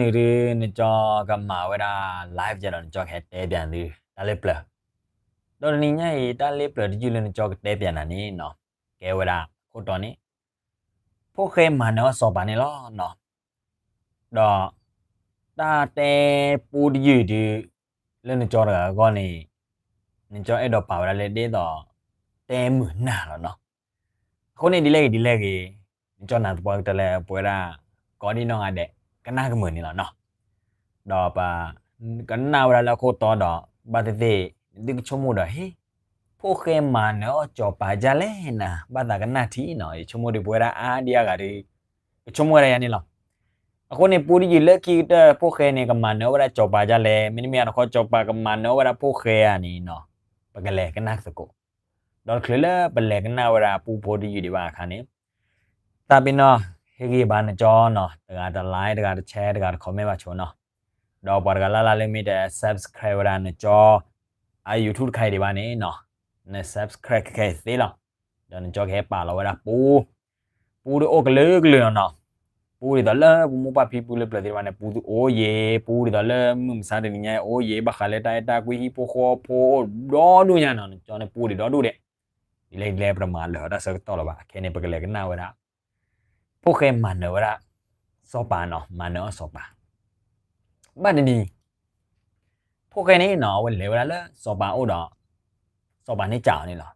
န့ၣ်ဒုး နကၠီကမၤဝဲဒၣ် live ယဲဒီး နကၠီကဟဲတဲပၠးသု တၢ်လၢပျၢၤ, ဒီးတနံၤညါအံၤ တၢ်လၢပျၢၤတယုၢ်လၢနကၠီကတဲပၠးနၤန့ၣ်နီၤ, ကဲဝဲဒၣ်ခိၣ်တီန့ၣ် ဖိၣ်ဃဲမၤနၢၤအီၣ်စီၤပၤန့ၣ်လီၤနီၤ. ဒီးတၢ်တဲပူတယုၢ်ဒုး လၢနကၠီတဂၤအဂီၢ်န့ၣ် နကၠီအဲၣ်ဒိးပာ်ဝဲဒၣ်လၢဒ်သိး တဲမုာ်နၢ်လီၤနီၤ. အဃိန့ၣ်ဒ်လဲၣ်ဂ့ၤဒ်လဲၣ်ဂ့ၤ နကၠီနၢ်သပှၢ်ကတၢၢ်လၢပဝဲဒၣ် ကိးဒံနီၢ်ဂၤဒဲး ကနၣ်ကမုာ်န့ၣ်လီၤနီၤ. ဒီးပကနၣ်ဝဲဒၣ်လၢအခိၣ်တီဒီး ဘၣ်သ့ၣ်သ့ၣ် နသုကဆိကမိၣ်ဒီး ဟ့ၣ် ဖိၣ်ဃဲမၤနၢၤအီၣ်စီၤပၤဒ်လဲၣ်နၤ ဘၣ်သးကနၣ်ထံနီၤ. ယဆိကမိၣ်ဒုးပဝဲဒၣ်အါဒံအါဂၤဒုး ကဆိကမိၣ်ဝဲဒၣ်ယၤန့ၣ်လီၤ. အဃိန့ၣ် ပူတယုၢ်လၢခံကတၢၢ် ဖိၣ်ဃဲန့ၣ် ကမၤနၢၤဝဲဒၣ်စီၤပၤဒ်လဲၣ်, မ့တမ့ၢ်အတခီ စီၤပၤကမၤနၢၤဝဲဒၣ်ဖိၣ်ဃဲဧါန့ၣ်နီၤ, ပကလဲၤကနၣ်သကိး. ဒီးတချုးလၢပလဲၤကနၣ်ဝဲဒၣ်ပူဖိတယုၢ်ဒံးဘၣ်အခါန့ၣ် တၢ်ပ့ၤနီၣ် ဟ့ၣ်ဂံၢ်ဘါနကၠီနီၤ, တဂၤတ like တဂၤတ share တဂၤတ comment ဘၣ်ဆိနီၤ. ဒီးပှၤတဂၤလၢ်လၢ်လၢမ့ၢ်တ subscribe ဝဲဒၣ်နကၠီ အ YouTube တခါအံၤဒံးဘၣ်န့ၣ်နီၤ, န subscribe ခဲခဲအံၤသ့လီၤ. ဒီးနကၠီကဟဲပာ်လီၤဝဲဒၣ်ပူ ပူဒုးအိၣ်ကလုာ်ကလုာ်နီၤနီၤ. ပူဒ်သိးလၢပမိၢ်ပၢ်ဖံဖုလၢပျၢၤသ့ၣ်တဖၣ်န့ၣ် ပူသုအိၣ်ယံၤ, ပူဒ်သိးလၢမုၢ်မဆါတနံၤညါအံၤအိၣ်ယံၤ, ဘၣ်ဃးလၢတၢ်အဲၣ်တၢ်ကွံဟံၣ်ဖိဃီဖိအိၣ်ဒီဒူၣ်ညါနီၤ, နကၠီန့ၣ်ပူဒံးဒီဒူၣ်ဒဲး. ဒ်လဲၣ်ဒ်လဲၣ် ပတမၤလၢာ်အီၤတၢ်ဆၢကတီၢ်လၢၤဘၣ်, ခဲန့ၣ် ပကလဲၤကနၣ်ဝဲဒၣ် ဖိၣ်ဃဲမၤနၢၤဝဲဒၣ် စီၤပၤနီၤ, မၤနၢၤအီၣ်စီၤပၤ. ဘၣ်တနံၤ ဖိၣ်ဃဲန့ၣ်နီၤ အဝဲလဲၤဝဲဒၣ်လၢစီၤပၤအိၣ်ဒီး စီၤပၤန့ၢ်စံးအီၤန့ၣ်လီၤ.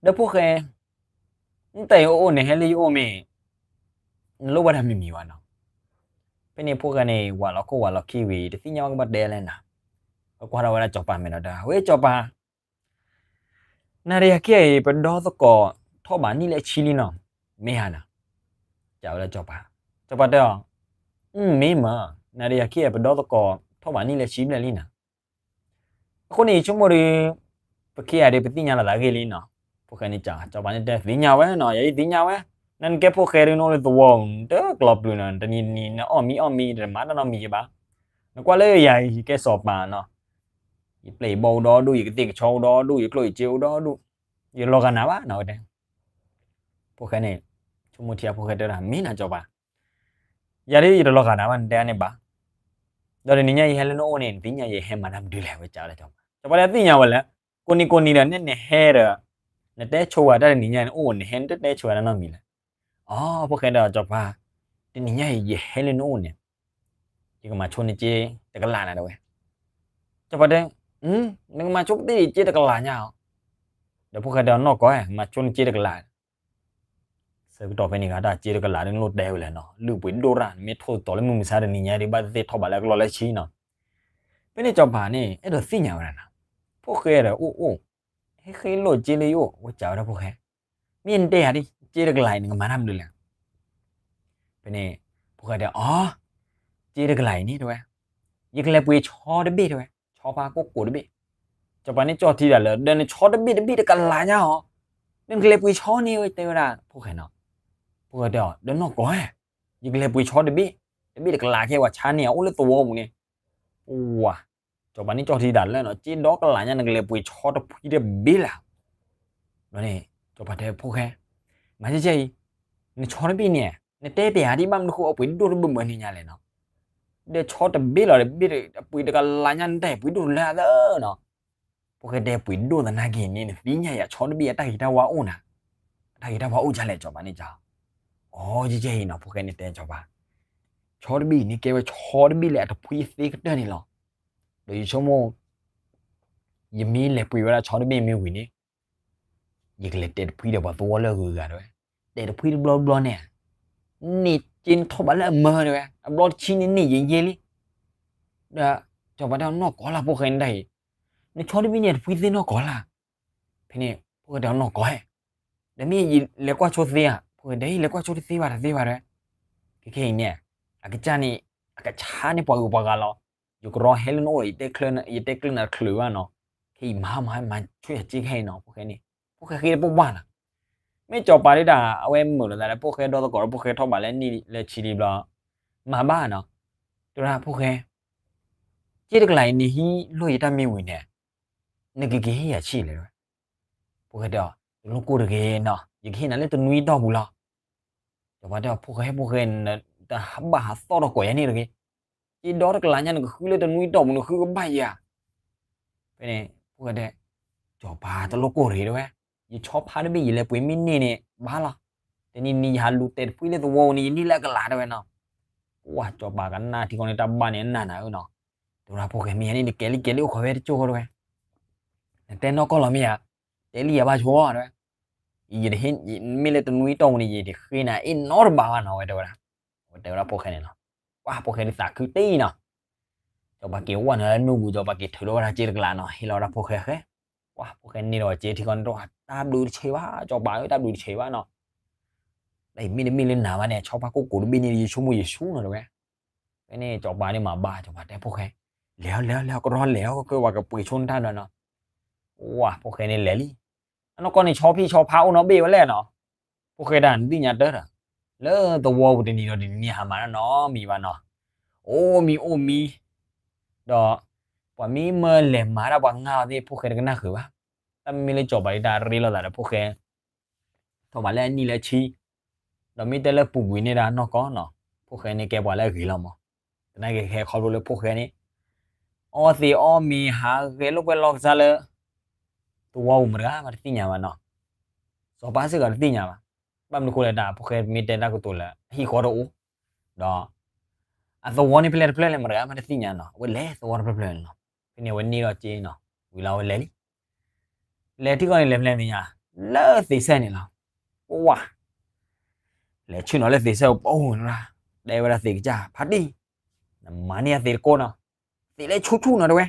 ဒီးဖိၣ်ဃဲ နတဲယအိၣ် နဟဲလၢယအိၣ်မ့ၢ် နလိၣ်ဘၣ်တၢ်မံၤမံၤဘၣ်နီၤ. ဖဲန့ၣ်ဖိၣ်ဃဲန့ၣ် ဝးလီၤခိၣ်ဝးလီၤခံဝံၤ တသ့ၣ်ညါဘၣ်ကဘၣ်တဲလဲၣ်နၤ, ကကွၢ်ထီၣ်ဝဲဒၣ်စီၤပၤမဲာ်ဒီးတဲ, ဝဲစီၤပၤ နၤဒီးယၤခံဂၤအံၤ ပဒီသကိးထီၣ်ဘးနံၣ်လၢအဆံလံနီၤ, မ့ၢ်ဧါနၤ. စံးဝဲဒၣ်စီၤပၤ, စီၤပၤတဲအီၤ, မ့ၢ်မး, နၤဒီးယၤခံဂၤ ပဒီသကိးထီၣ်ဘးနံၣ်လၢအဆံဘျဲၣ်လံနၤ. အဃိန့ၣ် ယဆိကမိၣ်ဒီး ပခံဂၤဒီး ပသ့ၣ်ညါလိာ်သးဂ့ၢ်လံနီၤ. ဖိၣ်ဃဲန့ၣ်စံး, စီၤပၤန့ၣ်တဲ သ့ၣ်ညါဝဲနီၤ, ယၤယသ့ၣ်ညါဝဲ, နနကဲဖိၣ်ဃဲဒီး နအိၣ်လၢသဝီပူၤ နတကျီၤပျုၤနီၤ, တနံၤနံၤ နအီၣ်မံအီၣ်မံ တမၤတၢ်နီတမံၤဘၣ်. နကွၢ်လၢယၤအံၤ ယကဲစီၤပၤနီၤ, ယပျဲၢ်ယဘီၣ်အိၣ်ဒီဒူၣ်, ယကသ့ၣ်ကဆီအိၣ်ဒီဒူၣ်, ယကျိၣ်ယစ့အိၣ်ဒီဒူၣ်, ယလီၤဂာ်နၤဘၣ်နီၤဝဲတဲ. ဖိၣ်ဃဲန့ၣ် ဆိကမိၣ်ထံဖိၣ်ဃဲတဲဒၣ် မ့ၢ်နၤစီၤပၤ, ယၤဒ်ယတလီၤဂာ်နၤဘၣ် နတဲန့ၣ်ဘၣ်. ဒီးတနံၤညါယဟဲလၢနအိၣ်န့ၣ် နသ့ၣ်ညါယဟဲမၤတၢ်မနုၤလဲၣ် ဝဲစံးဝဲဒၣ်စီၤပၤ. စီၤပၤတဲသ့ၣ်ညါဝဲလဲၣ်, ကိးနံၤကိးနံၤဒီး နန့ၣ်ဟဲဒီး နတဲဆိဝဲတၢ်တနံၤညါန့ၣ် အိၣ်န့ၣ်ဟဲ နတတဲဆိဝဲတၢ်နီတမံၤလဲၣ်. အီ ဖိၣ်ဃဲတဲအီၤ စီၤပၤ, တနံၤညါအံၤ ယဟဲလၢနအိၣ်န့ၣ် ယကမၤဆိနစ့တကလးနၤတဲဝဲ. စီၤပၤတဲ, နကမၤဆိပသ့ၣ်စ့တကလးညါအီၤ. ဒီးဖိၣ်ဃဲတဲအီၤ နီၢ်ကီၢ်ဧၢ, မၤဆိနစ့တကလး ဆၢကတီၢ်ဖဲန့ၣ်ဂၤတၢ်စ့တကလးဒ်နလိၣ်တဲဝဲလဲၣ်နီၤ, လုၢ်ပှ့ၤဒိၣ်တၢ် နမ့ၢ်ထိၣ်သတြီၤလၢမုၢ်မဆါတနံၤညါဒ်ဘၣ်သ့ၣ်သ့ၣ်ထီၣ်ဘးလၢအကလီလၢဆံနီၤ. ဖဲန့ၣ်စီၤပၤန့ၣ် အဲၣ်ဒိးသ့ၣ်ညါဝဲဒၣ်နၤ, ဖိၣ်ဃဲဒီးအိၣ်အိၣ်, ဟဲဃ့လိာ်စ့လၢယအိၣ် ဝဲစံးဝဲဒၣ်ဖိၣ်ဃဲ, မ့ၢ်နတဲယၤဒ် စ့တကလးအံၤ နကမၤတၢ်မနုၤလဲၣ်. ဖဲန့ၣ် ဖိၣ်ဃဲတဲအီၤ, စ့တကလးအံၤန့ၣ်တဲဝဲ, ယကလဲၤပှ့ၤဆီတဘ့ၣ်တဲဝဲ, ဆီဖါကိၢ်ကိၢ်တဘ့ၣ်. စီၤပၤန့ၣ်ကၠီၣ်ထံဒၣ်လၢ ဒီးနဆီတဘ့ၣ်တဘ့ၣ်တကလးညါအီၤ, ဒီးနကလဲၤပှ့ၤဆီန့ၣ်ဝဲတဲဝဲဒၣ်ဖိၣ်ဃဲနီၤ. ဖိၣ်ဃဲတဲအီၤ ဒီးနီၢ်ကီၢ်ဧၢ, ယကလဲၤပှ့ၤဆီတဘ့ၣ်, တဘ့ၣ်တကလးခဲ ပှၤဆါန့ၢ်အအိၣ်လၢသဝီပူၤန့ၣ်. ပှၤ စီၤပၤန့ၣ်ကၠီၣ်ထံဒၣ်လၢနီၤ, စ့ဒီကလးညါ နကလဲၤပှ့ၤဆီတဖှံတဘ့ၣ်လၢ်. ဒီးန့ၣ် စီၤပၤတဲဖိၣ်ဃဲ, မၤကဲကဲအံၤ, နဆီတဘ့ၣ်န့ၣ် နတဲပျးဒ်ဘၣ်မနုၤဃိအပှ့ၤဒိၣ်တဘၢၣ်ဘၢၣ်န့ၣ်ညါလဲၣ်နီၤ. ဒီးဆီတဘ့ၣ်လီၤတဘ့ၣ် အပှ့ၤတကလးညါ နတၢ်အံၤပှ့ၤဒိၣ်တလၢအသၢနီၤ. ဖိၣ်ဃဲတဲပှ့ၤဒိၣ်သနာ်က့န့ၣ် နသ့ၣ်ညါယၤဆီတဘ့ၣ်အတၢ်ဂ့ၤတၢ်ဝါအိၣ်နၤ, အတၢ်ဂ့ၤတၢ်ဝါအိၣ်ဒ်လဲၣ် စီၤပၤန့ၣ်စံး. အီ ကဲကဲအံၤနီၤ ဖိၣ်ဃဲန့ၣ်တဲစီၤပၤ, ဆီတဘ့ၣ်အံၤန့ၣ်ကဲဝဲဆီတဘ့ၣ်လၢအတဖှံသ့ကတၢၢ်န့ၣ်လီၤ. ဒီးယဆိကမိၣ် ယမ့ၢ်လဲၤပှ့ၤဝဲဒၣ်ဆီတဘ့ၣ်မ့ၢ်ဝံၤန့ၣ် ယကလဲၤတဲာ်တဖှံဒီးပှၤသဝီလၢအဂုၤအဂၤတဲဝဲ, တဲာ်တဖှံတဘျီတဘျီန့ၣ်, န့ၢ်က့နထီၣ်ဘးလၢအမၢတဲဝဲ, အဘျီတဆံန့ၣ်န့ၢ်ယဲၢ်ယဲၢ်လံ. ဒီးစီၤပၤတဲအီၤနီၢ်ကီၢ်လၢဖိၣ်ဃဲန့ၣ်တၢ်အံၤ, နဆီတဘ့ၣ်န့ၣ်အတဖှံသ့နီၢ်ကီၢ်လၢ်. ဖဲန့ၣ် ဖိၣ်ဃဲတဲအီၤနီၢ်ကီၢ်ဧၢ, ဒီးမ့ၢ်ယလဲၤကွၢ်ဆိသ့ဧါ, ဖိၣ်ဃဲတဲ ယလဲၤကွၢ်ဆိတသ့ဘၣ်တသ့ဘၣ်တဲဝဲ. ခဲခဲအံၤန့ၣ် အကစၢ်န့ၣ် အကဆါန့ၢ်ပှၤဂုၤပှၤဂၤလီၤ. ယကရီဟဲလၢနအိၣ်ဒီး ယတဲကျၢနၤတချုးဘၣ်နီၤ. ခဲအံၤမၤမၤမၤဆိယၤစ့ခဲအံၤနီၤ ဖိၣ်ဃဲန့ၣ်. ဖိၣ်ဃဲဃ့တပိၢ်ဘၣ်လၢ မ့ၢ်စီၤပၤဒၣ် အဝဲမုာ်လိာ်သးလၢဖိၣ်ဃဲဒီသကိးဒီး ဖိၣ်ဃဲထီၣ်ဘးလၢနံၣ်လၢဆံလံဘျီ, မၤဘၣ်နီၤ. တဲဝဲဒၣ်ဖိၣ်ဃဲ, စ့တကလးအံၤန့ၣ်ဟံးလိၢ်ယတၢ်မ့ၢ်ဝံၤန့ၣ်, နကက့ၤဟ့ၣ်ယၤဆံးလဲၣ်တဲဝဲ. ဖိၣ်ဃဲတဲအီၤ တလိၣ်ကိၢ်တဂ့ၤနီၤ, ယကဟ့ၣ်နၤလၢတနွံတီၢ်ပူၤလီၤ. စီၤပၤတဲအီၤ ဖိၣ်ဃဲဖိၣ်ဃဲ, တဟးဘၣ်ဟးသီၣ်ထီၣ်ကိးယၤန့ၣ်တဂ့ၤ. က့ဒီတကလးညါ နကဃုလၢတနွံတီၢ်ပူၤ နဃုကဘၣ်ယၤ. ဖဲန့ၣ် ဖိၣ်ဃဲတဲ, စီၤပၤတလိၣ်ကိၢ်ရ့ၤတဲဝဲ, ယဆီဖါတဘ့ၣ်ယလဲၤပှ့ၤမ့ၢ်န့ၢ်န့ၣ်ဘၣ်လီၤ. တနံၤနံၤယဟးလူၤတဲာ်တဖှံလၢသဝီပူၤန့ၣ် ယန့ၢ်လၢအကလးတဲဝဲနီၤ. ပှၢ် စီၤပၤကနၣ်ထံဃီန့ၣ် တၢ်ဘၣ်န့ၣ်အနၢ်နၤဧၢနီၤ. တဲဝဲဒၣ်ဖိၣ်ဃဲ မ့ၢ်ယၤန့ၣ် နကဲၤလံကဲၤလံအိၣ်ခိးဝဲတကၠိၢ်ဃီတဲဝဲ, နတဲနီၢ်ကီၢ်လီၤမ့ၢ်ဧါ, တဲလံယၤဘၣ်ဆိတဲဝဲ, ယတဟ့ၣ်, မ့ၢ်လၢတနွံတီၢ်ပူၤန့ၣ် ယတဃ့နၤအ့ၣ်နီတဘးဘၣ်နီၤ ဝဲတဲဝဲဒၣ်. ဝဲတဲဝဲဒၣ်ဖိၣ်ဃဲန့ၣ်လီၤ. ပှၢ်ဖိၣ်ဃဲဒ်သးခုတ့ၢ်နီၤ. စီၤပၤက့ၤဝဲနုာ်လၢနူၢ်ပူၤ စီၤပၤက့ၤထုးထီၣ်ဝဲဒၣ်စ့တကလးနီၤ ဟ့ၣ်လီၤဝဲဒၣ်ဖိၣ်ဃဲဃဲ. ပှၢ်ဖိၣ်ဃဲန့ၢ်ဒီးစ့ထံဃီန့ၣ် တၢ်ဘျုးတဆံးဘၣ် စီၤပၤဧၢ တၢ်ဘျုးတဆံးဘၣ်နီၤ. တၢ်အံၤမ့ၢ်တမ့ၢ်လၢနၤဘၣ်န့ၣ် ဆီဖါကိၢ်ကိးတဘ့ၣ်န့ၣ် ယဆိကမိၣ်ယဆူၣ်နီၤတဲဝဲ. ဖဲန့ၣ်စီၤပၤန့ၣ်မၤဘၣ် စီၤပၤတဲဖိၣ်ဃဲ, လဲၤအီၤ လဲၤအီၤ လဲၤအီၤ ကရီလဲၤအီၤ ကဝဲကပှ့ၤဆိနတၢ်ဒီးနီၤ. ပှၢ်ဖိၣ်ဃဲန့ၣ်လဲၤလံ. အနီၢ်ကီၢ်န့ၣ် ဆီဖံဆီဖါအိၣ်နီတဘ့ၣ်ဝဲလဲၣ်နီၤ. ဖိၣ်ဃဲတၢ်နသ့ၣ်ညါတၢ်ဒီး လၢသဝီပူၤတနံၤဒီးတနံၤန့ၣ် ဟးမၤတၢ်နီတမံၤဘၣ်နီၤ. အိၣ်မံအိၣ်မံ ဒီး ပှၤမ့ၢ်မၢလဲၤမၤတၢ်ပှၤငါအီၤသ့ၣ် ဖိၣ်ဃဲတကနၣ်ဃုာ်ဘၣ်. တၢ်မ့မ့ၢ်လၢစီၤပၤဒ်တၢ်ရ့လိာ်သးဒီးဖိၣ်ဃဲ ထီၣ်ဘးလၢအနံၣ်လၢဆံ, ဒီးမ့ၢ်တဲလၢပူၤကွံာ်န့ၣ်ဒၣ်နီၢ်ကီၢ်နီၤ ဖိၣ်ဃဲန့ၣ်ကဲပှၤလၢအဂ့ၤလီၤမး. သနာ်က့ဟဲခီဖျိလၢဖိၣ်ဃဲန့ၣ် အီသံးအီမံၤ ဟးဂဲၤလိာ်ကွဲလိာ်ကစၢ်လၢ သဝီပူၤမတၤတဂၤမးတသ့ၣ်ညါဘၣ်နီၤ. စီၤပၤစ့ၢ်ကီးတသ့ၣ်ညါဘၣ်. ဘၣ်မနုၤဃိလဲၣ်ဒၣ် ဖိၣ်ဃဲမ့ၢ်တဲတၢ်ကတိၤလၢအဟံၣ်ဃီတအိၣ်, ဒီး အသဝီန့ၣ်ဖဲလဲၣ်တဖျၢၣ်လဲၣ် မတၤတဂၤမးတသ့ၣ်ညါနီၤ အဝဲလဲၤသဝီတဖျၢၣ်ဖျၢၣ်န့ၣ်လီၤ. ဖဲန့ၣ်အဝဲန့ၢ်ဒီးစ့နီၤ ဝံၤလီၤအဝဲလဲၤလံ. လဲၤထံကီၢ်န့ၣ်လဲၤဖဲလဲၣ်သ့ၣ်ညါ, လၢသ့းစဲၣ်န့ၣ်လီၤ. ပှၢ် လဲၤဆ့ၣ်နီၤလၢသ့းစဲၣ်ပူၤန့ၣ်လီၤ. တဲဝဲဒၣ်သ့းကစၢ် ဖါတံၢ်, နမၤန့ၢ်အသ့းတကိးနီၤ, သ့းလၢဆူၣ်ဆူၣ်နီၤတဲဝဲ,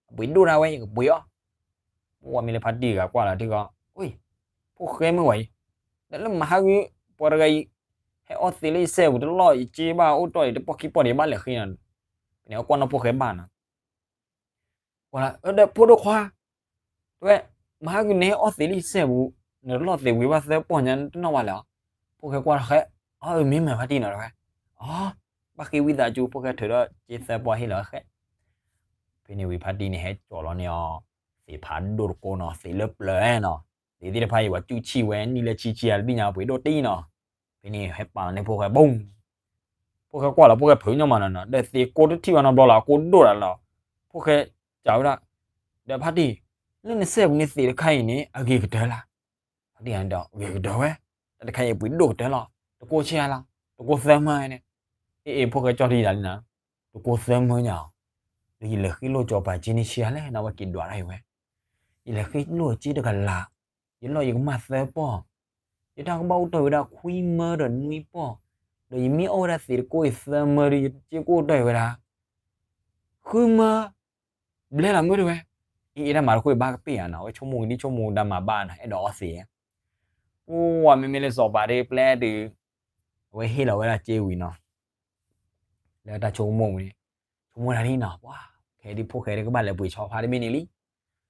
အပှ့ၤဒိၣ်ဒၣ်ဝဲ ယကပှ့ၤအီၤ. ပှၢ်မ့ၢ်လၢဖါတံၢ်တဂၤကွၢ်လီၤထံကီၢ်, ဖိၣ်ဃဲမုၢ်ဝဲအံၤ, ဒီးလၢမဟါဂုၢ် ပှၤတဂၤအံၤ ဟဲအီသံးလၢယစဲၣ်ပူၤတလီၢ် ယစ့ဘၣ်အိၣ်တီၢ်အံၤ တပီၢ်ခံပီၢ်ဒီးယဘၣ်လဲၤဃ့နီၤ. ဖဲန့ၣ်အကွၢ်နီၣ်ဖိၣ်ဃဲဘၣ်နီၤ ကွၢ်လၢ ဒီးဖိဒိၣ်ခွါ, တဲဝဲ, မဟါဂုၢ်နဟဲအီသံးလၢယစဲၣ်ပူၤ, နတလီၢ်သံးဝံၤဘၣ်သၢပီၢ်ညါ နတနီၣ်ဘၣ်လဲၣ်ဧါ. ဖိၣ်ဃဲကွၢ်လီၤဃဲ, အၢ မ့ၢ်မ့ၢ်ဖါတံၢ်နီၤတဲဝဲ. အီ ဘၣ်ဃ့ဝံသးစူၤ ဖိၣ်ဃဲထုးဒီးစ့သၢပီၢ်ဟ့ၣ်လီၤဃဲ. ဖဲန့ၣ်ဝံၤဖါတံၢ်န့ၣ်ဟဲကၠီလီၤန့ၢ်အီၤ သ့းဖးဒိၣ်တကိးနီၤ သ့းလၢပျၢၤနီၤ, သ့းသ့ၣ်တဖၣ်အံၤပှၤကူၣ်ဆံၣ်ဝဲ နံၣ်လၢဆံဆံအါတဘ့ၣ်ညါပှ့ၤဒိၣ်တံၢ်နီၤ. ဖဲန့ၣ်ဟဲပာ်လီၤန့ၢ်ဖိၣ်ဃဲဘိၣ် ဖိၣ်ဃဲကွၢ်လီၤဖိၣ်ဃဲဖုးညီမးနီၤနီၤ ဒီးသ့းကိးတထံၣ်ဘၣ်နီတဘျီလီၤ အကိးဒိၣ်ဒၣ်လီၤ. ဖိၣ်ဃဲစံးဝဲဒၣ်, ဒီးဖါတံၢ်, လၢနစဲၣ်ပူၤန့ၣ်သ့းတခါအံၤန့ၣ် အဂ့ၤကတၢၢ်လၢ်. ဖါတံၢ်ဒီး ဂ့ၤကတၢၢ်ဝဲ, တၢ်တခါအံၤပှ့ၤဒိၣ်ကတၢၢ်လီၤ. တကိးဆံးအါလီၤ, တကိးသၢမၢန့ၣ်. အ့ၣ်အ့ၣ် ဖိၣ်ဃဲကၠီထံၣ်ဒၣ်လံနီၤ, တကိးသၢမၢညါအီၤ, ဒီးယလဲၤဃ့လိၢ်စီၤပၤစ့န့ၣ်ဆံးအါလဲၣ်နီၤ ဝဲက့ၤဒွးတၢ်အံၤဝဲ. ယလဲၤဃ့လိၢ်စ့တကလး ယလီၢ်ယကမၣ်သၢပီၢ်, ယတၢ်ကဘၣ်အိၣ်တီၢ်ဝဲဒၣ်ခွံမၢဒီးနွံပီၢ်, ဒီးယမ့ၢ်အီၣ်ဝဲဒၣ်သ့းတကိးအံၤသၢမၢဒီး ယစ့ကအိၣ်တီၢ်ဝဲဒၣ် ဃုမၢ, ဘျဲလီၤမုၢ်တဝဲ. အ့ၣ်အ့ၣ် တၢ်မၤတခိၣ်အံၤဘၣ်ကပ့ၢ်ဧါနီၤ အဝဲဆိကမိၣ်ကဒံဆိကမိၣ်ကဒါမၤဘၣ်နီၤ အဲၣ်ဒိးအီသံး. ပှၢ်မ့မ့ၢ်လၢစီၤပၤဒ်ပျဲဒုး အဝဲဟ့ၣ်လီၤဝဲဒၣ်စ့ဝံၤနီၤ လၢတၢ်ဆိကမိၣ်ဝံၤန့ၣ် ဆိကမိၣ်တၢ်ဒ်နီၤ ပှၢ် ခဲဒ်ဖိၣ်ဃဲဒ်ကဘၣ်လဲၤပှ့ၤဆီဖါတဘ့ၣ်န့ၣ်လံ.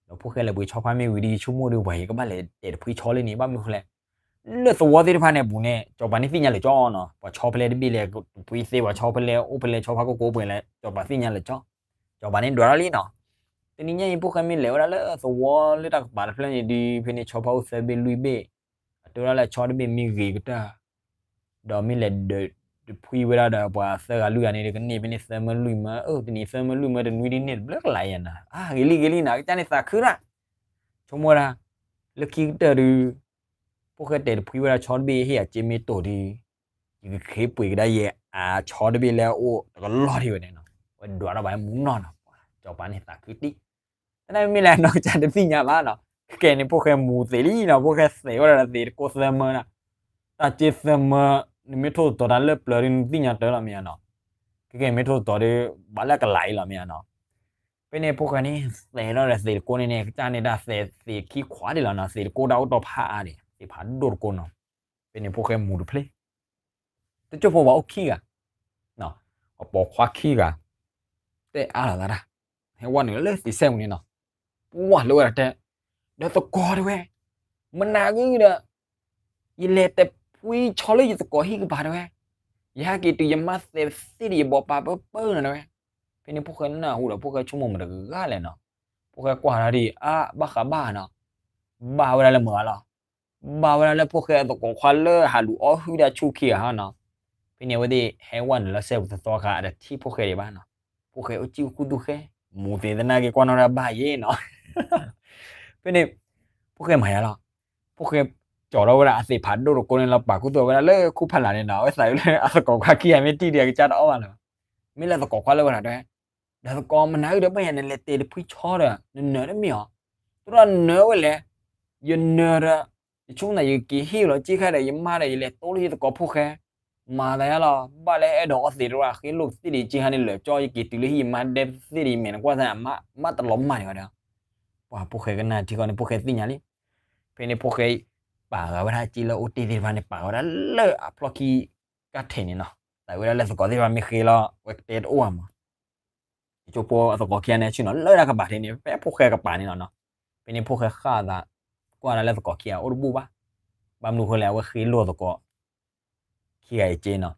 ဒီးဖိၣ်ဃဲလဲၤပှ့ၤဆီဖါမ့ၢ်ဝံၤဒီး ယဆိကမိၣ်ဒီးပှၤအံၤကဘၣ်လဲၤတဲာ်တဖှံဆီလံန့ၣ် ဘၣ်မနုၤဃိလဲၣ်. လၢသဝီသ့ၣ်တဖၣ်န့ၣ်အပူၤန့ၣ် စီၤပၤန့ၣ်သ့ၣ်ညါလၢာ်ကၠီနီၤ ပှၤဆီဖဲလဲၣ်တဘ့ၣ်လဲၣ် တဖှံသ့ ပှၤဆီဖဲလဲၣ်အိၣ်ဖဲလဲၣ် ဆီဖါကိၢ်ကိၢ်ပှဲၤလဲၣ် စီၤပၤသ့ၣ်ညါလၢာ်ကၠီ. စီၤပၤန့ၣ်ဒွးထီၣ်လံနီၤ. တနံၤညါအံၤ ဖိၣ်ဃဲမ့ၢ်လဲၤဝဲဒၣ်လၢသဝီလၢတၢ်ကပၤတဖျၢၣ်န့ၣ်ဒီး ဖဲန့ၣ်ဆီဖါအိၣ်သၢဘ့ၣ်လွံၢ်ဘ့ၣ် အတဲဝဲဒၣ်လၢဆီတဘ့ၣ်မ့ၢ်ဂ့ၤကတၢၢ် ဒီးမ့ၢ်လဲၤဒၢးတဖှံဝဲဒၣ်ဒီးပှၤသၢဂၤလွံၢ်ဂၤန့ၣ်ဒီး ကန့ၢ်ဖဲန့ၣ်သၢမၢလွံၢ်မၢ အၢ တနံၤသၢမၢလွံၢ်မၢတနွံဒ်န့ၣ်တဘျုးကလးယဲနီၤ အါ ဂ့ၤလံဂ့ၤလံနီၤ ကစၢ်န့ၣ်သးခုဒၣ် ဆိကမိၣ်ဝဲဒၣ် လၢခံကတၢၢ်ဒုး ဖိၣ်ဃဲတဲာ်တဖှံဝဲဒၣ်ဆီတဘ့ၣ်ဟ့ၣ်အစ့မ့ၢ်တိာ်ဒုး ယကဃ့ပှ့ၤကဒါယဲအဆီတဘ့ၣ်လၢအအိၣ်တကလီၢ်ဒံးဝဲန့ၣ်နီၤ ဝဲဒွးထီၣ်ဘၣ်မူနီၢ်နီၤ စီၤပၤန့ၣ်သးခုတံၢ် တၢ်န့ၣ်မ့ၢ်လဲၣ်နီၤ ကစၢ်တသ့ၣ်ညါဘၣ်နီၤ ခဲကဲန့ၣ် ဖိၣ်ဃဲမူသံးလံနီၤ ဖိၣ်ဃဲသံးဝဲဒၣ်သံးတကိးသၢမၢနီၤ တၢ်စ့သၢမၢ နမ့ၢ်ထိၣ်သတြီၤတၢ်လၢပျၢၤဒုး နသ့ၣ်ညါတၢ်လီၤမ့ၢ်ဧါနီၤ ခဲကဲမ့ၢ်ထိၣ်သတြီၤဒုး ဘၣ်လၢကလးအံၤလီၤမ့ၢ်ဧါနီၤ ဖဲန့ၣ်ဖိၣ်ဃဲန့ၣ် သံးထီၣ်ဒီးသံးတကိးန့ၣ်န့ၣ် ကစၢ်န့ၣ်တၢ်သံးသံးခံခွးဒံးလီၤနီၤ သံးတကိးတၢ်အိၣ်တီၢ်ဖးအါဒံး သံးဖးဒိၣ်တကိးနီၤ ဖဲန့ၣ်ဖိၣ်ဃဲမူတဖျ့ တစိၢ်ဖိပှၤအိၣ်ခံဂၤ ပှၤပိာ်ခွါခံဂၤ တဲအါလီၤသးတၢ် ဟဲဝဲနုာ်လၢသံးစဲၣ်ပူၤန့ၣ်နီၤ ပှၢ်လၢဝဲဒၣ်တဲ ဒီးသကိးတဲဝဲ မနၤဂ့ၤဒီး ယလဲၤတဲာ်ဖှံဆီလၢယသကိးဟံၣ်ကပၤတဲဝဲ ယဟဲက့ၤတုၤယမါသဲးသ့ၣ်ဒီးယဘိးပာ်ပၢပၢနီၤတဲဝဲ ဖဲန့ၣ်ဖိၣ်ဃဲနၢ်ဟူဒီး ဖိၣ်ဃဲဆိကမိၣ်မတၤတဂၤလဲၣ်နီၤ ဖိၣ်ဃဲကွၢ်ထီၣ်ဒ်အံၤ အါ ဘၣ်ဃးဘၣ်နီၤ ဘၣ်ဝဲဒၣ်လၢမုၢ်ဂၤလီၤ ဘၣ်ဝဲဒၣ်လၢဖိၣ်ဃဲအသကိးခွါလၢဟးလူၤအီၣ်ဟုၣ်ဒၣ်ဆူၣ်ခံဂၤဟီနီၤ ဖဲန့ၣ်အဝဲသ့ၣ်ဟဲဝဲနုာ်လၢစဲၣ်ပူၤသသီခါ အတထံၣ်ဖိၣ်ဃဲဒံးဘၣ်နီၤ ဖိၣ်ဃဲအိၣ်ကံၣ်အိၣ်ခူသူၣ်ဃဲ, မူသ့ၣ်သနာ်က့ၤကွၢ်နီၣ်တၢ်ဘၣ်ယဲနီၤ. ဖဲန့ၣ် ဖိၣ်ဃဲမၤယါလီၤ. ဖိၣ်ဃဲကၠီၤထီၣ်ဝဲဒၣ်အသ့ၣ်ဖးဒိၣ်တကိးန့ၣ်လီၤ ပာ်ခူသူၣ်ဝဲဒၣ်လၢခူၣ်ဖးလၢ်န့ၣ်နီၤ. အဝဲသးလၢအသကိးခွါခံဂၤမ့ၢ်တံၢ်ဒီးအကစၢ်တအီၣ်ဘၣ်လၢၤဘၣ်. မ့ၢ်လၢသကိးခွါလၢဝဲဒၣ်တဲ ဒီးသကိးမနုၤအုၣ်ဒီးဘၣ်ယၤ နလဲၤတဲာ်တဖှံဆီဒီး နနၢၤတမ့ၢ်အီၤ, တရီနၢၤဝဲလဲၣ်. ယနၢၤဒီး ယဆိကမိၣ်သးယက့ၤဟ့ၣ်လီၤစ့ခါဒီး ယမါဒီးယလဲၤတိလၢယသကိးဖိၣ်ဃဲ, မၤသးယါလီၤ. ဘၣ်လၢအဲၣ်ဒိးအီသံးတရၣ် ဃ့လိာ်သ့ၣ်ဒံးစ့ခါန့ၣ် လၢာ်ကၠီယက့ၤတုၤလၢဟံၣ် ယမါဒဲသ့ၣ်ဒံးမဲာ်နကွၢ်သး မ့ၢ်တလီၤမၢ်န့ၣ်ဝဲဒီး ပှၤဖိၣ်ဃဲကနၣ်ထံဃီန့ၣ် ဖိၣ်ဃဲသ့ၣ်ညါလံ. ဖဲန့ၣ်ဖိၣ်ဃဲ ပာ်ဃာ်ဝဲဒၣ်စ့လၢအိၣ်တ့ၢ်သ့ၣ်တဖၣ်န့ၣ် ပာ်ဃာ်ဝဲဒၣ်လၢအဖျီၣ်ခံကၢ်ထဲးန့ၣ်နီၤ. သးဝဲဒၣ်လၢသကိးသ့ၣ်တဖၣ်မ့ၢ်ဃ့လီၤ ဝဲကတဲတအိၣ်ဘၣ်မး. ယဆိကမိၣ်အသကိးခံဂၤန့ၣ် ဆ့ၣ်နီၤလၢတၢ်ကပၤထဲန့ၣ် ဖဲဖိၣ်ဃဲကပၤန့ၣ်လီၤနီၤ. ဖဲန့ၣ်ဖိၣ်ဃဲဃၣ်သး ကွၢ်ဒၣ်လၢသကိးခံဂၤအိၣ်တဘူၣ်ဘၣ်. ဘၣ်မနုၤဃိလဲၣ် အဝဲဃ့လိာ်သကိး ခံဂၤအံၤစ့နီၤ.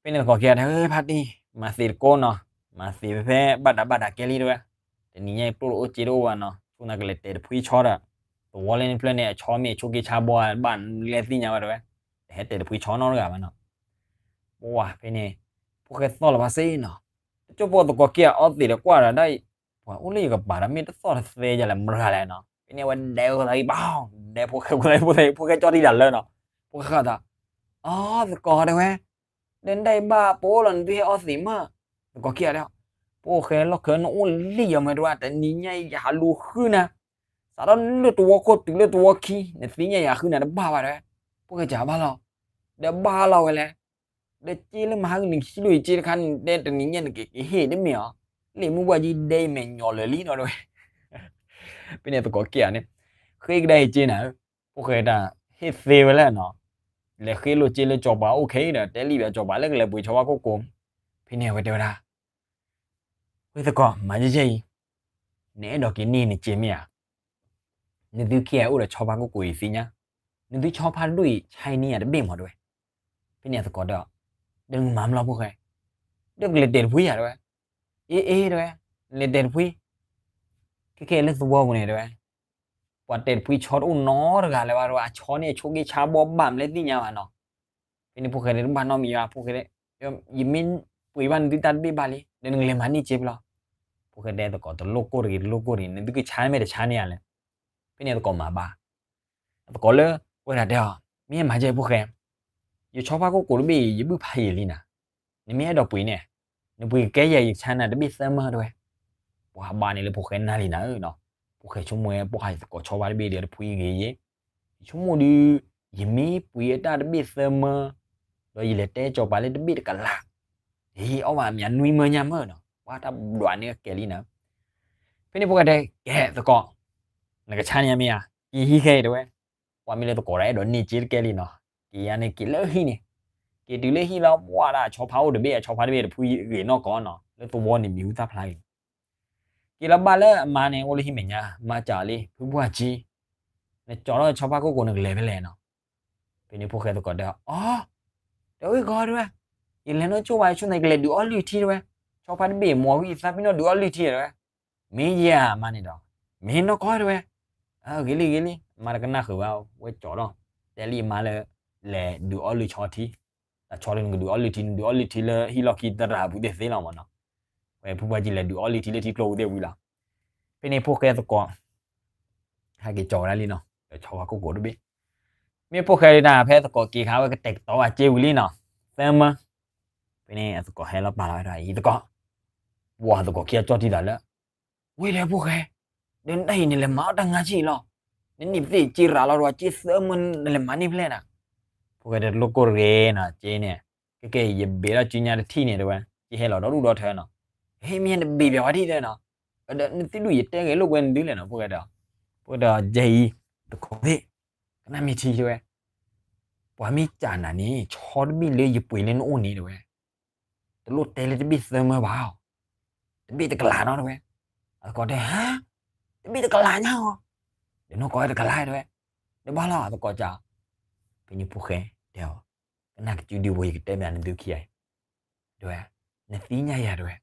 ဖဲန့ၣ်သကိးခံဂၤတဲ ဖါတံၢ် မၤသံးတကိးနီၤ, မၤသံးဖဲဖဲဘၣ်တၢ်ဘၣ်တၢ်ကဲလံတဲဝဲ. တနံၤညါအံၤ ကျိၣ်တအိၣ်စ့တအိၣ်ဘၣ်နီၤ, ဆိကမိၣ်သးကလဲၤတဲာ်တဖှံဆီဒီး သဝီလၢန့ၣ်ဖျၢၣ်န့ၣ် အဆီမ့ၢ်ဆိက့ဆါဘီဘၣ်လဲၣ်သ့ၣ်ညါဝဲတဲဝဲ. တဟဲတဲာ်တဖှံဆီနီတဂၤဘၣ်နီၤ. ပှၤဖဲန့ၣ် ဖိၣ်ဃဲသီၣ်လီၤဘၣ်စ့နီၤ. တကၠိဖိသကိးခံဂၤအီသံးဒီးကွၢ်ဒီးဒၣ်အံၤ ပှၤအိၣ်လၢယကပၤဒီးမ့ၢ်တသီၣ်တသဲယလဲၣ် မတၤလဲၣ်နီၤ. ဖဲန့ၣ်အဝဲဒဲဝဲသးအံၤဘၣ်, ဒဲဖိၣ်ဃဲဖိၣ်ဃဲဖိၣ်ဃဲဖိၣ်ဃဲကၠီၣ်ထံတၢ်လၢနီၤ. ဖိၣ်ဃဲဃၣ်သး အီ သကိးတဲဝဲ, ဒီးနဒၣ်အံၤဘၣ်ပအိၣ်လီၤ နသုဟဲအီသံးမး. သကိးခံဂၤတဲ, ဖိၣ်ဃဲလီၢ်ခၢၣ်နအိၣ်လံယမ့ၢ်တဝဲ တနံၤညါအံၤယဟးလူၤဃုနၤ, စးထီၣ်လၢတဝီခိၣ်တုၤလၢတဝီခံ နသ့ၣ်ညါယၤဃုနၤတဘၣ်ဘၣ်တဲဝဲ. ဖိၣ်ဃဲစံးဘၣ်လီၤ, ဒီးဘၣ်လီၤဝဲလဲၣ်, ဒီးစ့လၢမဟါဂီၤန့ၣ် ဟံးလိာ်ယစ့တခါန့ၣ် တဲတနံၤညါန့ၣ်က့ၤက့ၤဟ့ၣ်တမ့ၢ်အီၤ, လံာ်မုၢ်ဘၣ်ယံၤဒဲအံၤမဲာ်ညိးလၢာ်လံနီၤတဲဝဲ. ဖဲန့ၣ်သကိးခံဂၤန့ၣ် ဃ့ကဒါအံၤစ့နၤ, ဖိၣ်ဃဲတၢ်ဟ့ၣ်သ့ဝဲလၢနီၤ, လဲၤဃ့လိာ်စ့လၢစီၤပၤအိၣ်ခဲအံၤဒီး တဲလံဘၣ်စီၤပၤလၢကလဲၤပှ့ၤဆီဖါခိၣ်ကိး. ဖဲန့ၣ်အဝဲတဲဝဲဒၣ် ဝဲသကိး မၤယဲယဲအံၤ, နအဲၣ်ဒိးက့ၤန့ၢ်နစ့မ့ၢ်ဧါ. နသုခံဂၤအိၣ်ဒီးဆီဖါကိၣ်ကိးအံၤသ့ၣ်ညါ, နသုဆီဖါတဒူၣ်အံၤ ဆါအံၤန့ၢ်ယၤတဘ့ၣ်မးတဲဝဲ. ဖဲန့ၣ်အသကိးတဲအီၤ, ဒီးနကမၤမလီၤဖိၣ်ဃဲ, ဒီးကလဲၤတဲာ်တဖှံဧါတဲဝဲ. အ့အ့တဲဝဲ, လဲၤတဲာ်တဖှံ, ခဲခဲလၢသဝီပူၤန့ၣ်တဲဝဲ, ပှၤတဲာ်တဖှံဆီတအိၣ်နီတဂၤလၢၤဘၣ်တဲဝဲ, အဆီန့ၣ်အဆိက့ဆါဘီဘၣ်မလဲၣ်သ့ၣ်ညါဘၣ်နီၤ. ဖဲန့ၣ်ဖိၣ်ဃဲတဲတဘၣ်နီတမံၤဘၣ်, ဖိၣ်ဃဲ, ယမ့ၢ်ပှ့ၤဘၣ်နသုတၢ်တဘ့ၣ်ဘၣ်လံ, ဒီးနကလဲၤမၤန့ၢ်စ့ဖဲလဲၣ်. ဖိၣ်ဃဲတဲသကိးတလိၣ်ကိၢ်တဂ့ၤ တလိၣ်ကိၢ်တဂ့ၤ, နသုကဆါမ့ၢ်တဆါန့ၢ်ယၤလဲၣ်. ဖဲန့ၣ်သကိးမၤဘၣ်, အသကိးလၢ ဝဲဒၣ်တဲအီၤ, မ့ၢ်မၤကဲဖိၣ်ဃဲ, ယဆီဖါခိၣ်ကိးတဘ့ၣ်အံၤ ယဘုၣ်ဖးယံာ်လံနၤ, နမ့ၢ်အဲၣ်ဒိးပှ့ၤန့ၣ်, နပှ့ၤကကဲယၤ ယကဆါနၤတဘ့ၣ်သၢမၢတဲဝဲ. ပှၤဘၣ်န့ၣ်လၢဖိၣ်ဃဲနၢ်လံနၤဧၢနီၤ, ဖိၣ်ဃဲဆိကမိၣ်ဝဲ ပှၤသကိးဆီဖါတဘ့ၣ်ဒီးတဖှံဂ့ၤယဲ, ယဆိကမိၣ်ဒုး, ယမ့ၢ်ပှ့ၤအတၢ်တဘ့ၣ်သၢမၢ, ဒီးယလဲၤတဲစီၤပၤလၢတဘ့ၣ်တကလး, ယဟ့ၣ်အီၣ်ဘၣ်မ့ၢ်နွံမၢညါမၢနီၤ, ပှၤတၢ်ဘျးန့ၢ်ကဲလံနၤ. ဖဲန့ၣ်ဖိၣ်ဃဲတဲ ကဲသကိး, နကဆါန့ၢ်ယၤမ့ၢ်ဧါ, က့ၤဟံၣ်ခဲအံၤတဲဝဲ. ပှၤမ့ၢ်လၢသကိးဒီးအဲၣ်ဒိးန့ၢ်စ့တကဲလံနီၤ, က့ၤယၤန့ၣ်က့ၤလၢဟံၣ်န့ၣ်, က့ၤတုၤလၢဟံၣ်လီၤ ပှၤဒၣ်ဆီဖါအိၣ်တဘ့ၣ် အဆီဖါတဘ့ၣ်တဖှံဂ့ၤနီၢ်ကီၢ်နီၤ, လၢသဝီန့ၣ်မံၤဟူသၣ်ဖျါဂ့ၤ က့ၤလီၤဘၣ်လၢအမါန့ၣ် အိၣ်လၢဟံၣ်မဲာ်ညါ, မါစံးလံ ဖုပှၢ်ကံ, နကၠီၤထီၣ်ဆီဖါခိၣ်ကိး နကလဲၤဖဲလဲၣ်နီၤ. ဖဲန့ၣ်ဖိၣ်ဃဲသကိးတဲအီၤ, အီ, ဒီးဝဲကီတဲဝဲ, ယလဲၤနီၢ်ကၠိဝဲ ယဆိကမိၣ်သးကလဲၤဒုးအီလုၢ်ထံတဲဝဲ, ဆီဖါတဘ့ၣ်မီၤဝံၤ ယသးပ့ၤနီၣ်ဒုးအီလုၢ်ထံတဲဝဲ. မ့ၢ်ယၤမါန့ၣ်ဒီး, မ့ၢ်နီၢ်ကီၢ်တဲဝဲ. ဂ့ၤလံဂ့ၤလံ, အမါတကနၣ်ဃုာ်ဘၣ်, ဝဲကၠီၤထီၣ်, တဲလံအမါလၢ လဲၤဒုးအီလုၢ်ဆီထံ, တၢ်ဆီလၢနကဒုးအီလုၢ်ထံ နဒုးအီလုၢ်ထံလၢဟံၣ်လီၢ်ခံသရၣ်ပူၤသ့ၣ်သ့လီၤမးနီၤ. ဝဲဖုပှၢ်ကံလဲၤဒုးအီလုၢ်ထံလၢထံကျိပူၤသ့ၣ်ဝံၤလီၤ. ဖဲန့ၣ်ဖိၣ်ဃဲသကိး ဟဲက့ၤကၠီၤဝဲဒၣ်လံနီၤ, ဒီးဆီဖါခိၣ်ကိးတဘ့ၣ်. မ့ၢ်ဖိၣ်ဃဲဒၣ် ဖဲသကိးက့ၤခါဝဲကတဲာ်ကတီၤဝဲစ့ဝံၤလံနီၤ, သၢမၢ. ဖဲန့ၣ်အသကိးဟဲလီၤပာ်လီၤဝဲဒၣ်အံၤသကိး, ပှၤသကိးခံဂၤကၠီၣ်ထံသးလၢ ဝဲလဲၣ်ဖိၣ်ဃဲ, ဒီးနတၢ်အံၤနလဲၤမၤအီၣ်တၢ်ငါဆံၣ်လီၤ, နန့ၢ်ပသ့ၣ်စ့ရၤလီၤဒီး စ့သၢမၢ နလဲၤမၤန့ၢ်ဖဲလဲၣ်နၤ. ဖိၣ်ဃဲတဲတလိၣ်ကိၢ်တဂ့ၤနီၤ, စ့န့ၣ်, ခဲကဲအံၤ ယဘ့းထီၣ်စုညါတထံၣ်န့ၣ်တဲဝဲ, စ့ဟဲလီၤဒီဒူၣ်ဒီထၢနီၤ. ဟ့ၣ်မ့ၢ်နဘ့းပျးဝဲဒ်တဲနီၤ, ဒီးနသုဒူၣ်ယတဲဂ့ၤလိာ်ကွဲနသုလဲၣ်နီၤ ဖိၣ်ဃဲတဲအီၤ. ဖိၣ်ဃဲတဲအီၤ ယဲအံၤ, သကိးသ့ၣ်, ကနၣ်မ့ၢ်ထံတဲဝဲ, ပှၤမ့ၢ်စံးနၤန့ၣ် ဆီတဘ့ၣ်လၢယပှ့ၤလၢနအိၣ်န့ၣ်တဲဝဲ တလိၣ်တဲလၢတဘ့ၣ်သၢမၢဘၣ်, တဘ့ၣ်တကလးနီၤတဲဝဲ. အသကိးတဲ ဟါ, တဘ့ၣ်တကလးညါဧါ, ဒီးနီၢ်ကီၢ်တကလးတဲဝဲ, ဒီးဘၣ်လီၤအသကိးစံး, ဖဲန့ၣ်ဖိၣ်ဃဲတဲအီၤ, ကနၣ်ကစုဒုဖိ ယကတဲဘၣ်နသုခံဂၤအံၤ, တဲဝဲ, နသ့ၣ်ညါယၤတဲဝဲ,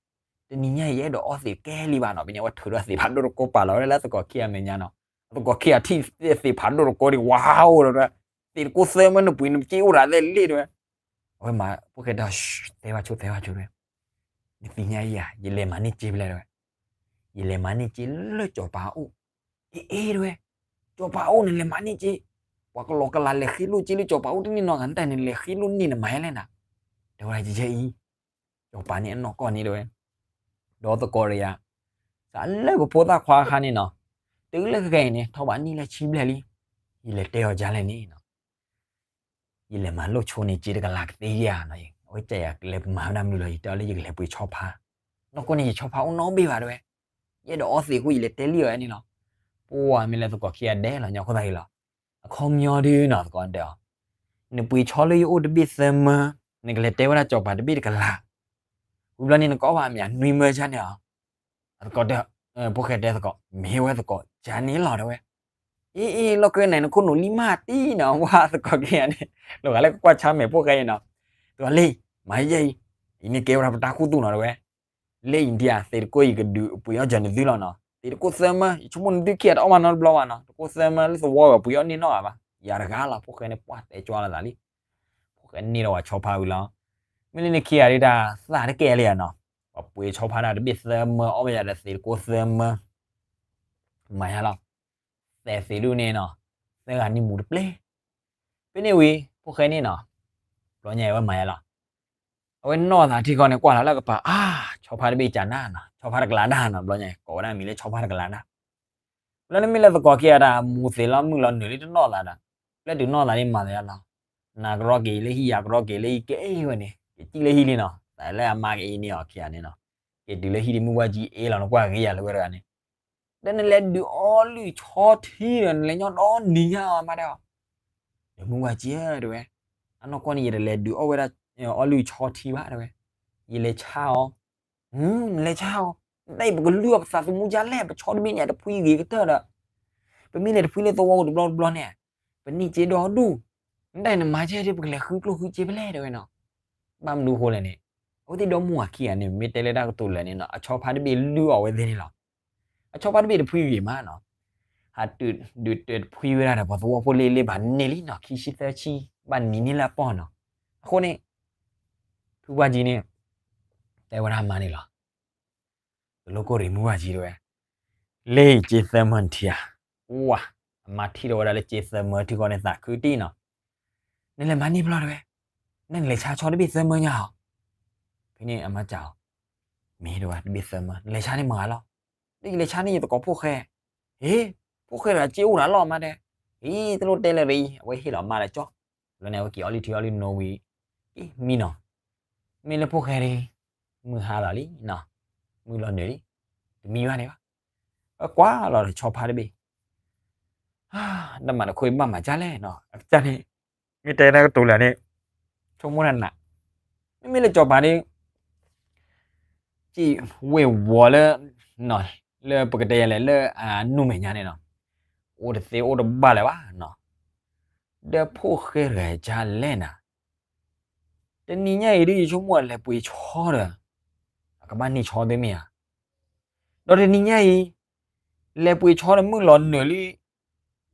တနံၤညါအံၤ ယအဲၣ်ဒိးအီသံးကဲလံဘၣ်နီၤ, ဖဲန့ၣ်အဝဲထုးထီၣ်သံးဖးဒိၣ်တကိးပာ်လီၤဝဲဒၣ်လၢအသကိးခံဂၤမဲာ်ညါနီၤ, အသကိးခံဂၤထံၣ်သံးဖးဒိၣ်တကိးဒံး ဝါအိၣ်ဒီးတဲ, သံးတကိးသၢမၢနပှ့ၤနစ့အိၣ်ရၤသဲလ့ၣ်တဲဝဲ, အဝဲမၤ ဖိၣ်ဃဲတဲအီၤ သဲဝါဆိသဲဝါဆိတဲဝဲ, နသ့ၣ်ညါယၤ ယလဲၤမၤန့ၢ်စ့ဖဲလဲၣ် တဲဝဲ. ယလဲၤမၤန့ၢ်စ့လၢစီၤပၤအအိၣ်. အ့ အ့ တဲဝဲ, စီၤပၤအအိၣ်နလဲၤမၤန့ၢ်စ့, ပှၤကလီၤကလၤလဲၤဃ့လိၣ်စ့လၢစီၤပၤအအိၣ်တန့ၢ်နီတဂၤ နတၢ်န့ၣ်လဲၤဃ့လိၣ်န့ၢ်နမၤယဲလဲၣ်နၤ, တဲဝဲဒၣ်ကဲအံၤ. စီၤပၤန့ၣ်အနီၢ်ကီၢ်န့ၣ် တဲဝဲ, ဒီးသကိးတဂၤ စးလၢပဖိသၣ်ခွါအခါန့ၣ်နီၤ, တုၤလၢခဲအံၤန့ၣ် ထီၣ်ဘးနံၣ်လၢဆံဘျဲၣ်လံ, ယလဲၤတဲအီၤဒ်လဲၣ်န့ၣ်နီၤ, ယလဲၤမၤလိၣ်ဆိန့ၢ်စ့တကလးကသ့ဧါနီၤ, အဝဲကဲယၤလဲၤမၤဝဲဒၣ်မနုၤလီၤ, ယတဲအီၤလၢယကလဲၤပှ့ၤဆီဖါ, နီၢ်ကီၢ်န့ၣ် ယဆီဖါအိၣ်နီတဘ့ၣ်ဘၣ် တဲဝဲ, ယအဲၣ်ဒိးအီသံးအဃိ ယလဲၤတဲလံအီၤန့ၣ်လီၤ. ပှၤမ့ၢ်လၢသကိးခံဂၤဒဲးလီၤ ညါခိၣ်သးအံၤလီၤ. အခီပညီဒုနီၤ သကိးတဲအီၤ, နပှ့ၤဆီလၢယအိၣ်တဘ့ၣ်သၢမၢ, နကလဲၤတဲဝဲဒၣ်စီၤပၤတဘ့ၣ်တကလး, ဝံၤဘျီန့ၣ် နကအီၣ်ဘၣ်မ့ၢ်နွံမၢယါန့ၣ်လီၤ. သကိးတဲ, ဖိၣ်ဃဲတဲသကိး, မ့ၢ်ဝဲသကိး ယၤန့ၣ်လီၤ တဲဝဲ. အ့ အ့ လီၢ်ခၢၣ်သးန့ၣ် နခိၣ်နူာ်လံမးတံၢ်နီၤ, ဝဲသကိးခံဂၤန့ၣ် လီၤဂာ်လၢကကွၢ်ဆါမဲာ်ဖိၣ်ဃဲအံၤနီၤ, သကိးလံ, မၤယဲအံၤ, အံၤန့ၣ်ကဲဝဲဒၣ်ပတၢ်ခူသူၣ်နီၤ တဲဝဲ. လၢအံၤဒံးဧါ, သ့ၣ်တကိးအံၤကဒုးပှ့ၤအီၣ်စၢၤနသုလီၤနီၤ, သ့ၣ်တကိးသၢမၢ, ယဆိကမိၣ်နသုခံဂၤတအီၣ်ဘၣ်နီတဘျီဘၣ်နီၤ, တကိးသၢမၢလၢသဝီဂၤပှ့ၤအီၣ်န့ၢ်နီတဂၤဘၣ်, ယၤတဂၤလီၤ. ဖိၣ်ဃဲန့ၣ် ပှၤတဲကၠွလီၤသးလံ. ဖိၣ်ဃဲန့ၢ်ဒီးဝဲဆီဖါဝံၤလီၤ. မ့ၢ်လၢနခံဂၤဒ်တၢ်သးတကဲလံဧါနီၤ, ပှၤပှ့ၤဆီဖါဒၣ်တဘ့ၣ်သၢမၢ အီၣ်ဘၣ်ယၤဒီးသ့ၣ်တကိးသၢမၢ, မၤယါလီၤ. သဲးသ့ၣ်ဒူၣ်န့ၣ်နီၤ, သၢဂၤန့ၣ်မူတပျဲၢ်. ဖဲန့ၣ်ဝံၤ ဖိၣ်ဃဲန့ၣ်နီၤ, ဘျီညါအဝဲမၤယါလီၤ. အဝဲနီၢ်သးထံဃီန့ၣ် ကွၢ်လီၤလၢကပၤ, အါ, ဆီဖါတဘ့ၣ်ကနၣ်နီၤ, ဆီဖါတကလးဒၣ်နီၤ, ဘျီညါကိးဝဲဒၣ်မံၤလၢဆီဖါတကလးဒၣ်. လၢနမ့ၢ်လၢသကိးခံဂၤတၢ်မူသ့ၣ်လီၤ မုၢ်လီၤနုာ်လံတနီၢ်သးဒီး, ပျဲတုၤနီၢ်သးန့ၣ်မၤသးယါလီၤ. နၤကရီက့ၤလၢဟံၣ် ယၤကရီက့ၤလၢဟံၣ် ကဲဝဲန့ၣ် ကစံၣ်လၢဟံၣ်လံနီၤ, သးလၢအမါကအ့န့ၢ်အီၤခံဂၤန့ၣ်နီၤ, က့ၤတုၤလၢဟံၣ်ဒ်မုၢ်ဝၢ်ကၠံအ့လီၤ နကွၢ်ဂ့ၤယၤလၢဝဲတဂၤန့ၣ် ဒီးနလဲၤဒုးအီလုၢ်ဆီထံဒီး နလဲၤညီဒီနံၤညါအီၤမးတဲအီၤ, ဒီးမုၢ်ဝၢ်ကၠံဧၢ တဲဝဲ, အနီၢ်ကီၢ်န့ၣ် ယတလဲၤဒုးအီၣ်ဝဲဒၣ် အီလုၢ်ဆီထံဘၣ် တဲဝဲ, ယလဲၤဆါအီၤ, နလဲၤဆါအီၤ, နတၢ်အံၤပကလုၢ်အီၤပသးသမူဒ်လဲၣ်, ပဆီတဘ့ၣ်န့ၣ် အတဖှံဂ့ၤကတၢၢ်ဒီး, ပမ့ၢ်လဲၤတဖှံလၢသဝီပူၤတဘျီတဘျီန့ၣ်, ပန့ၢ်စ့ဒီဒူၣ်, နတၢ်အံၤနမၤကဲဒ်ပကလဲၤဃုကျိၣ်ဃုစ့ဖဲလဲၣ် တဲဝဲနီၤ. ဘၣ်မနုၤဃိလဲၣ်န့ၣ်, အဝဲသ့ၣ်ဒီမါဝၤခံဂၤန့ၣ် မ့ၢ်တဲလၢတၢ်ကတိၤလၢာ်န့ၣ်နီၤ, အဆီဖါတဘ့ၣ်လုၢ်အီၣ်ဝဲသ့ၣ်န့ၣ်လီၤ. အဆီဖါတဘ့ၣ်တဖှံဂ့ၤမးနီၤ, ဟးတုၤဒုးတဖှံဝဲဒၣ်ဒီး ပှၤသဝီဖိလ့လ့ဘၣ်န့ၢ်လံနီၤ, ခံဆံသၢဆံ ဘၣ်နံၤန့ၢ်လၢအပီၢ်နီၤ. အဃိန့ၣ် ဖုဝၢ်ကၠံန့ၣ် တဲဝဲဒၣ်အမါန့ၣ်လီၤ. တလိၣ်ကိၢ်ရံၣ်မုၢ်ဝၢ်ကၠံ တဲဝဲ, လ့ၣ်စ့သၢမၢနထံဧါ. ဝါ, အမါထံၣ်ထီၣ်ဝဲဒၣ်လၢစ့သၢမၢထံဃီန့ၣ် သးခုတံၢ်နီၤ. နလဲၤမၤန့ၢ်ဖဲလဲၣ် တဲဝဲ, နလဲၤဆါဆီတဘ့ၣ်သၢမၢညါဧါ. ဖဲန့ၣ်အမါစံးအီၤ, မ့ၢ် တဲဝဲ, တဘ့ၣ်သၢမၢ, နလဲၤဆါန့ၢ်မတၤဂၤလီၤ. လၢယလဲၤဆါန့ၢ်ယသကိးဖိၣ်ဃဲ. ဟ့, ဖိၣ်ဃဲတဂၤစ့အိၣ်တၢ်လီၤမး တဲ. အံၤ တလိၣ်တဲလၢၤအံၤ, အဝဲဟ့ၣ်လီၤမါဒီးကၠီ, လီၤန့ၣ် အဝဲက့ၤအီလုၢ်ထံအီလုၢ်နိဝံၤ, အံၤ မံနီၤ, မ့ၢ်လၢဖိၣ်ဃဲဒၣ် မုၢ်ဟါလီၤလံနီၤ, မုၢ်လီၤနုာ်လံ, တမံဘၣ်န့ၣ်ဘၣ်. အကွၢ်လီၤဒီးဆီဖါတဘ့ၣ်, တၢ်မၤတခီအံၤဘၣ်မၤဒ်လဲၣ်နီၤ, အကစၢ်န့ၣ် မ့ၢ်တဲတၢ်ကတိၤလၢာ်န့ၣ်, ဆိကမိၣ်တၢ်နး, မ့မ့ၢ်လၢစီၤပၤန့ၣ် စံးဝ့ၤဝီၤလၢ, လၢပကတဲယၤလဲၣ်လၢအနူၢ်မဲာ်ညါန့ၣ်နီၤ, အိၣ်တသ့အိၣ်တဘၣ်လၢၤဘၣ်နီၤ, ဒီးဖိၣ်ဃဲတဂၤဒ်လဲၣ်နၤ, တနံၤညါအံၤဒ်ယဆိကမိၣ်လဲၤပှ့ၤဆီဒီး, အကဘၣ်န့ၢ်ဆီသ့မ့ၢ်ဧါ, ဒီးတနံၤညါအံၤ, လဲၤပှ့ၤဆီဒီးမုၢ်လီၤနုာ်လံ,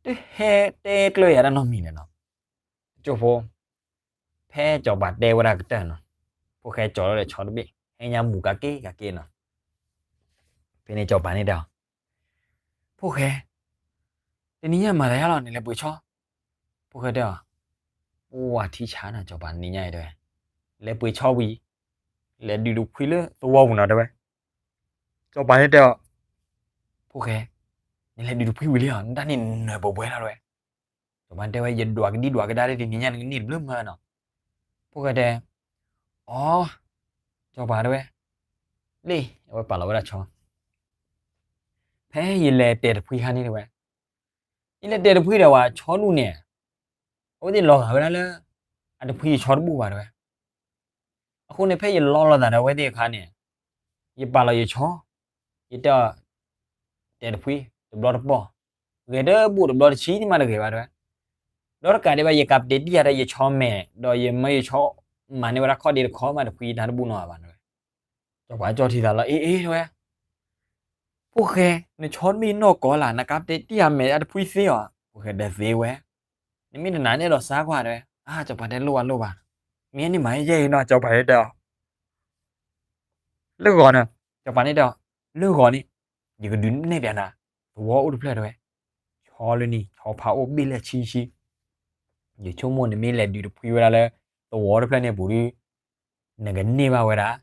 တဟဲတဲကျၢၤယၤတၢ်နီတမံၤလဲၣ်နီၤ. ကၠိဖိ, ဖဲစီၤပၤတဲဝဲဒၣ်ကတၢၢ်နီၤ, ဖိၣ်ဃဲကၠီၤလီၤဒီးဆီတဘ့ၣ် ဟဲညါမူၤကးက့ၤကးက့ၤနီၤ. ဖဲန့ၣ်စီၤပၤန့ၣ်တဲအီၤ, ဖိၣ်ဃဲ, တနံၤညါမၤသးယါလီၤ နလဲၤပှ့ၤဆီ. ဖိၣ်ဃဲတဲအီၤ, အိၣ်ဝဲထံဆါနီၤ စီၤပၤ နံၤညါအံၤတဲဝဲ, လဲၤပှ့ၤဆီဝံၤ, လဲၤဒုးတဖှံလၢသဝီပူၤနီၤတဲဝဲ. စီၤပၤန့ၣ်တဲအီၤ, ဖိၣ်ဃဲ, နလဲၤဒုးတဖှံဝံၤလံဧါ, နတၢ်န့ၣ်နၢၤပှဲၤပှဲၤလီၤတဲဝဲ. စီၤပၤတဲဝဲ ယဒွးကဒံဒွးကဒါလၢတနံၤညါ နကန့ၢ်တဘျုးမၢနီၤ. ဖိၣ်ဃဲတဲ, အိ, စီၤပၤတဲဝဲ, လ့ၣ် အဝဲပာ်လီၤဝဲဒၣ်ဆီ, ဖဲယလဲၤတဲာ်တဖှံခါန့ၣ်တဲဝဲ, ယလဲၤတဲာ်တဖှံဒီးဝဲဆီဒူၣ်န့ၣ်, အဝဲသ့ၣ်လီၤဂာ်ဝဲဒၣ်လၢ အတဖှံယဆီတဘူၣ်ဘၣ်တဲဝဲ. အဃိန့ၣ် ဖဲယလီလီၤသးဒီးအဝဲသ့ၣ်အခါန့ၣ်, ယပာ်လီၤယဆီ, ယတဲအီၤ, တဲာ်တဖှံ, တဘျီတပီၢ်, ဂဲၤတဘူၣ်တဘျီတဆံမးတဂ့ၤဘၣ်တဲဝဲ. ဒီးတကးဒံးဘၣ် ယကးပတဲာ်တံၢ်ယၤဒီးယဆီမဲာ်, ဒီးယမၢယဆီမၤန့ၢ်ဝဲဒၣ်ခီၣ်ဒ့တခီမး တဖှံယတၢ်တဘူၣ်နီတဂၤဘၣ်တဲဝဲ. စီၤပၤကၠီထံသးလီၤ အ့ အ့ တဲဝဲ, ဖိၣ်ဃဲ, နဆီတဘ့ၣ်နီၢ်ကီၢ်လၢ် နကးပတဲာ်တံၢ်ယၤမဲာ်အတဖှံသ့ဧါ. ဖိၣ်ဃဲတဲသ့ဝဲ, နမ့ၢ်တနာ်န့ၣ်ဒီးစါကွၢ်တဲဝဲ. အါ စီၤပၤတဲလိၣ်ဘၣ်လိၣ်ဘၣ်, မ့ၢ်န့ၣ်မၤယဲအံၤနီၤ စီၤပၤတဲအီၤ. လၢဂီၤန့ၣ်, စီၤပၤန့ၣ်တဲ, လၢဂီၤန့ၣ် ယကဒုးနဲၣ်ပၠးနၤ, သဝီအိၣ်တဖျၢၣ်တဲဝဲ, ဆီလၢနံၤ ဆီဖါအိၣ်ဘ့ၣ်လဲၣ်ဆံဆံ, ယဆိကမိၣ်နမ့ၢ်လဲၤဒုးတဖှံဝဲဒၣ်လၢ သဝီတဖျၢၣ်န့ၣ်အပူၤဒီး နကန့ၢ်ဘၣ်ဝဲဒၣ်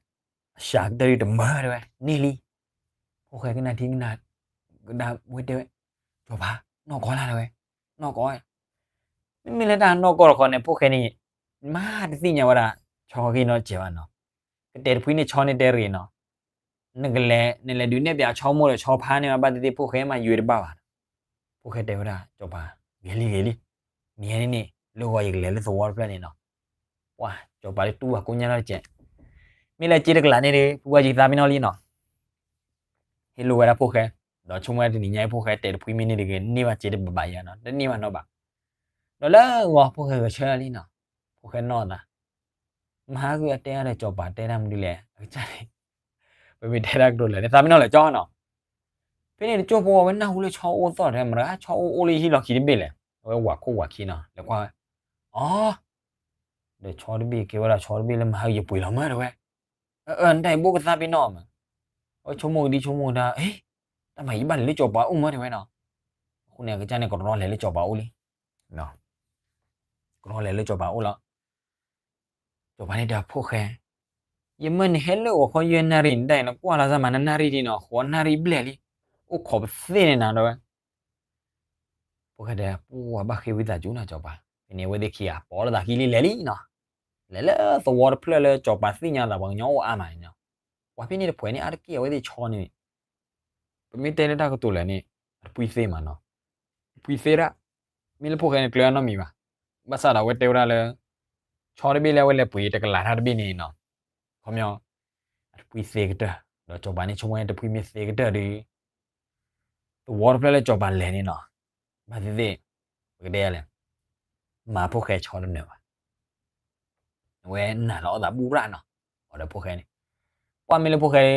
အစှၤကတၢၢ်ဒုးတမၢတဲဝဲ, န့ၢ်လံ. ဖိၣ်ဃဲကနၣ်ထံကနၣ်, ကဒါဝဲတဲဝဲ, စီၤပၤ, နီၢ်ကီၢ်လၢတဲဝဲ, နီၢ်ကီၢ်, မ့မ့ၢ်လၢတၢ်နီၢ်ကီၢ်တခီန့ၣ် ဖိၣ်ဃဲန့ၣ် မၤတသ့ၣ်ညါဝဲဒၣ် ဆီဂ့ၢ်နီတစဲးဘၣ်နီၤ, ကတဲာ်တဖှံန့ၢ်ဆီန့ၣ်တဲရ့ၣ်နီၤ, နကလဲၤ နလဲၤဒုးနဲၣ်ပၠးဆီမိၢ်ဒီးဆီဖါန့ၣ် ဘၣ်သ့ၣ်သ့ၣ်ဖိၣ်ဃဲမၤယွၤတဘၣ်ဘၣ်. ဖိၣ်ဃဲတဲဝဲဒၣ် စီၤပၤ, ဂ့ၤလံဂ့ၤလံ, မ့ၢ်ဟဲန့ၣ်န့ၣ် လၢဂီၤယကလဲၤလၢသဝီတဖျၢၣ်န့ၣ်နီၤ, ပှၤ စီၤပၤဒုးတူၢ်ဘၣ်ကိညါနီတစဲး, မ့ၢ်လၢက့တကလးန့ၣ်ဒီး ပှၤယသးပ့ၤနီၣ်လံနီၤ ဟ့ၣ်လိာ်ဝဲဒၣ်ဖိၣ်ဃဲ, ဒီးဆိကမိၣ်ဝဲတနံၤညါအံၤဖိၣ်ဃဲတဲာ်တဖှံမ့ၢ်န့ၢ်တဂ့ၤ န့ၢ်ဘၣ်စ့တဘၣ်ဘၣ်ယၤနီၤ တန့ၢ်ဘၣ်နီတဘၣ်, ဒီးလၢဂီၤဖိၣ်ဃဲဂဲၤဆၢထၢၣ်လံနီၤ, ဖိၣ်ဃဲနီၢ်သး, မဟါဂုၢ်အတဲအါဒီးစီၤပၤတဲတၢ်မနုၤလဲၣ် အကစၢ်န့ၣ်, ပမ့ၢ်တဲတၢ်ကတိၤလၢာ်န့ၣ် သးပ့ၤနီၣ်လၢာ်ကၠီနီၤ, ဖဲန့ၣ်တကၠိဖိအဝဲနၢ်ဟူလၢဆီအိၣ်သီၣ်တဲမတၤ ဆီအိၣ်အိၣ်လၢဟံၣ်လီၢ်ခံတဘ့ၣ်လဲၣ်, အဝဲဝးခိၣ်ဝးခံနီၤ လဲၤကွၢ်ဝဲ, အီ ဒီးဆီတဘ့ၣ်ကဲဝဲဒၣ်ဆီတဘ့ၣ်လၢမဟါဂုၢ်ယပှ့ၤလီၤမၢတဲဝဲ, အၢ နတၢ်အံၤဘိၣ်ကသးပ့ၤနီၣ်မး, အဝဲဆိကမိၣ်ကဒံဆိကမိၣ်ကဒါ, တၢ်မၤယဘၣ်လဲၤလၢစီၤပၤအိၣ်မၢတဲဝဲနီၤ, အဃိန့ၣ် အကစၢ်န့ၣ်ကရီလဲၤလၢစီၤပၤအိၣ်လံ, ကရီလဲၤလၢစီၤပၤအိၣ်လီၤ စီၤပၤန့ၣ်တဲဖိၣ်ဃဲ, ယမၢနဟဲလၢဂီၤခီယဲၢ်နၣ်ရံၣ် နတၢ်အံၤနကွၢ်လီၤစၢ်မး နနၣ်ရံၣ်ဒ်နီၤ ဃိးနၣ်ရံၣ်ဘျဲၣ်လံ, အိၣ်ခိးပသ့ၣ်န့ၣ်နၤတဲဝဲ, ဖိၣ်ဃဲတဲ ပှၤဘၣ်ဃ့ဝံသးစူၤနီၤစီၤပၤ, ဖဲန့ၣ်အဝဲသ့ၣ်ခံဂၤ ပိာ်လိာ်သးခံလံလဲၤလံနီၤ, လဲၤလၢသဝီတဖျၢၣ်လၢစီၤပၤသ့ၣ်ညါသးပှၤကညီအိၣ်အါမးန့ၣ်နီၤ, ပှၤဖဲန့ၣ်တဖှဲးန့ၣ်အါတက့ၢ်အဝဲသ့ၣ်ဆီန့ၣ် ပမ့ၢ်တဲလၢတၢ်ကတိၤလၢာ်န့ၣ် အတဖှံသ့မးနီၤ, တဖှံသ့ဒၣ်, မ့ၢ်လၢဖိၣ်ဃဲန့ၣ်ကျၢၤအနီတမံၤဘၣ်, ဘၣ်ဆၣ်ဒီးအဝဲတဲဝဲဒၣ်လၢ ဆီတဘ့ၣ်လၢအဝဲလဲၤပှ့ၤတကလးတၢ်တဘ့ၣ်န့ၣ်နီၤ, ခီပညီ အတဖှံသ့ကတၢၢ်, ဒီးစီၤပၤန့ၣ်ဆိကမိၣ်န့ၣ်တဖှံမ့ၢ်သ့ကတၢၢ်ဒီး သဝီတဖျၢၣ်လၢစီၤပၤလဲၤန့ၣ်နီၤ, ဘၣ်သ့ၣ်သ့ၣ် ပကတဲလဲၣ်, မၤဖိၣ်ဃဲဆီတနၢၤဘၣ် အဝဲနာ်လီၤအီၣ်သးဘူၣ်ရၣ်နီၤ, အီၤဒီးဖိၣ်ဃဲန့ၣ်, ပှၤမ့ၢ်လၢဖိၣ်ဃဲ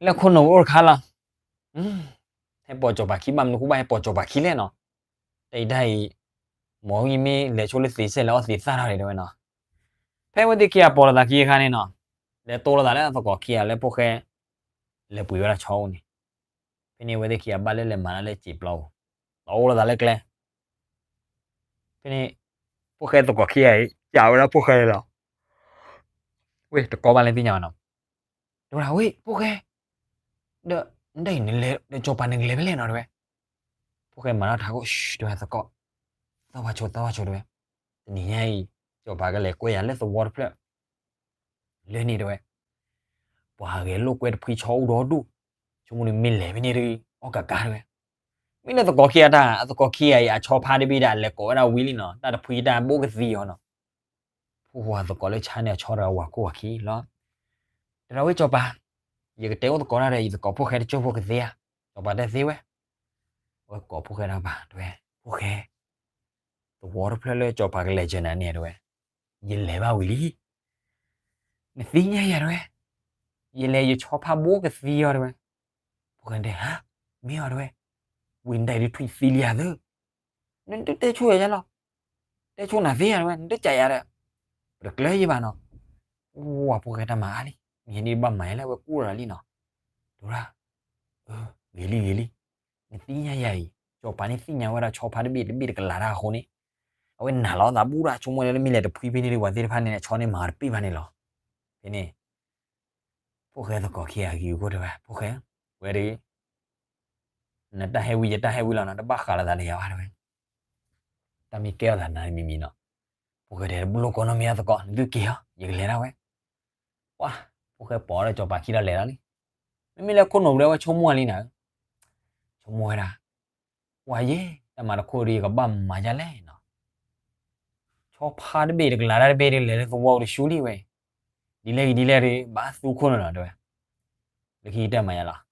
လၢခိၣ်နူာ်အိၣ်တခါလီၤ, ဟဲပိာ်စီၤပၤခံဘၣ်မနုၤဃိဘၣ်ဟဲပိာ်စီၤပၤခံလဲၣ်နီၤ, တၢ်အံၤတၢ်အံၤ, မ်ယမ့ၢ်လဲၤဆိလၢသ့စဲၣ်လဲၤအီၣ်သ့သၣ်ထီၣ်ဒံးတဲဝဲနီၤ, ဖဲအဝဲသ့ၣ်ခံဂၤပိာ်လိာ်သးခံအခါန့ၣ်နီၤ, လဲၤတိလိာ်သးလၢအသကိးခံဂၤလၢဖိၣ်ဃဲ လဲၤပှ့ၤဝဲဒၣ်ဆီအိၣ်န့ၣ်, ဖဲန့ၣ်အဝဲသ့ၣ်ခံဂၤဘၣ်လၢလဲၤမၤတၢ်လၢစံာ်ပျီပူၤ, တီလိာ်သးလၢကျဲ ဖဲန့ၣ် ဖိၣ်ဃဲသကိးခံဂၤအံၤ ကးဝဲဒၣ်ဖိၣ်ဃဲလီၤ, ဝ့ၢ်တကီဘၣ်လၢသ့ၣ်ညါဘၣ်နီၤ, တဲဝဲဒၣ်ဝ့ၢ်ဖိၣ်ဃဲ, ဒီးနတၢ်အံၤနလဲၤ ဒီးစီၤပၤနကလဲၤဖဲလဲၣ်နီၤတဲဝဲ, ဖိၣ်ဃဲမၤထီၣ်ထးခိၣ် တဲဝဲသကိး, သီၣ်ဝါဆိသီၣ်ဝါဆိတဲဝဲ, တနံၤညါအံၤ စီၤပၤကလဲၤကွဲယၤလၢသဝီတဖျၢၣ် လၢန့ၣ်တဲဝဲ, ပှၤဂဲၤလိာ်ကွဲတဖှံဆီအိၣ်ဒီဒူၣ်, ဆိကမိၣ်ဒုးမ့ၢ်လဲၤဖဲန့ၣ်ဒုး အီၣ်ကးကးတဲဝဲ, မ့ၢ်လၢသကိးခံဂၤတၢ် အသကိးခံဂၤအံၤ အဆီဖါတဘ့ၣ်ဒၣ်လဲၤကိးဝဲဒၣ်ဝံၤလံနီၤ, တၢ်တဖှံတၢ်ဘိၣ်ကသံအီၤနီၤ, ဖိၣ်ဃဲသကိးလၢဆါန့ၣ်အဆီတဂၤဝၤခိၣ်ဝၤခံလီၤ, တဲဒၣ်ဝဲစီၤပၤ, ယကတဲအိၣ်သကိးတၢ်ဒီး ယသကိးဖိၣ်ဃဲတကၠိဖိကသ့ဧါ, စီၤပၤတဲသ့ဝဲ, အဝဲကိးဖိၣ်ဃဲတၢ်ဘၣ်တဲဝဲ, ဖိၣ်ဃဲ သဝီတဖျၢၣ်လၢစီၤပၤကလဲၤစၢၤနၤန့ၣ်တဲဝဲ, ယလဲၤဘၣ်ဝံၤလံ, နသ့ၣ်ညါယၤတဲဝဲ, ယလဲၤယဆီဖါဘိၣ်ကသံအီၤတဲဝဲ, ဖိၣ်ဃဲတဲ ဟါ, မ့ၢ်အီၤတဲဝဲ, ဝံၤနတၢ်အံၤဒုးထွံၣ်သံလံဧါသၢ, နတတဲဆိယၤယၤလီၤ, တဲဆိနၤသ့ဧါတဲဝဲ, နတကးယၤဒီး, ပတကျၢၤယဘၣ်နီၤ, ဝၤဖိၣ်ဃဲတၢ်မၤအါလံ, မ့ၢ်ဟဲန့ၣ်ဘၣ်မၤယၤလၢအဝဲကူၣ်ရၤလံနီၤ, တဲဝဲဒၣ်, ဂ့ၤလံဂ့ၤလံ, နသ့ၣ်ညါယၤအံၤ, စီၤပၤန့ၣ်သ့ၣ်ညါဝဲဒၣ်ဆီဖါတဘ့ၣ်တဘ့ၣ်တကလးတၢ်အဃိန့ၣ်, အဝဲနာ်လီၤအသးဘူၣ်ဒၣ် ဆိကမိၣ်လၢမ့ၢ်လဲၤတဖှံဖဲန့ၣ်ဒီး ပှၤသ့ၣ်တဖၣ်န့ၣ် ဆီန့ၣ်မၤတပ့ၢ်ဘၣ်န့ၣ်လီၤ, ဖဲန့ၣ် ဖိၣ်ဃဲသကိးခံဂၤဂ့ၤအဃိတဲဝဲ ဖိၣ်ဃဲ, ဝဲဒၣ်, နတၢ်ဟဲဝံယတၢ်ဟဲဝံလီၤနီၤ တဘၣ်ဃးလိာ်သးဒီးယၤဘၣ်တဲဝဲ, တၢ်မ့ၢ်ကဲထီၣ်သးနၤမံၤမံၤနီၤ, ဖိၣ်ဃဲတဲတဘျီကိးနီတမံၤသကိး နသုက့ၤလီၤ ယကလဲၤဒၣ်ဝဲ, ပှၤ, ဖိၣ်ဃဲပိာ်ဒီးစီၤပၤခံဒီးလဲၤလီၤလံ, မ့မ့ၢ်လၢခိၣ်နူာ်ပူၤဒီးဝဲဆိကမိၣ်လံနၤ, ဆိကမိၣ်ဝဲဒၣ်, ပှၤယဲ, တၢ်မၤတခိၣ်ဒီးယကဘၣ်မၤဒ်လဲၣ်နီၤ ဆီဖါတဘ့ၣ်တကလးတၢ်တဘ့ၣ်ဒီး လဲၤလၢသဝီတဆူလံဝဲ, ဒ်လဲၣ်ဂ့ၤဒ်လဲၣ်ဒီး ဘၣ်သူခိၣ်နူာ်လီၤတဲဝဲ, လၢခံကတၢၢ်မၤယၤလီၤ,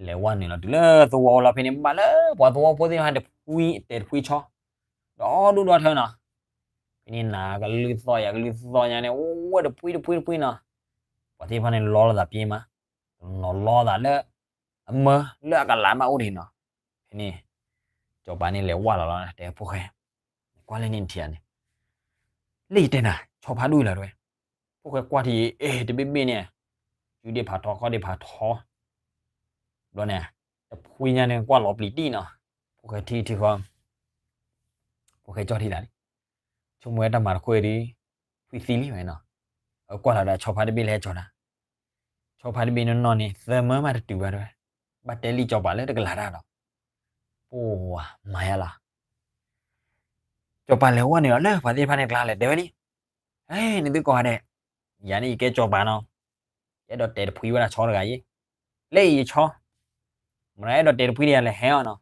လဲၤဝဲနုာ်လီၤတုၤလၢသဝီလီၤ ဖဲန့ၣ် ဘၣ်လၢပှၤသဝီဖိသ့ၣ်တဖၣ်တဖှံတဲာ်တဖှံဆီ, ဒီဒူၣ်ဒီထၢနီၤ, ဖဲန့ၣ်နၤကလုၢ်သီၣ်ယၤကလုၢ်သီၣ်ညါန့ၣ် အိၣ်ဝဲတဖှံတဖှံတဖှံနီၤ, ပှၤသ့ၣ်တဖၣ်န့ၣ်လီလိာ်သးပျ့ၤမး, နီၤလီသးလၢ အမၢလၢအကလးမးအိၣ်ဒံးနီၤ, ဖဲန့ၣ်, စီၤပၤန့ၣ်လဲၤဝဲလီၤလီၤ တဲဖိၣ်ဃဲ, ကွၢ်လၢန့ၣ်ထံၣ်ဧါန့ၣ်, လၢယတဲနၤ ဆီဖါဒူၣ်လီၤတဲဝဲ, ဖိၣ်ဃဲကွၢ်ထံၣ်အ့ၣ်တဘ့ၣ်ဘ့ၣ်န့ၣ်, ဒုးဒ့ၣ်ဖးထီ ခီၣ်ဒ့ၣ်ဖးထီ, ဘျီန့ၣ် တဖှံညါန့ၣ် ကွၢ်လီၤပျံၤတံၢ်နီၤ, ဖိၣ်ဃဲထံၣ်ထံၣ်ဃီ ဖိၣ်ဃဲကၠီၣ်ထံၣ်သးလံ, ဆိကမိၣ်ဝဲတၢ်မၤတခိၣ်အံၤဒီး ဖှံသံလံဝဲနီၤ, အဝဲကွၢ်လီၤဒီးဆီဖါတဘ့ၣ်လၢဟဲကၠီၤတၢ်, ဆီဖါတဘ့ၣ်နီၢ်နီၢ်န့ၣ် သၢမၢမးတတုၤဘၣ်တဲဝဲ, ဘၣ်တဲလံကၠီၤပၤလၢတကလးတၢ်ဒီး, ပှၤမၤယါလီၤ ကၠီၤပၤလဲၤဝဲန့ၣ်ဒီး လၢပှၤသ့ၣ်တဖၣ်န့ၣ်ကျါလဲၤတဲဝဲလံ, ဟဲ နသုကိးဂၤဒဲး, ယၤန့ၣ်ယကဲကၠီၤပၤနီၤ, ယအဲၣ်ဒိးတဲတဖှံဝဲဒၣ်ဆီတဂၤအံၤ, လၢအံၤယဆီ, မ့ၢ်အဲၣ်ဒိးတဲတဖှံဒီးယၤလဲၤဟဲအီၤနီၤ,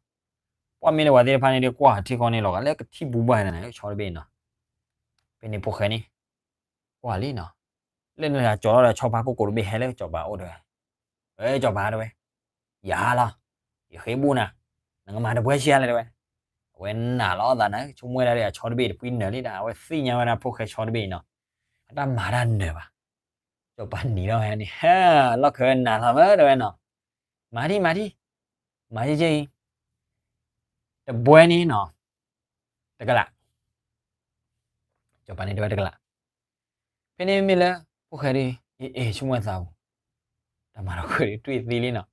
ပှၤမ့ၢ်လၢပှၤသ့ၣ်တဖၣ်န့ၣ်ဒီးကွၢ်ထံဃီန့ၣ်လီၤဂာ်လၢကထံၣ်ပူၤဘၣ်န့ၣ် ဆီတဘ့ၣ်နီၤ, ဖဲန့ၣ်ဖိၣ်ဃဲန့ၣ် ကွၢ်လံနီၤ, လၢနဂၤကၠီၤလီၤဒီးဆီဖါကိၢ်ကိၢ်တဘ့ၣ်ဟဲလၢကၠီၤပၤအိၣ်တဲဝဲ, ဝဲကၠီၤပၤတဲဝဲ, ယၤလီၤ, ယဃ့ဘူၣ်နၤ, နကမၤတပှဲၤဆံးအါလဲၣ်တဲဝဲ, အဝဲနာ်လီၤအသးနၤ ဆိကမိၣ်ဝဲဒၣ်ဒီးအဆီတဘ့ၣ်တဖှံနၢၤလံဒၣ် အဝဲသ့ၣ်ညါဝဲဒၣ်ဖိၣ်ဃဲဆီတဘ့ၣ်အံၤနီၤ, အတၢ်မၤတၢ်နၢၤဘၣ်, ကၠီၤပၤနံၤလီၤဟဲန့ၣ် ဟဲ လီၢ်ခၢနၤလီၤမၢတဲဝဲနီၤ, မၤဒံမၤဒံ, မၤယဲယဲအံၤ, တဘှဲန့ၣ်နီၤ, တကလး, ကၠီၤပၤန့ၣ်တဲဝဲတကလး, ဖဲန့ၣ်မ့ၢ်လၢ ဖိၣ်ဃဲဒီး အ့ အ့ ဆိကမိၣ်သးပူၤ, တၢ်မၤတခိၣ်ဒီးတွံၢ်သံလံနီၤ,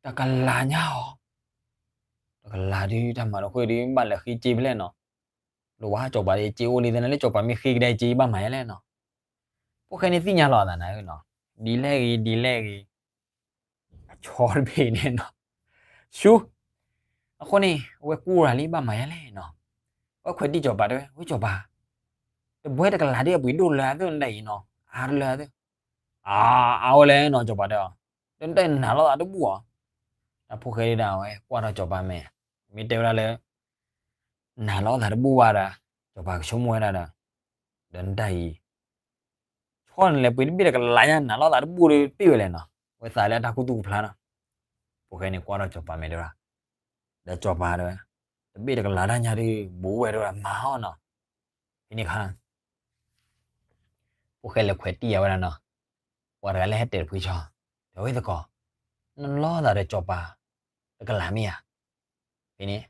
တကလးညါအီၤ, တကလးဒီးတၢ်မၤတခိၣ်ဒီးဘၣ်လဲၤဃ့စ့ဖဲလဲၣ်နီၤ, လိၣ်ဝဲကၠီၤပၤဒီးစ့အိၣ်လံသနာ်လၢကၠီၤပၤမ့ၢ်ဃ့ကဒါစ့ဘၣ်မၤယဲလဲၣ်နီၤ, ဖိၣ်ဃဲန့ၣ်သ့ၣ်ညါလီၤအသးနၤနီၤ, ဒ်လဲၣ်ဂ့ၤ ဒ်လဲၣ်ဂ့ၤ အဆီတဘ့ၣ်န့ၣ်နီၤ, ဆူ, အဃိန့ၣ် အဝဲကူၣ်ရၤလံဘၣ်မၤယဲလဲၣ်နီၤ, အဝဲခွဲးတံၢ်ကၠီၤပၤတဲဝဲ ဝဲကၠီၤပၤ, တဘှဲတကလးဒီးအပှ့ၤဒိၣ်လၢအသ့ၣ်နဒၣ်အံၤနီၤ, အါတလၢအသ့ၣ်, အါ အါဝဲလဲၣ်နီၤ ကၠီၤပၤတဲအီၤ, ဒီးနတၢ်အံၤနးလိာ်သးတဘူၣ်အီၤ, တၢ်ဖိၣ်ဃဲဒၣ်အဝဲကွၢ်ထီၣ်ကၠီၤပၤမဲာ်, မ့ၢ်တဲဝဲဒၣ်လၢ နးလိာ်သးတဘူၣ်ဘၣ်ဒီး, ကၠီၤပၤကဆိကမိၣ်ဝဲဒၣ်ဒီး, ဒီးနတၢ်အံၤ ဆီန့ၣ်လဲၤပှ့ၤတဘ့ၣ်တကလးညါ နးလိာ်သးတဘူၣ်ဒီးတ့ၢ်ဝဲလဲၣ်နီၤ, အဝဲသးလၢအတၢ်ကူၣ်သူၣ်ကဖျါနီၤ, ဖိၣ်ဃဲန့ၣ်ကွၢ်ထီၣ်ကၠီၤပၤမဲာ်တဲဝဲဒၣ်, ဒီးကၠီၤပၤတဲဝဲ, တဘ့ၣ်တကလးတၢ်ညါဒီး ဘူးဝဲတဲဝဲဒၣ်မၤအီၤနီၤ, ဖဲန့ၣ်အခါ ဖိၣ်ဃဲလဲၤခွဲးတံၢ်ယၤဝဲဒၣ်နီၤ, ပှၤတဂၤလၢဟဲတဲာ်တဖှံဆီ, ဒီးဝဲသကိး, နလိာ်သးဒီးကၠီၤပၤ တကလးမ့ၢ်ဧါ, ဖဲန့ၣ်,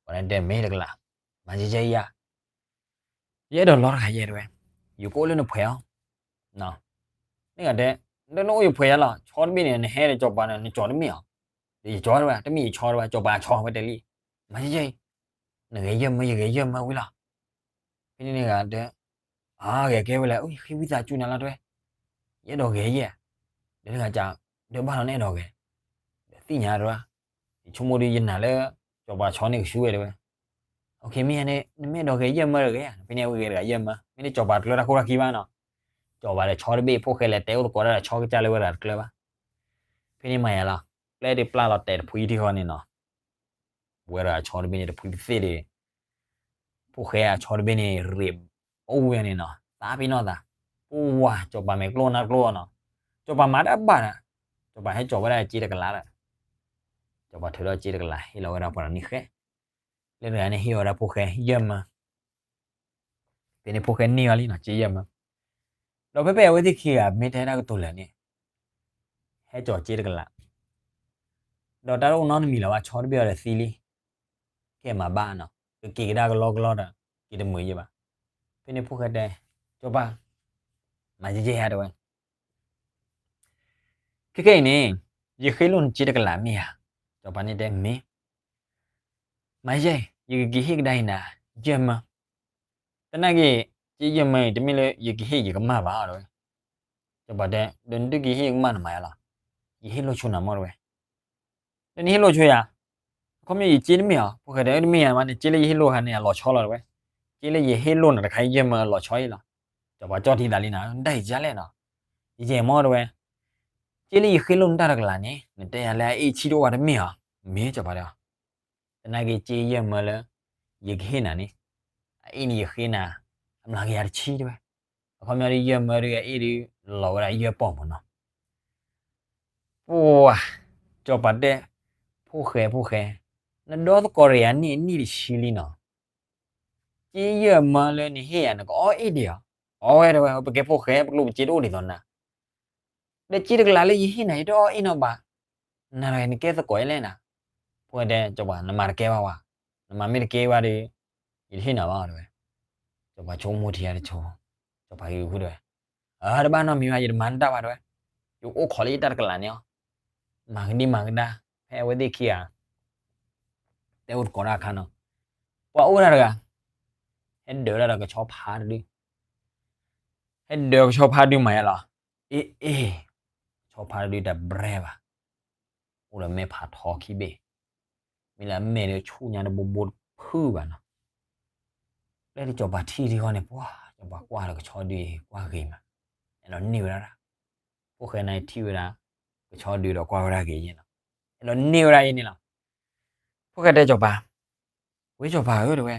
ပှၤတဲမ့ၢ်တကလး, မၤကဲကဲအံၤဧါ ယအဲၣ်ဒိးလီတဂၤယဲတဲဝဲ, ယကအိၣ်လၢနဖှဲးအီၤ, န့ၣ်ဂၤတဲ, ဒီးနအိၣ်ယဖှဲးယါလီၤ, ဆီတဘ့ၣ်န့ၣ် နဟဲဒီးကၠီၤပၤန့ၣ် နကၠီၤတမ့ၢ်အီၤ, ဒီးယကၠီတဲဝဲ တမ့ၢ်ယဆီတဲဝဲ ကၠီၤပၤဆီဝဲတဲလံ, မၤကဲကဲအံၤ, နဂဲၤယဲၢ်မၢ ယဂဲၤယဲၢ်မၢဝံၤလီၤ, ဖဲန့ၣ်န့ၣ်ဂၤတဲ, အဂဲၤကဲဝဲလဲၣ်, ယဃ့ဝံသးစူၤနၤလီၤတဲဝဲ, ယအဲၣ်ဒိးဂဲၤယဲၢ်, ဒီးတဂၤကး, ဒီးဘၣ်လီၤနအဲၣ်ဒိးဂဲၤ, ဒီးသ့ၣ်ညါတဲဝဲ, ယဆိကမိၣ်ဒီးယနာ်လၢ ကၠီၤပၤဆီန့ၣ်ကဆူဝဲတဲဝဲ, မ့ၢ်န့ၣ် နမ့ၢ်အဲၣ်ဒိးဂဲၤယဲၢ်မၢဒီးဂဲၤ, ဖဲန့ၣ်အဝဲဂဲၤတဂၤယဲၢ်မၢ, မ့ၢ်န့ၣ်ကၠီၤပၤတကျၢတၢ်ခိၣ်တၢ်ခံဘၣ်နီၤ, ကၠီၤပၤဒီးဆီတဘ့ၣ် ဖိၣ်ဃဲလဲၤတဲအိၣ်သကိးတၢ်ဒီးဆီကစၢ်လၢဝဲတဂၤတကျၢဘၣ်, ဖဲန့ၣ်မၤယါလီၤ, ပျဲဒုးပျၢ်လီၤတဲာ်တဖှံထံဃီန့ၣ်နီၤ ဝဲဒၣ်အဆီတဘ့ၣ်န့ၣ် တဖှံပသ့ၣ်ဒီး, ဖိၣ်ဃဲအဆီတဘ့ၣ်န့ၣ် ရ့းအိၣ်ဝဲန့ၣ်နီၤ သးပ့ၤနီၣ်သး, ပဝဲ ကၠီၤပၤမဲာ်ကျိနါကျိနီၤ, ကၠီၤပၤမၤတၢ်ဘၣ်ဒီး, ကၠီၤပၤဟဲကၠီၤဝဲဒၣ်စ့တကလးဒီး, ကၠီၤပၤထုးထီၣ်စ့တကလး ဟ့ၣ်လီၤဝဲဒၣ်ပှၤတနံၣ်ဃဲ, လၢတဂၤန့ၣ်ဟ့ၣ်ဝဲဒၣ်ဖိၣ်ဃဲယဲၢ်မၢ ဖဲန့ၣ်ဖိၣ်ဃဲန့ၢ်အီၤလံနီၤ စ့ယဲၢ်မၢ, ဒီးဖဲဖဲအဝဲသ့ၣ်ခံဂၤမ့ၢ်ထဲတၢ်ကတိၤလၢာ်န့ၣ်, ဟဲကၠီၤစ့တကလး ဒီးတၢ်တအိၣ်နီတမံၤလၢၤဘၣ် ဆီတဘ့ၣ်အံၤဒီးသံလံ, ကဲမၤဘၣ်နီၤ ကက့ၤကဒါကလီကလီဒီး, က့ၤတမုာ်ယဲၢ်ဘၣ်, ဖဲန့ၣ်ဖိၣ်ဃဲတဲ, ကၠီၤပၤ, မၤယဲၢ်ယဲၢ်ဧါတဲဝဲ, ခဲကနံၣ်အံၤန့ၣ်, ယဃ့လိၢ်နစ့တကလးမ့ၢ်ဧါ, ကၠီၤပၤန့ၣ်တဲမ့ၢ်, မၤယဲၢ်, ယကက့ၤဟ့ၣ်ကဒါအံၤနၤ, ယဲၢ်မၢ သနာ်က့, စ့ယဲၢ်မၢအံၤ တမ့ၢ်လၢယကဟ့ၣ်ယကမၢ်ဘၣ်တဲဝဲ, ကၠီၤပၤတဲ, ဒီးနဒုးက့ၤဟ့ၣ်ယကမၢ်နမၤယါလီၤ, ယဟ့ၣ်လိၢ်ဆိနၤမၢတဲဝဲ, ဒီးနဟ့ၣ်လိၢ်ဆိယၤ, အခီပညီယစ့တမ့ၢ်ဧါ, ဖိၣ်ဃဲတဲတမ့ၢ်ဧါမး နစ့လၢယဟ့ၣ်လိၢ်ခါန့ၣ် အလီၤဆီလီၤတဲဝဲ, စ့လၢယဟ့ၣ်လိၢ်နၤတခါအံၤ ယဲၢ်မၢအလီၤဆီအံၤလီၤ, ကၠီၤပၤကၠီၣ်ထံသးလံနီၤ နတၢ်အံၤကလဲၣ်နီၤ, ယဲၢ်မၢတဲဝဲ, စ့လၢယဃ့လိၢ်နတၢ်တကလးန့ၣ် နတဲယၤလၢအအ့ၣ်ဆံၣ်တအိၣ်ဘၣ်တမ့ၢ်ဧါ, မ့ၢ်ကၠီၤပၤတဲ သနာ်က့စ့ယဲၢ်မၢလၢ ယကဟ့ၣ်နၤန့ၣ်, အအ့ၣ်န့ၣ်ယဃ့နၤ, အမျးကယၤတဆံတဲဝဲ, အခီပညီဒီးယဲၢ်မၢဒီးအအ့ၣ်ဒီး လီၤဝဲဒၣ်ယဲၢ်ပီၢ်မၢနီၤ, ပှၤ, ကၠီၤပၤတဲ, ဖိၣ်ဃဲဖိၣ်ဃဲ, နဒီသကိးတဂၤန့ၣ်အနံၣ်တဆံလံနီၤ, စ့ယဲၢ်မၢလၢနဟ့ၣ်ယၤ နကအီၣ်အ့ၣ်ဒံးဧါ, အီၣ်ဝဲတဲဝဲ ပကဲဖိၣ်ဃဲ ပကျိၣ်ပစ့တအိၣ်ဒ်သိးနၤ ဒီးစ့တကလးလၢယဟ့ၣ်နၤ ယတအီၣ်အ့ၣ်နီတဘျီဘၣ်, နၤဒီးနကဲသကိးယဲၢ်လဲၣ်နၤ, ဖိၣ်ဃဲတဲ ကၠီၤပၤ နမၤတကဲဘၣ်ဝဲ, နမၤမ့ၢ်တကဲဘၣ်ဒီး, ယတဟ့ၣ်နၤဘၣ်တဲဝဲ, ကၠီၤပၤဆိကမိၣ်ထံတဆိ, ကၠီၤပၤဂ့ၤဂ့ၤဃုတဲဝဲ, အတဘၣ်နီတမံၤဘၣ် ယတမၤနတၢ်ဘၣ်တဲဝဲ, ယအိၣ်ခိးလၢယတၢ်တကလးန့ၣ်အီၤ, မၤကဒံမၤကဒါ, ဖဲအဝဲသ့ၣ်ခံဂၤ တဲအိၣ်တကိးတၢ်အခါနီၤ, ပှၤအိၣ်ဝဲဒၣ်တဂၤ ဟဲဒၢးဝဲဒၣ်ဒီးကဆီဖးတဒု, ဟဲဒၢးကဆီဖးတဒုမၤယါလီၤ, အ့ၣ်အ့ၣ်, ကဆီဖးတဒုတဘျဲဘၣ်, အိၣ်ဒီးမဲာ်ဖးထီခံဘ့ၣ်, မ့ၢ်လၢအမဲာ်ဒီးဆူညါတဘိဘိတဖုဘၣ်နီၤ. လၢတစီၤပၤထံၣ်ထံဃီန့ၣ် ပှၤစီၤပၤကွၢ်ဒီးကဆီတဒုအံၤကွၢ်ဂ့ၤမး, အဲၣ်ဒိးန့ၢ်ဝဲဒၣ်, ဖိၣ်ဃဲန့ၣ်ထံၣ်ဝဲဒၣ် ကဆီတဒုဒီးကွၢ်ဝဲဒၣ်ဂ့ၤယဲၢ်နီၤ, အဲၣ်ဒိးန့ၢ်ဝဲဒၣ်ယဲၢ်န့ၣ်လီၤ. ဖိၣ်ဃဲတဲစီၤပၤ, ဝဲစီၤပၤဧၢ တဲဝဲ,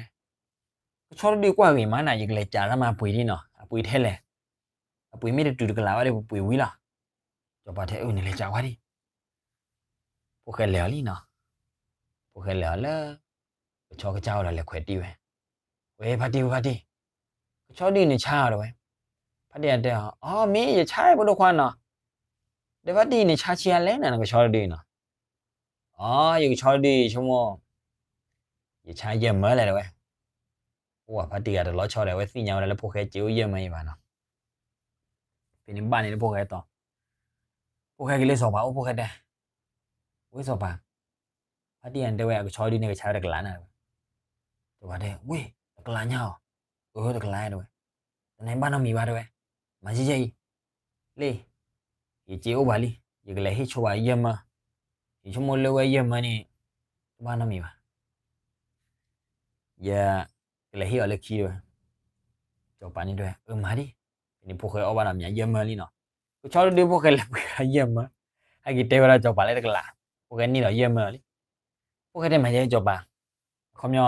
ကဆီတဒုကွၢ်ဂ့ၤမးနၤ ယကလဲၤကးတၢ်မၤပှ့ၤဒံနီၤ, အပှ့ၤထဲလဲၣ်, အပှ့ၤမ့ၢ်တတုၤတကလးဘၣ်ဒီး ပပှ့ၤဝံၤလီၤ. စီၤပၤတဲအၢ နလဲၤကးဝဲဒံ, ဖိၣ်ဃဲလဲၤအီၤလံနီၤ, ဖိၣ်ဃဲလဲၤအီၤလၢ ကဆီကစၢ်အိၣ်ဒီးလဲၤခွဲးတံၢ်ဝဲ, ဝဲဖါတံၢ် ဝဲဖါတံၢ်, ကဆီဒုန့ၣ်ဆါအီၤတဲဝဲ, ဖါတံၢ်တဲအီၤ အီ မ့ၢ်ယဆါပဒိၣ်ခွါနီၤ, ဒီးဖါတံၢ်န့ၣ်ဆါဆံးအါလဲၣ်နၤ နကဆီတဒုနီၤ, အီ ယကဆီတဒုဆိကမိၣ် ယဆါယဲၢ်မၢလဲၣ်တဲဝဲ, အိၣ်ဝဲဖါတံၢ်ဂၤတလီၤဆီဒီး အဝဲသ့ၣ်ညါဝဲဒၣ်လၢဖိၣ်ဃဲစ့အိၣ်ယဲၢ်မၢအံၤဘၣ်နီၤ, ဖဲန့ၣ်ဘၣ်န့ၣ်လၢဖိၣ်ဃဲတီၤ, ဖိၣ်ဃဲက့ၤလၢစီၤပၤအိၣ် ဖိၣ်ဃဲတဲ, ဝဲစီၤပၤ, ဖါတံၢ်ဂၤန့ၣ်တဲဝဲ အကဆီဒုန့ၣ်ကဆါဝဲတကလးနၤတဲဝဲ, စီၤပၤတဲ ဝ့ၢ် တကလးညါအီၤ, အၢ တကလးတဲဝဲ, တနၤဘၣ်နီတမံၤဘၣ်တဲဝဲ, မၤယဲၢ်ယဲၢ်အံၤ, လၢ ယစ့အိၣ်ဘၣ်လံ, ယကလဲၤဟ့ၣ်ဆိဘၣ်ယဲၢ်မၢ, ယဆိကမိၣ်လၢဝဲယဲၢ်မၢန့ၣ် တဘၣ်နီတမံၤဘၣ်, ယကလဲၤဟ့ၣ်အီၤလၢခံတဲဝဲ, စီၤပၤန့ၣ်တဲဝဲ အၢ မၤဒံ, ဖဲန့ၣ်ဖိၣ်ဃဲအီၣ်ဘၣ်ဒီးမ့ၢ်ယဲၢ်မၢလံနီၤ, ကဆီတဒုဖိၣ်ဃဲလဲၤပှ့ၤယဲၢ်မၢ, ဟဲက့ၤတဲဝဲဒၣ်စီၤပၤလၢတကလး, ဖိၣ်ဃဲန့ၢ်ဒီးယဲၢ်မၢလံ, ဖိၣ်ဃဲတဲမၤယဲၢ်စီၤပၤ, အခီပညီ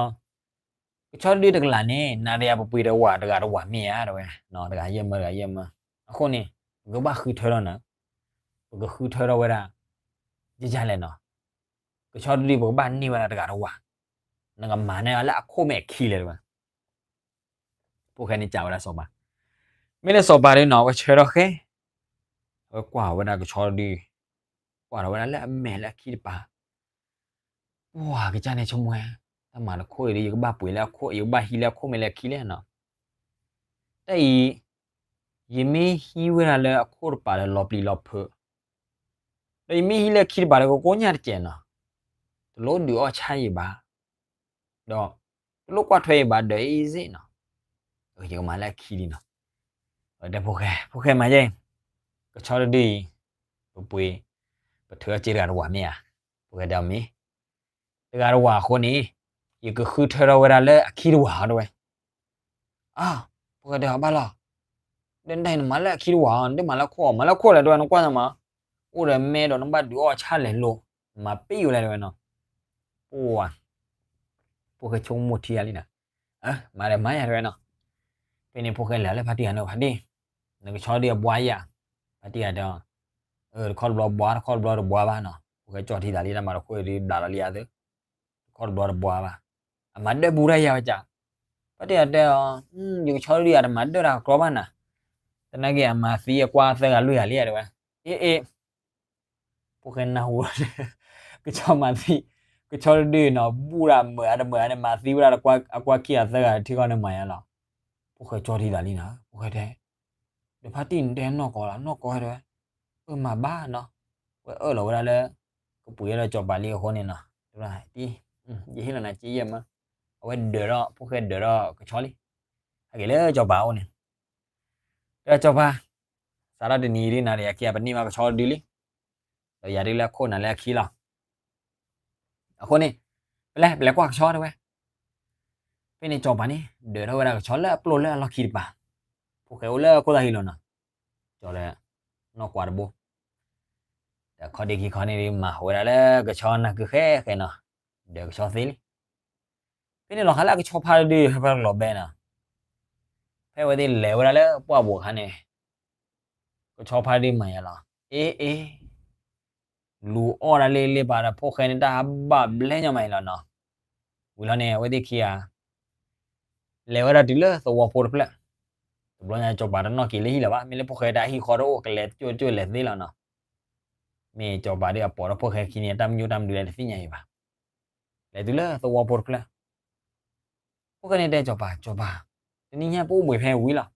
ကဆီတဒုတကလးန့ၣ် နၤဒီးယၤပပှ့ၤတဝာ်တဂၤတဝာ်မ့ၢ်ဧါတဲဝဲ, တဂၤယဲၢ်မၢ တဂၤယဲၢ်မၢ, အဃိန့ၣ် ပကဘၣ်ဃုထၢထီၣ်နၤ, ပကဃုထၢထီၣ်ဝဲဒၣ်, ယယလဲၣ်နီၤ, ကဆီတဒုပကဘၣ်န့ၢ်ဝဲဒၣ်တဂၤတဝာ်, နကမၤန့ၢ်အီၤလၢအခိၣ်မ့ၢ်အခံလဲၣ်တဲဝဲ, ဖိၣ်ဃဲန့ၣ်စံးဝဲဒၣ်စီၤပၤ, မ့ၢ်လၢစီၤပၤဒုနီၤ အဝဲဆၢထီၣ်ဃဲ, အဝဲကွၢ်ဝဲဒၣ်ကဆီတဒု, ကွၢ်ထီၣ်ဝဲဒၣ်လၢအမဲာ်လၢအခံတပၤ ပှၤကစၢ်န့ၣ်ဆိကမိၣ်ဝဲ, တၢ်မၤတခိၣ်အံၤဒီး ယကဘၣ်ပှ့ၤလၢအခိၣ် ယကဘၣ်ဟံးလၢအခိၣ်မ့ၢ်လၢအခံလဲၣ်နီၤ, တၢ်အံၤ, ယမ့ၢ်ဟံးဝဲဒၣ်လၢအခိၣ်တပၤဒီးလီၤပျံၤလီၤဖုး, ဒီးယမ့ၢ်ဟံးလၢအခံတပၤဒီးကကိညၢ်တစဲးနီၤ, တလိၣ်ဒုးအီၣ်ဆၣ်ယံၤဘၣ်, ဒီး တလိၣ်ကွၢ်ထွဲယံၤဘၣ်ဒီးအ့စ့ၣ်နီၤ, ယကမၤလၢအခံလံနီၤ, တဲဖိၣ်ဃဲ ဖိၣ်ဃဲမၤယဲၢ်, ကဆီတဒုအံၤ, ပပှ့ၤ, ပထုးအီၣ်စ့တဂၤတဝာ်မ့ၢ်ဧါ, ဖိၣ်ဃဲတဲအီၤမ့ၢ် တဂၤတဝာ်အဃိန့ၣ်, ယကဃုထၢထီၣ်ဝဲဒၣ်လၢအခံတဝာ်အီၤတဲဝဲ, အါ, ဖိၣ်ဃဲတဲအီၤဘၣ်လီၤ, ဒ်နတဲနမၤလၢအခံတဝာ်အီၤ နတမၤလၢခိၣ်အီၤ မၤလၢခိၣ်လဲၣ်တဲဝဲနကွၢ်သးမး, အိၣ်ဒီးမဲဒီးနဘၣ်ဒုးအီၣ်ဆၣ်လဲၤလိၤ, မၤပ့ၢ်ယိၤလဲၣ်တဲဝဲနီၤ, ပှၤ ဖိၣ်ဃဲဆိကမိၣ်ထံဂၤလံနီၤ, မၤဒီးမၤယၤတဲဝဲနီၤ, ဖဲန့ၣ်ဖိၣ်ဃဲလဲၤလၢဖါတံၢ်ဂၤန့ၣ် ဖါတံၢ်, နကဆီဒုအဘှါယၤ, ဖါတံၢ်ဂၤတဲအီၤ, တခီတဘျီဘှါ တခီတဘျီတဘှါဘၣ်နီၤ, ဖိၣ်ဃဲကၠီၣ်ထံသးလံ တၢ်မၤတခိၣ်အံၤဒုးဘျးလီၤလံဧါသၢ, တခီတဘျီတဘှါဘၣ်, အမၤဒၢၣ်ပူၤတၢ်ယၤဝဲက, ဖါတံၢ်ဂၤတဲအီၤ, ယကဆီဒုယၤတမၤဒၢၣ်တၢ်ကကျီဘၣ်နၤ, သနာ်က့အမၤသံအကွၢ်သၢဂၤလွံၢ်ဂၤလံတဲဝဲ, အ့ၣ်အ့ၣ် ဖိၣ်ဃဲနၢ်ဟူ, ကဆီမၤသံ, ကဆီတဒုနီၤ ဘူၣ်တၢ်မုာ်အါတမုာ်အါန့ၣ် မၤသံဝဲဒၣ်အကွၢ်ခံဂၤသၢဂၤထံဃီန့ၣ်မၤယါလီၤ, ဖိၣ်ဃဲကၠီၣ်ထံသးလံနီၤ ဖိၣ်ဃဲတဲ, ဒီးဖါတံၢ်န့ၣ်တဲနီၢ်ကီၢ်လီၤ နီၢ်ကီၢ်တဲဝဲ, အၢမၤဘၣ်နီၤ, ဝဲအၢၣ်လီၤဝဲဒၣ်လၢ, ကပှ့ၤဒီးစီၤပၤလံအဃိန့ၣ်နီၤ, တံၢ်, ယဟ့ၣ်လီၤနၤစ့ယဲၢ်မၢ, အဝဲဒၢးထီၣ် ဖိၣ်ဃဲဒၢးထီၣ်ကဆီလံ, ဟဲက့ၤလၢစီၤပၤအအိၣ်န့ၣ် ဒီးစီၤပၤ, စးထီၣ်တနံၤဒ်နၤဒီးယၤခံဂၤ ပန့ၢ်ဘၣ်ကဆီတဒုလံ, ဒီးယၤဒုးလၢအခိၣ်နၤလၢအခံလီၤ, အဃိန့ၣ်, ပလဲၤ ပလဲၤကွၢ်ကဆီတဲဝဲ, ဖဲန့ၣ်စီၤပၤန့ၣ် ဒၢးထီၣ်ဝဲဒၣ်ကဆီလၢအပျိၢ်လၢအလီၢ်ခံတပၤ, ဖိၣ်ဃဲအိၣ်လၢအခိၣ်သၣ်ဟံးလီၤနီၤ, ကၠီလၢ, နီၢ်ကွၢ်တဘိ ဒီးခီဒ့ခံခီန့ၣ်ဒုး မၤဝဲဒၣ်လၢကဆီနၢ်ကုဃဲဃဲနီၤ, ဒၢးကဆီသ့လံ, ဖဲန့ၣ်လီၤခါလၢအကဆီဖါတဒုဟဲဖဲလီၤဘဲနီၤ, ဖဲအဝဲသ့ၣ်လဲၤဝဲဒၣ်လၢပှၢ်ပူၤအခါန့ၣ်, ကဆီဖါတဒုမၤယါလီၤ, အ့အ့ လူၤအီၣ်ဒၣ်လ့လ့ပာ်ဒီးဖိၣ်ဃဲန့ၣ်တၢ်ဘၣ်ဘျဲၣ်ညီမးအံၤလီၤနီၤ, ဝံၤလီၤန့ၣ် အဝဲသ့ၣ်ခံဂၤ လဲၤဝဲဒၣ်တုၤလၢသဝီဖိတဖျၢၣ်, တဘျီညါစီၤပၤတနီၣ်က့ၤလၢဟံၣ်လၢၤဘၣ် မ့ၢ်လၢဖိၣ်ဃဲတၢ်ဟံၣ်ဃီတအိၣ် ကလဲၤကၠိၣ်ကၠိၣ်လဲၤသ့လီၤနီၤ, မ့ၢ်စီၤပၤဒုးအပိာ်ဒီးဖိၣ်ဃဲခံန့ၣ် တၢ်မညိတၢ်မဒုးလဲၣ်တသ့ၣ်ညါအံၤဘၣ်, လဲၤတုၤလၢသဝီဖိတဖျၢၣ် ဖိၣ်ဃဲန့ၣ်တဲစီၤပၤ စီၤပၤ, တနံၤညါပအိၣ်ဘှံးဖဲဝံၤလီၤ,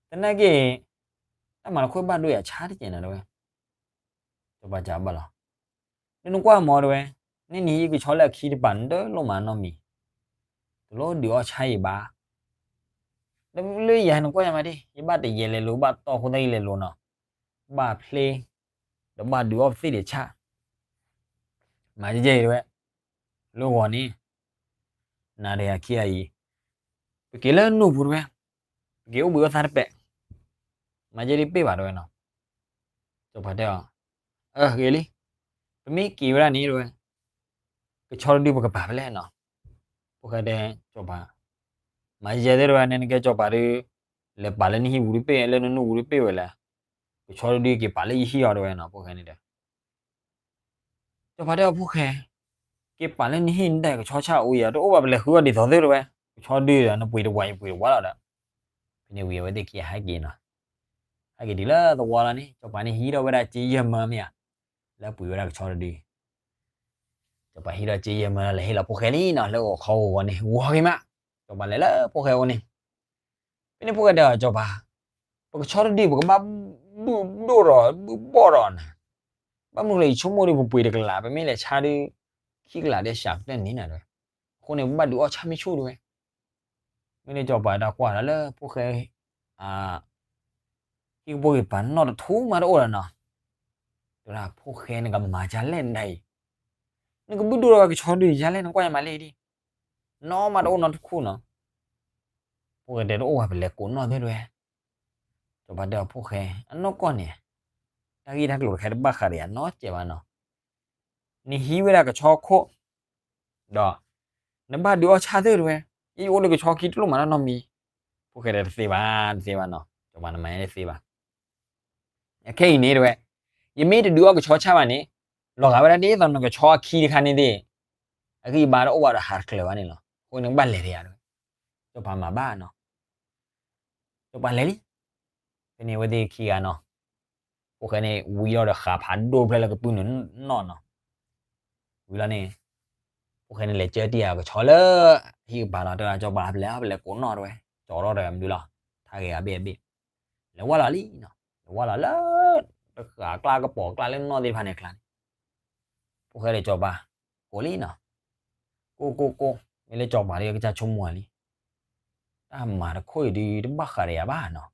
သနာ်က့ တၢ်မၤတခိၣ်ဘၣ်ဒိယၤဆါတကဲးနီၤတဲဝဲ, စီၤပၤစံးဘၣ်လီၤ, ဒ်နကွၢ်မ့ၢ်တဲဝဲ, နနံၤယကဆီလၢအခံတပၤ နတလိၣ်မၤနီတမံၤ, တလိၣ်ဒုးအီၣ်ဆၣ်ယဘၣ်, ဒီးလၢယၤနကွၢ်ယမၤဒ် ယဘၣ်တယဲၢ်လဲၤလိၤ ဘၣ်တီၢ်ခိၣ်သၣ်ယလဲၤလိၤနီၤ, ဘၣ်ဖျ့, ဒီးဘၣ်ဒုးအီၣ်ပသ့ၣ်ဒံးဆၣ်, မၤယဲၢ်တဲဝဲ, လၢဂီၤန့ၣ်, နၤဒီးယၤခံဂၤအံၤ, ပက့ၤလၢနူၢ်ပူၤတဲဝဲ, ပက့ၤအိၣ်ဘှံးအိၣ်သါတပဲာ်, မၤယဲၢ်ဒ်ပ့ၢ်ဘၣ်တဲဝဲနီၤ, စီၤပၤတဲအီၤ, အဂ့ၤလံ, ပမ့ၢ်က့ၤဝဲဒၣ်န့ၣ်တဲဝဲ, ကဆီတဒုပကပာ်ဖဲလဲၣ်နီၤ, ဖိၣ်ဃဲတဲ, စီၤပၤ, မၤယဲၢ်တဲဝဲ နနကဲစီၤပၤဒီး, လဲၤပာ်လၢနဟံၣ်ပူၤဒ်ပ့ၢ် လၢနနူၢ်ပူၤဒ်ပ့ၢ်ဝဲလဲၣ်, ကဆီတဒုက့ၤပာ်လၢယဟံၣ်အီၤတဲဝဲနီၤ ဖိၣ်ဃဲန့ၣ်ဒီး စီၤပၤတဲအီၤဖိၣ်ဃဲ, က့ၤပာ်လၢနဟံၣ်နတၢ်ကဆီဆၣ်အိၣ်ယၤ တအိၣ်ဘၣ်ပလဲၤဃုအီၤဒ်သိးသ့တဲဝဲ, ကဆီဒုဒီး နပှ့ၤတဝၤယပှ့ၤတဝၤလီၤဒီး, ဖဲန့ၣ်ဝံၤအဝဲသ့ၣ်ခံဂၤဟဲက့ၤနီၤ, ဟဲက့ၤတုၤလၢသဝီလီၤန့ၣ် စီၤပၤန့ၣ်ဟံးထီၣ်ဝဲဒၣ်စ့ယဲၢ်မၢမ့ၢ်ဧါ, လၢပှ့ၤဝဲဒၣ်ကဆီတဒု, စီၤပၤဟံးထီၣ်စ့ယဲၢ်မၢလီၤ လဲၤဟ့ၣ်လီၤဖိၣ်ဃဲလံနီၤ လၢဂီၤခီဂီၤဂီၤန့ၣ် ဂီၤဂ့ၤမး, စီၤပၤလဲၤလၢဖိၣ်ဃဲအအိၣ်န့ၣ် ဖဲန့ၣ်ဖိၣ်ဃဲတဲအီၤစီၤပၤ, ပကဆီတဒု ပကဘၣ်ဘုၣ်ဒိၣ်ဒီးဘုၣ်ဘီၣ်ဒီးနၤ, ဘၣ်မနုၤလဲၣ် ယဆိကမိၣ်ဒီးပပှ့ၤတကလး ပမ့ၢ်လဲၤဆါဒီး ခံကလးဒီးစှၤကတၢၢ်န့ၣ်နၤတဲဝဲ, အဃိန့ၣ် ပဘၣ်ဒုးအီၣ်ဆၣ်မ့ၢ်ဆူၣ်တဲဝဲ, မ့ၢ်လၢစီၤပၤတၢ်ကွၢ်ဒီးလၢဖိၣ်ဃဲ ဟံၣ်ကပိာ်က့ၤပၤနီၣ်တထူၣ်မးတအိၣ်ဒီးနီၤ, တဲဝဲဒၣ်ဖိၣ်ဃဲနကမၤဒ်လဲၣ်နဒၣ်အံၤ, နကဘုၣ်ဒိၣ်ဒီးဝဲကဆီတဒုဒ်လဲၣ် နကွၢ်ယမၤလံဒံး, နီၢ်မးတအိၣ်နီတခူၣ်နီၤ ဖိၣ်ဃဲတဲတအိၣ်ဘၣ် ပလဲၤကိးနီၣ်သ့တဲဝဲ, စီၤပၤတဲအီၤဖိၣ်ဃဲ အနီၢ်ကီၢ်န့ၣ်, တၢ်ဂ့ၢ်တၢ်ကျိၤတခါတဘၣ်ဃးဒီးယၤနီတစဲးဘၣ်နီၤ, နဟံးဝဲဒၣ်ကဆီခိၣ်, ဒီး နဘၣ်ဒုးအီၣ်ဆၣ်သ့တဲဝဲ, ယအိၣ်လၢကဆီခံတလိၣ်မးနီတမံၤ, ဖိၣ်ဃဲတဲတသ့ဘၣ် တသ့ဘၣ်နီၤ စီၤပၤနမၤယဲတသ့ဘၣ် အခဲအံၤန့ၣ်တဲဝဲ, ယမ့ၢ်တဒုးအီၣ်ကဆီဆၣ်ဘၣ်န့ၣ်, လီၤဂာ်ဝဲဒၣ်ဒ်သိးနကဆီအခံတခါန့ၣ်သ့ၣ်, အဂံၢ်အဘါတအိၣ်ဘၣ်ဒီးဟးတချုးဘၣ်န့ၣ်လီၤ. အဃိန့ၣ်ကဘၣ်လဲၤတယၤတဲဝဲ, စီၤပၤမၤဘၣ်နီၤ, စီၤပၤလဲၤလံ, ဖဲန့ၣ်အဝဲသ့ၣ်ခံဂၤနီၤ, ဖိၣ်ဃဲန့ၣ်ဝံထီၣ်ဒီးဃးဖးဒိၣ်ဖျဲၣ်လၢကပုၢ်နုာ်နီၣ်နီၤ, ဝံၤလီၤန့ၣ်, ဖိၣ်ဃဲန့ၣ်လဲၤကၢတံၢ်အကဆီလၢ, ဟံၣ်ကပၤလီၤတဲဝဲ စီၤပၤပလဲၤ ပလဲၤကိးနီၣ်တဲဝဲ, ကၠီထီၣ်ဒီးမနုၤလီၤ, ထါဂ့ၤအဘ့ၣ်အဘ့ၣ်, လဲၤဝဲလီၤလံနီၤ, လဲၤဝဲလီၤလၢ, တဃၣ်ကျါကပိာ်ကျါလၢနီၣ်သ့ၣ်တဖၣ်န့ၣ်အကျါန့ၣ်, ဖိၣ်ဃဲဒီးစီၤပၤ, ကိးလံနီၤ, ကိးကိးကိး, မ့ၢ်လၢစီၤပၤဒီးကစၢ်ဆိကမိၣ်လံ တၢ်မၤတခိၣ်အံၤဒုးတဘၣ်ဃးဒီးယၤဘၣ်နီၤ,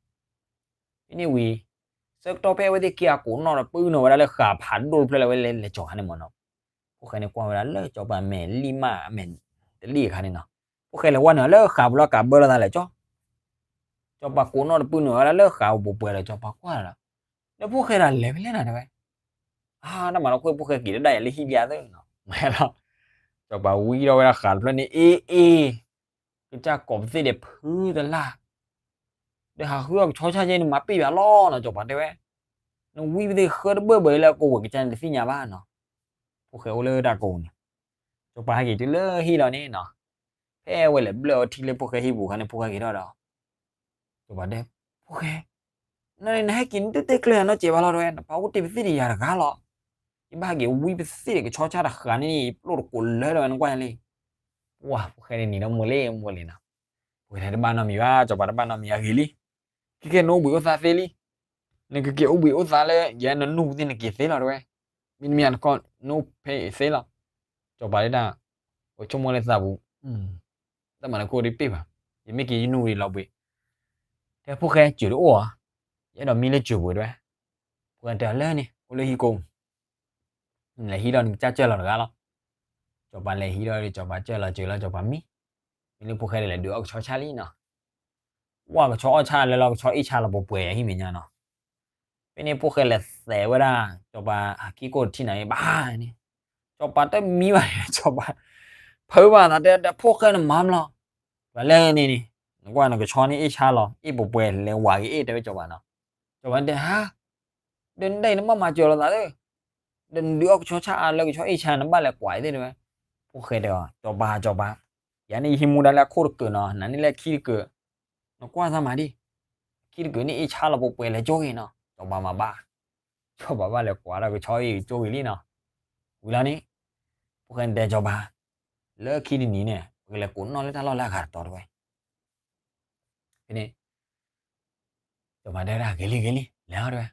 ဖဲန့ၣ်ဝံၤ, ဆၢကတီၢ်ဖဲအဝဲသ့ၣ်ခံဂၤကိးနီၣ်ဒီးပုၢ်နုာ်ဝဲဒၣ်လၢဃးဖးဒိၣ်တဖျၢၣ်လၢအဝဲလဲၤလဲၤကၠီၤခါန့ၣ်မ့ၢ်နီၤ, ဖိၣ်ဃဲန့ၣ်ကွၢ်ဝဲဒၣ်လၢစီၤပၤမဲာ်လံၣ်မး အမဲာ်တလံၣ်အခါန့ၣ်နီၤ, ဖိၣ်ဃဲလဲၤဝဲနုာ်လၢဃးပူၤလီၤကးဘၢလိာ်သးလဲၣ်ကၠီ စီၤပၤကိးနီၣ်တပုၢ်နုာ်ဝဲဒၣ်လၢဃးပူၤပှဲၤဒီး စီၤပၤကွၢ်ဒီး, ဒီးဖိၣ်ဃဲဒၣ်လဲၤဖဲလဲၣ်နၤတဲဝဲ, အါ တၢ်မၤလီၤခိၣ်ဖိၣ်ဃဲက့ၤတဒၣ်ယၤလၢဟံၣ်ဘျါသၢနီၤ, မ့ၢ်လီၤ, စီၤပၤဝံထီၣ်ဝဲဒၣ်ဃးတဖျၢၣ်န့ၣ် အ့အ့, ကစၢ်ကိးပသ့ၣ်ဒီးဖုတလၢ် ဒီးဟးဃုအီၣ်ကဆီဆၣ်ယဲန့ၣ် မၤပ့ၢ်ယၤလီၤနီၤ စီၤပၤတဲဝဲ, နဝံပသ့ၣ်ဃၢတဘၢၣ်ဘၢၣ်လၢအကိးဝဲကစၢ်န့ၣ်တသ့ၣ်ညါဘၣ်နီၤ, ဖိၣ်ဃဲအိၣ်လၢတၢ်ကိးန့ၣ်, စီၤပၤဟဲက့ၤတုၤလၢဟံၣ်လီၤန့ၣ်နီၤ, ဖဲအဝဲလဲၤဘျၢၣ်အီထံလၢဖိၣ်ဃဲဟံၣ်ပူၤခါန့ၣ် ဖိၣ်ဃဲက့ၤထီၣ်ဒီး, စီၤပၤတဲ, ဖိၣ်ဃဲ, နန့ၣ်နဟဲက့ၤနတတဲကျၢၤယၤနီတစဲးဘၣ်လီၤတဲဝဲ နပာ်အိၣ်တ့ၢ်ပသ့ၣ်ဒီးယၤတဂၤလီၤ, ယဘၣ်ဟဲက့ၤဝံပသ့ၣ်ဒီးကဆီဆၣ်တဃးန့ၣ် ပျိၣ်တကိးလၢာ်တဲဝဲ နကွၢ်ယၤလံ, ပှၤဖိၣ်ဃဲန့ၣ်နံၤဒီးမိၢ်လံမိၢ်လံနီၤ, ဖိၣ်ဃဲတဘၣ်နီတမံၤဘၣ် စီၤပၤတဘၣ်နီတမံၤအဂ့ၤလံ ခဲကနအိၣ်ဘှံးအိၣ်သါသ့လံ, နကက့ၤအိၣ်ဘှံးအိၣ်သါလၢယဲနနူၢ်ပူၤသ့ၣ်နက့ၤသ့လီၤတဲဝဲ, မ့တမ့ၢ်နကီၢ်နအိၣ်ဖဲအံၤသ့လီၤ, စီၤပၤဒၣ်, အိၣ်ဆိကမိၣ်လၢသးပူၤ, တၢ်မၤလၢခိၣ်ဒ်ပ့ၢ်ဘၣ်, ယမ့ၢ်က့ၤယနူၢ်ဝံၤလီၤဘှံး, တဲဖိၣ်ဃဲစၢၤတအိၣ်ဧါ, ယအဲၣ်ဒိးမံလၢစၢၤပူၤတဲဝဲ, ဖိၣ်ဃဲတဲလၢန့ၣ် အိၣ်လၢဟံၣ်ကိး လဲၤဟံးဒီးနကစၢ်စၢၤလီၤတဂၤလီၤ, စီၤပၤလဲၤဟံးဒီးစီၤပၤစၢၤလီၤစၢၤလီၤစီၤပၤမံ, မ့ၢ်လၢဖိၣ်ဃဲဒၣ်လဲၤဒုးအီၣ်ကဆီဆၣ်လံနီၤ, ဝဲကဆီအီၣ်ဆၣ်လၢလီၤကဆီအ့ၣ်ဆၣ်လီၤပှဲၤပှဲၤဟံၣ်မဲာ်ညါနီၤ, ဖဲန့ၣ်ဖိၣ်ဃဲလဲၤသဲးဝဲဒၣ်, စီၤပၤဟးခံကိၢ်တထံၣ်နၤဘၣ်န့ၣ်, စီၤပၤတမံဘၣ်န့ၣ် စီၤပၤ, ဖုးဘၣ်သးတဲ ဖိၣ်ဃဲနမၤမလီၤ, ပှၤလၢန့ၣ်န့ၣ်, နကွၢ်နကဆီန့ၣ်အ့ၣ်ဆၣ်လီၤ အ့ၣ်ပှဲၤပှဲၤလဲၤဝးက့ၤအ့ၣ်တဲဝဲစီၤပၤနီၤ, စီၤပၤတဲဟါ ဒီးနဒၣ်အံၤနဘၣ်မၤစၢၤလိာ်သးသ့, ဒီးနဒုးအီၣ်ကဆီဆၣ်အါလၢကဆီအ့ၣ်ဆၣ် နဘၣ်လဲၤကွၢ်အံၤသ့တဲဝဲ, ဖိၣ်ဃဲတဲအီၤ စီၤပၤ စီၤပၤ, ယၤန့ၣ်ယဟံးမူဒါလၢအခိၣ်တကၢးနီၤ နၤန့ၣ်လၢအခံတကၢး, နကွၢ်သးမၤဒံး, အခံတကၢးန့ၣ်အ့ၣ်ဆၣ်လီၤပှဲၤပှဲၤလဲၤကၠိဂ့ၤနီၤ စီၤပၤမၤဘၣ်, စီၤပၤဘၣ်လဲၤကွၢ်ဒီးကဆီအ့ၣ်ကၠိဂ့ၤလံနီၤ, ဝံၤလီၤန့ၣ်, ဖိၣ်ဃဲန့ၣ်တဲစီၤပၤ, လၢခံတနံၤန့ၣ် ပကလဲၤကိးနီၣ်လၢတၢ်လီၢ်လၢအဂၤတတီၤတဲဝဲ ဖဲန့ၣ် စီၤပၤတဲဝဲဒၣ်ဂ့ၤလံဂ့ၤလံ လဲၤအီၤတဲဝဲ,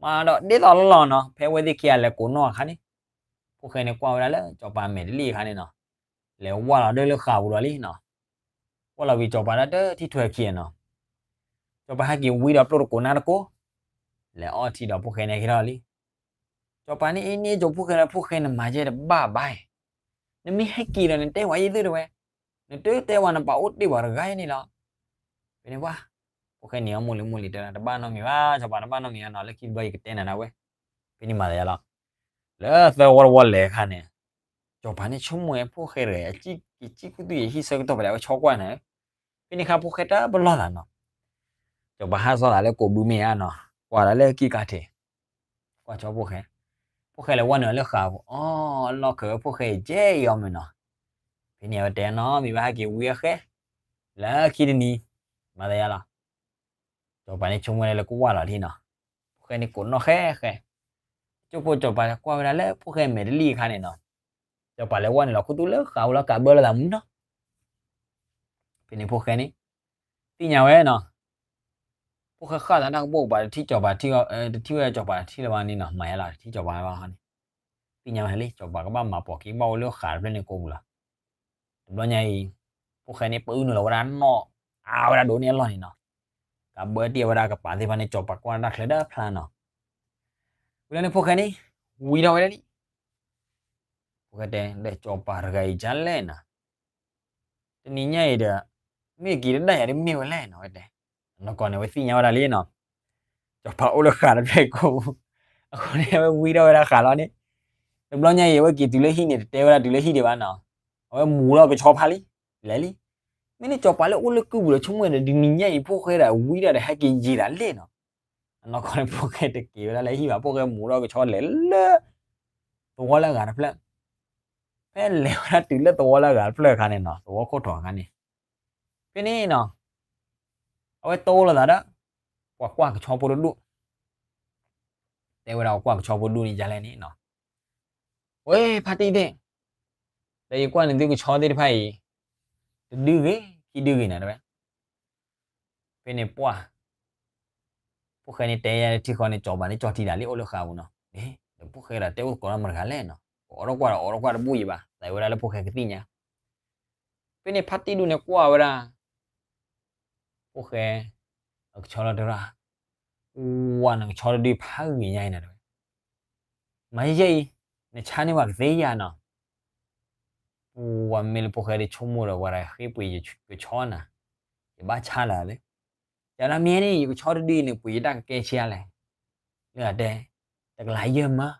မၤဒီးဒ်သိးလီၢ်လီၢ်နီၤ, ဖဲအဝဲသ့ၣ်ခံဂၤလဲၤကိးနီၣ်အခါန့ၣ်, ဖိၣ်ဃဲန့ၣ်ကွၢ်ဝဲဒၣ်လၢစီၤပၤမဲာ်တလံၣ်အခါန့ၣ်နီၤ, လဲၤဝၢ်လီၤဒၢလၢဃာ်ပူၤဒီးလံနီၤ. ဝၢ်လီၤဝံၤစီၤပၤဒၣ်တထံၣ်ထွဲခံနီၤ, စီၤပၤဟဲက့ၤဝံဒီးပျိၢ်တကိးနၢ်တကိး, လဲၤအီထံဒီးဖိၣ်ဃဲန့ၣ်က့ၤထီၣ်လံ. စီၤပၤန့ၣ်အ့န့ၣ် ကၠိဖိၣ်ဃဲလၢ ဖိၣ်ဃဲနမၤယဲတဘၣ်ဘၣ်, နမ့ၢ်ဟဲက့ၤဒီးနတဲဝဲယသုတဝဲ, နတတဲဝဲနပာ်အိၣ်တ့ၢ်ပှၤတဂၤန့ၣ်လီၤ. ဖဲန့ၣ်ပှၢ်, ဖိၣ်ဃဲန့ၣ်အီမိၢ်လံၤမိၢ်လံၤတဲဒၣ် တဘၣ်နီတမံၤဘၣ်, စီၤပၤတဘၣ်နီတမံၤဘၣ်နီၤ, လၢခံတဘျီယကတဲနၤဒၣ်ဝဲ. ဖဲန့ၣ်မၤသးယါလီၤ. လၢသၢဝီတဝီလဲၤအခါန့ၣ်, စီၤပၤန့ၣ်ဆိကမိၣ်ဝဲဖိၣ်ဃဲတဂၤ က့ၤစံၣ်ခူသူၣ်ယဟံၣ်ဆၢကတီၢ်ဖဲဒၣ်ဝဲဆီကွၢ်န့ၣ်, ဖဲန့ၣ်အခါဖိၣ်ဃဲတပလီၢ်သးနီၤ. စီၤပၤဟးသီၣ်သးလၢကိးဘုမ့ၢ်ဧါနီၤ, ကွၢ်ဒီးလၢကံၢ်ကါထံး, ကွၢ်ဆိဖိၣ်ဃဲ, ဖိၣ်ဃဲလဲၤဝၢ်နုာ်လၢဃာ်ပူၤ, အီ လီၢ်ခၢးဝဲဖိၣ်ဃဲယဲအံၤအီၤမ့ၢ်နီၤ. ဖဲန့ၣ်အဝဲတဲနီၤ မ့ၢ်ဘၣ်ဟဲက့ၤဝံအဃဲ, လၢခံတနံၤ, မၤသးယါလီၤ. စီၤပၤန့ၣ်ဆိကမိၣ်ဝဲလၢကဝၢ်လီၤထံနီၤ, ဖိၣ်ဃဲန့ၣ်ကိးနီၣ်ဃဲဃဲ, ကၠိဖိစီၤပၤကွၢ်ဝဲဒၣ်လၢဖိၣ်ဃဲမဲာ်တလံၣ်အခါန့ၣ်နီၤ, စီၤပၤလဲၤဝၢ်နုာ်လီၤခူသူၣ်လၢဃာ်ပူၤလီၤ ကးဘၢလီၤသးမူနီၤ. ဖဲန့ၣ်ဖိၣ်ဃဲန့ၣ်, သ့ၣ်ညါဝဲနီၤ, ဖိၣ်ဃဲဃၣ်သးတၢ်ကပိာ်ကပၤတထံၣ်စီၤပၤ, တထံၣ်ဝဲစီၤပၤတထံၣ်လၢၤဘၣ်န့ၣ်နီၤ, မၤယါလီၤတထံၣ်စီၤပၤလၢၤဘၣ်န့ၣ်, သ့ၣ်ညါဝဲလံ စီၤပၤကဘၣ်မၤပိာ်ခံဘၣ်အိၣ်လၢဃာ်တဖျၢၣ်န့ၣ်ကိးပူၤလီၤ. တဘျီညါအံၤ, ဖိၣ်ဃဲန့ၣ် ပအုၣ်နုာ်လီၤဝဲဒၣ်နီၣ်, အါဝဲဒၣ်ဒိးန့ၢ်အလီၢ်န့ၣ်နီၤ, ကးဘၢတ့ၢ်ဝဲဒၣ်ကပၤသ့ၣ်တဖၣ်န့ၣ် စီၤပၤကွၢ်တၢ်ချၢဒၣ်ဖျါနီၤ. ဝံၤလီၤန့ၣ်ဖိၣ်ဃဲန့ၣ်, ဝံၤထီၣ်ဝဲဒၣ်လံ. ဖိၣ်ဃဲတဲ ဒီးစီၤပၤတဂၤအံၤဒ်လဲၣ်နီၤ, တနံၤညါအံၤဒီး, မ့ၢ်က့ၤတဒၣ်ယၤဒ်မ့ၢ်ဝဲလဲၣ်နီၤ ဝဲတဲ, အနီၢ်ကီၢ်န့ၣ် အဝဲသ့ၣ်ညါဝဲဒၣ်လံနီၤ, စီၤပၤအိၣ်လၢဃာ်တဖျၢၣ်ကိးပူၤ, အဃိန့ၣ် အဝဲဝံထီၣ်ဝဲဒၣ်ဃာ်လီၤန့ၣ်, တဘျီညါအံၤ အဝဲက့ၤတုၤလၢဟံၣ်န့ၣ် တတဲဝဲဒၣ်တုၤလၢဟံၣ်ဒံးဘၣ်နီၤ, အဝဲမူထီၣ်ကဆီဖးလံ, လဲၤလံ. မ့ၢ်န့ၣ်စီၤပၤလၢအိၣ်လၢကုၢ်ပူၤဒီးဆိကမိၣ်ဒီး တနံၤညါအံၤဖိၣ်ဃဲဒီးဝံဒီးဟဲက့ၤယံာ်ဒၣ်လဲၣ်နီၤ. အနီၢ်ကီၢ်န့ၣ် ဖိၣ်ဃဲတက့ၤဝဲဒၣ်လၢဟံၣ်ဘၣ်, ဖိၣ်ဃဲမူထီၣ်ကဆီလဲၤလၢ သဝီလၢအဂၤတဖျၢၣ်, ဖဲလဲၤဝဲဒၣ်တုၤလၢသဝီလၢအဂၤတဖျၢၣ်အခါန့ၣ်နီၤ, သဝီခိၣ်ထီၣ်အခါန့ၣ်, ဖဲန့ၣ်နီၤ, အဝဲတိၢ်လိာ်သးဒီး ပှၤကွၢ်ကဆီဖိတဒူၣ်, တဲဝဲဒၣ်ပှၤကွၢ်ကဆီဖိတဒူၣ်န့ၣ်ဒ်လဲၣ်န့ၣ်နီၤ, ဝဲဖါတံၢ်သ့ၣ်, ဒီးယကွၢ်န့ၣ်သုကဆီသ့ၣ်တဖၣ်အံၤ, တဒုဂ့ၤ, ခံဒုဂ့ၤနၤတဲဝဲ. ဖဲန့ၣ်ပှၢ်, ဖိၣ်ဃဲန့ၣ်တဲယါထံဃီန့ၣ် စီၤပၤန့ၣ်ကၠီၣ်ထံတၢ်လံအိၣ်လၢဃာ်ပူၤနီၤ, ဒီးဖိၣ်ဃဲဒီးတဲအိၣ်သကိးတၢ်မတၤတဂၤလဲၣ်နီၤ, ကအီၣ်ထီၣ်ကွၢ်ဒီးအီၣ်ထီၣ်ကွၢ်တဘူၣ်ယံၤဘၣ်, သးဝဲဒၣ်လၢဖိၣ်ဃဲကသ့ၣ်ညါ. ဖဲန့ၣ်ဖါတံၢ်ဒူၣ်န့ၣ်ကွၢ်ဝဲဒၣ် ဖိၣ်ဃဲ အကဆီလီၤတဲဝဲဒၣ်, ဝါ နကဆီတဒုဖးဂ့ၤညါအံၤနၤတဲဝဲ, မၤယဲၢ်အံၤ, နဆါန့ၢ်ဝဲကသ့ဧါနီၤ. ပှၤမ့ၢ်လၢဖိၣ်ဃဲဒ်ဆိကမိၣ်ဒီး ပှၤတဂၤဃ့ပှ့ၤယကဆီနၤ, ယဘၣ်ဆါလၢာ်လၢ, ယဒၣ်မ့ၢ်န့ၣ် ယကဆီတဒုအံၤန့ၣ် ပှ့ၤယတၢ်ကကဲဆံးအါလဲၣ်, လၢအတဲ, တကလးယဲၢ်မၢ.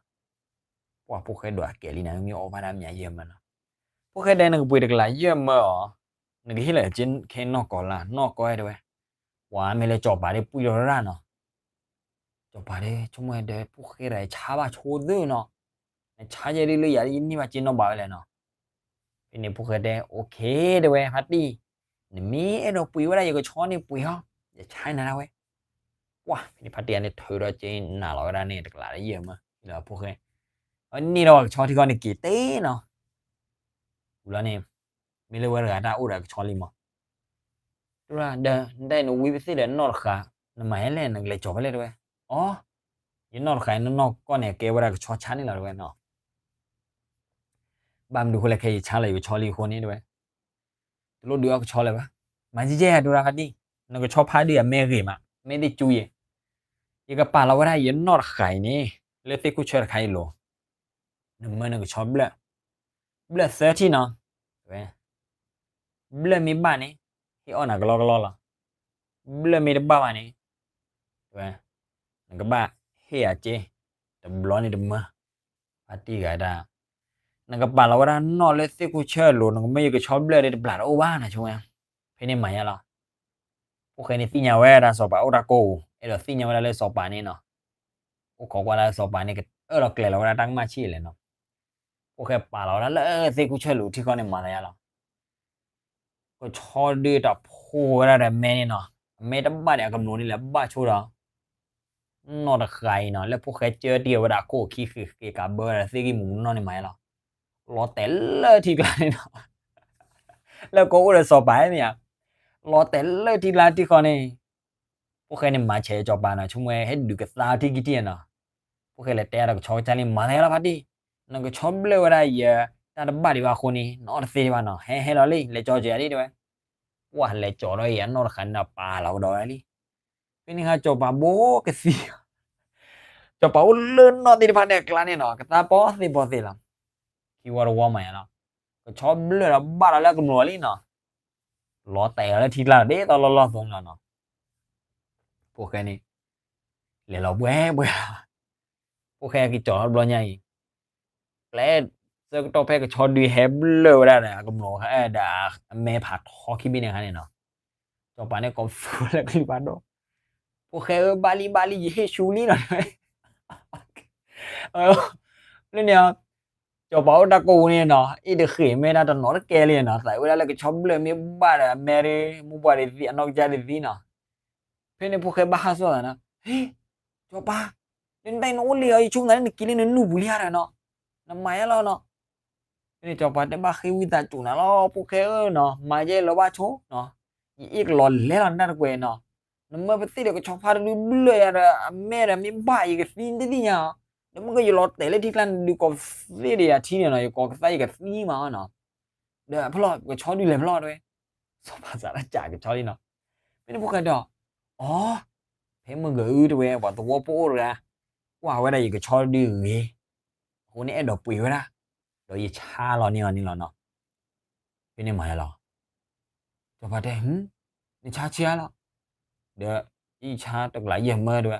ပှၤဖိၣ်ဃဲဒွးကဲလံနၤ မ့ၢ်အီၣ်ဘၣ်ဒၣ်မ့ၢ်ယဲၢ်မၢနီၤ. ဖိၣ်ဃဲတဲနကပှ့ၤတကလးယဲၢ်မၢအီၤ, နကဟ့ၣ်လီၤယက့ခဲနီၢ်ကီၢ်လၢနီၢ်ကီၢ်တဲဝဲ, ပှၤမ့ၢ်လၢစီၤပၤဒ်ပှံၢ်ထီၣ်ရၣ်နီၤ. စီၤပၤဒ်ဆိကမိၣ်တဲ ဖိၣ်ဃဲဒီးယဆါဘၣ်ဆိသၢနီၤ, နဆါယဲဒ်လၢယၤဒ်ယန့ၢ်ဘၣ်က့နီၣ်ဘၣ်ဝဲလဲၣ်နီၤ. ဖဲန့ၣ်ဖိၣ်ဃဲတဲ အိၣ်ခ့ တဲဝဲ ဖါတံၢ်, နမ့ၢ်အဲၣ်ဒိးပှ့ၤဝဲဒၣ်ယကဆီန့ၣ်ပှ့ၤဟီ, ယဆါနၤဒၣ်ဝဲ. ပှၢ် ဖဲန့ၣ်ဖါတံၢ်အန့ၣ် ထုးဒီးက့နၤလီၤဝဲဒၣ်န့ၣ် တကလးလၢယဲၢ်မၢ, လၢဖိၣ်ဃဲ, အန့ၢ်ဒီးကဆီထံဃီန့ၣ်က့ၤတ့ၢ်နီၤ. ဝံၤလီၤန့ၣ်, မ့ၢ်လၢဝဲတဂၤတၢ်အိၣ်ဒီးကဆီလံမး, တဲဝဲဒၣ် ဒီး နတၢ်အံၤနဝံပသ့ၣ်ဒီးနီၣ်တဃာ်, နမၤယဲလဲၣ် နကလဲၤကၠီၤဖဲလဲၣ်တဲဝဲ. အီ, ယနီၣ်တဃာ်အံၤ နနီၢ်ကီၢ်န့ၣ် ကဲဝဲဒၣ်ကဆီဆါန့ၣ်လီၤတဲဝဲနီၤ. ဘၣ်မနုၤအဃိလဲၣ် ခဲအံၤယဆါလီၤယကဆီလံအဃိန့ၣ်တဲဝဲ, တလိၣ်ဒုးအီၣ်ကဆီလၢၤဘၣ်. မၤယဲယဲတဲဝဲဒၣ်ဖါတံၢ်, နကဆီဖးဒုးအမဲဂ့ၤမး, မ့ၢ်သ့ၣ်ကၠူယဲ, ယကပာ်လီၤဝဲဒၣ်ယနီၣ်တဃာ်အံၤန့ၣ် လၢသ့ၣ်ခိၣ်ဆၢတခါအံၤလိၤ, နမၢနကဆီဘျၢၣ်, ဘျၢၣ်သၢထံၣ်နီၤ, ဝဲ ဘျၢၣ်မ့ၢ်ဘၣ်န့ၣ် ဟ့ၣ်အီၣ်နၤကလီကလီလီၤ. ဘျၢၣ်မ့ၢ်တဘၣ်ဘၣ်န့ၣ်, ဝဲ နကဘၣ်ဟ့ၣ်ယၤစ့, တဘျီန့ၣ်တမၢ, ဖါတံၢ်ဂၤဒၣ်, နကပာ်လီၤဝဲဒၣ်နီၣ်လၢသ့ၣ်ခိၣ်ဆၢအလိၤ နကမၢယကဆီဘျၢၣ်ဒီးတဘျီတအိၣ်ဘၣ်နဆိကမိၣ်, ဖဲန့ၣ်မၤယါလီၤ. ဖိၣ်ဃဲန့ၣ်သ့ၣ်ညါဝဲဒၣ်စီၤပၤအိၣ်တၢ်ကိၢ်ပူၤ အဲၣ်ဒိးသ့ၣ်ညါဝဲဒၣ်လၢစီၤပၤန့ၣ်နီၤ, အိၣ်ခိးကွၢ်လၢစီၤပၤန့ၣ် ကအၢၣ်လီၤကျဲၤလီၤဝဲဒၣ်တၢ်ကမၣ်ဆံးလဲၣ်နီၤ. ဖိၣ်ဃဲပာ်လီၤဝဲဒၣ်လၢသ့ၣ်ခိၣ်ဆၢလိၤထံဃီန့ၣ်မၤယါလီၤ. ကဆီဒုးတၢ်ဖိဝဲဒၣ်ဒီးမဲန့ၣ်နီၤ, အမဲတဘၣ်ဒီးအကမျိးန့ၣ်လဲၤဘၣ်ဆိဒီး နီၣ်တဃာ်အံၤနီၤ, လၢဖိၣ်ဃဲကၢတံၢ်ဝဲဒၣ်အခိၣ်ခံဃ့ကးဘၢဝဲဒၣ်သ့ၣ်ဂံၢ်မူးနီၣ်န့ၣ်မၤယါလီၤ. လီၤတဲာ်လၢထံကျါန့ၣ်နီၤ, လၢကအိၣ်ဒီးစီၤပၤမ့ၢ်ဧါ, လီၤတဲာ်လၢထံကျါထံဃီန့ၣ်, ဖိၣ်ဃဲန့ၣ်မၤဆဲးစီၤပၤနီၤ, ဆိကမိၣ်ဟဲဒုးကသါထံခံထံၣ်နီၤ, ဖိၣ်ဃဲလဲၤတဲအတၢ်ကဆီကစၢ်လံ မၤသးလီၤဖါတံၢ်, နကဆီဘျၢၣ်ဝဲဒၣ်ယတၢ်တဘၣ်ဒံးဘၣ်အဃိန့ၣ် နအီၣ်တသ့ဒံးဘၣ်နီၤ, ဟဲဟဲလီၤလံ လဲၤကၠီကၠီၤယၤဒံးတဲဝဲ, ပှၢ်လဲၤကၠီၤဒီးအံၤအနီၢ်တဃာ်န့ၣ်ဒီးပာ်လီၤကဒီးဝဲလံ, ဖဲန့ၣ်ဟါကၠီၤပၤဘိကသံ ကၠီၤပၤအိၣ်လၢနီၢ်သ့ၣ်တဖၣ်န့ၣ်အကျါန့ၣ်နီၤ ကသါပီသ့ၣ်ပီသ့ၣ်လီၤ, ခံဝီတဝီမၤယၤလီၤ, ကဆီဘျၢၣ်ဒီးဘၣ်ဒီးလၢအကမျၢၢ်လံနီၤ, လီၤတဲာ်လီၤလၢထံကျါဒီးဒ်သိးလီၢ်လီၢ်သိးန့ၣ်လီၤနီၤ, ဖိၣ်ဃဲန့ၣ် လဲၤလီၤပှဲၤပှဲၤလီၤ, ဖိၣ်ဃဲက့ၤကၠီၤထီၣ်တဘျီညါအံၤ, ပျဲ ဆၢကတီၢ်ဖဲကဆီဒုးဟဲဘျၢၣ်ဝဲဒၣ်ဒီး အကမျၢၢ်ဒီးအမဲဖးထီခံဘ့ၣ်န့ၣ်အခါန့ၣ်နီၤ, ကၠီၤပၤန့ၣ်ကိးဖုလၢကလုၢ်ဘၣ်ဒိၣ်, ဖိၣ်ဃဲဧၢ ဘၣ်လံဘၣ်လံ ယဟ့ၣ်ဆူလံနီၤ, လၢန့ၣ် ကၠီၤပၤအိၣ်တၢ်ကိးပူၤန့ၣ်နီၤ အ့ၣ်တဃ့ၢ်မဲဒၣ်တနီၤတကဲလံနီၤ သးဝဲဒၣ်လၢကဆီဘျၢၣ်မ့ၢ်ဘၣ်ဒီးအမဲဒ် မိၢ်ပှၢ်ဒ်သံ အနီၢ်ကစၢ်ဒ်သံနီၤ, ဖဲန့ၣ်ဖိၣ်ဃဲဘၣ်ဟးစိာ်သးနီၤ, ဟ့ၣ် ကၠီၤပၤ, ဒ်နတၢ်အံၤနအိၣ်လံအီၤ ယဆိကမိၣ်သးလၢနက့ၤလံနနုာ်ပူၤလံဧါနီၤ, နမၤယါလီၤနီၤ, ဖဲန့ၣ်ကၠီၤပၤတဲဘၣ်ဃ့ဝံသးစူၤနၤလီၤ ဖိၣ်ဃဲဧၢနီၤ မၤယဲလီၤဘၣ်ဆိနီၤ, ယအ့ၣ်ကလီၤလဲၤလီၤနတၢ်တကွဲးနီၤ, နမၢပသ့ၣ်ဒီးကဆီဖါတဒုဘျၢၣ်ယၤဒီး အမဲဒီးမ့ၢ်ဘၣ်ယကသံတသ့ၣ်ညါ, ဒီးမ့ၢ်ကယလီၤတဲာ်လၢထံကျါနဒုးကိးသ့ၣ်ဒီးယၤထံန့ၣ်နီၤ ယကိးကသါယကသံမးနီၤ, ဒီးဖဲလီၤကဆီဒုးလဲၤဖဲလီၤတဲဝဲ, စီၤပၤစးထီၣ်ကးကဆီလံနီၤ, ဖဲန့ၣ်ဖိၣ်ဃဲဒီး အီ ဖဲမုၢ်ဂၤအုတဲဝဲ ပှၤသဝီဖိအိၣ်တဂၤ ကွၢ်ဝဲဒၣ်ယကဆီဒုဂ့ၤ, အဃိန့ၣ်အဲၣ်ဒိးပှ့ၤဝဲဒၣ်, ဒီးယဆါလီၤန့ၢ်အီၤန့ၣ်လီၤနီၤ, ဖဲန့ၣ်မၤယါလီၤ, စီၤပၤတဲ နဆါဆံးအါလီၤ, ဒီးယဆါတကလးယဲၢ်မၢတဲဝဲ,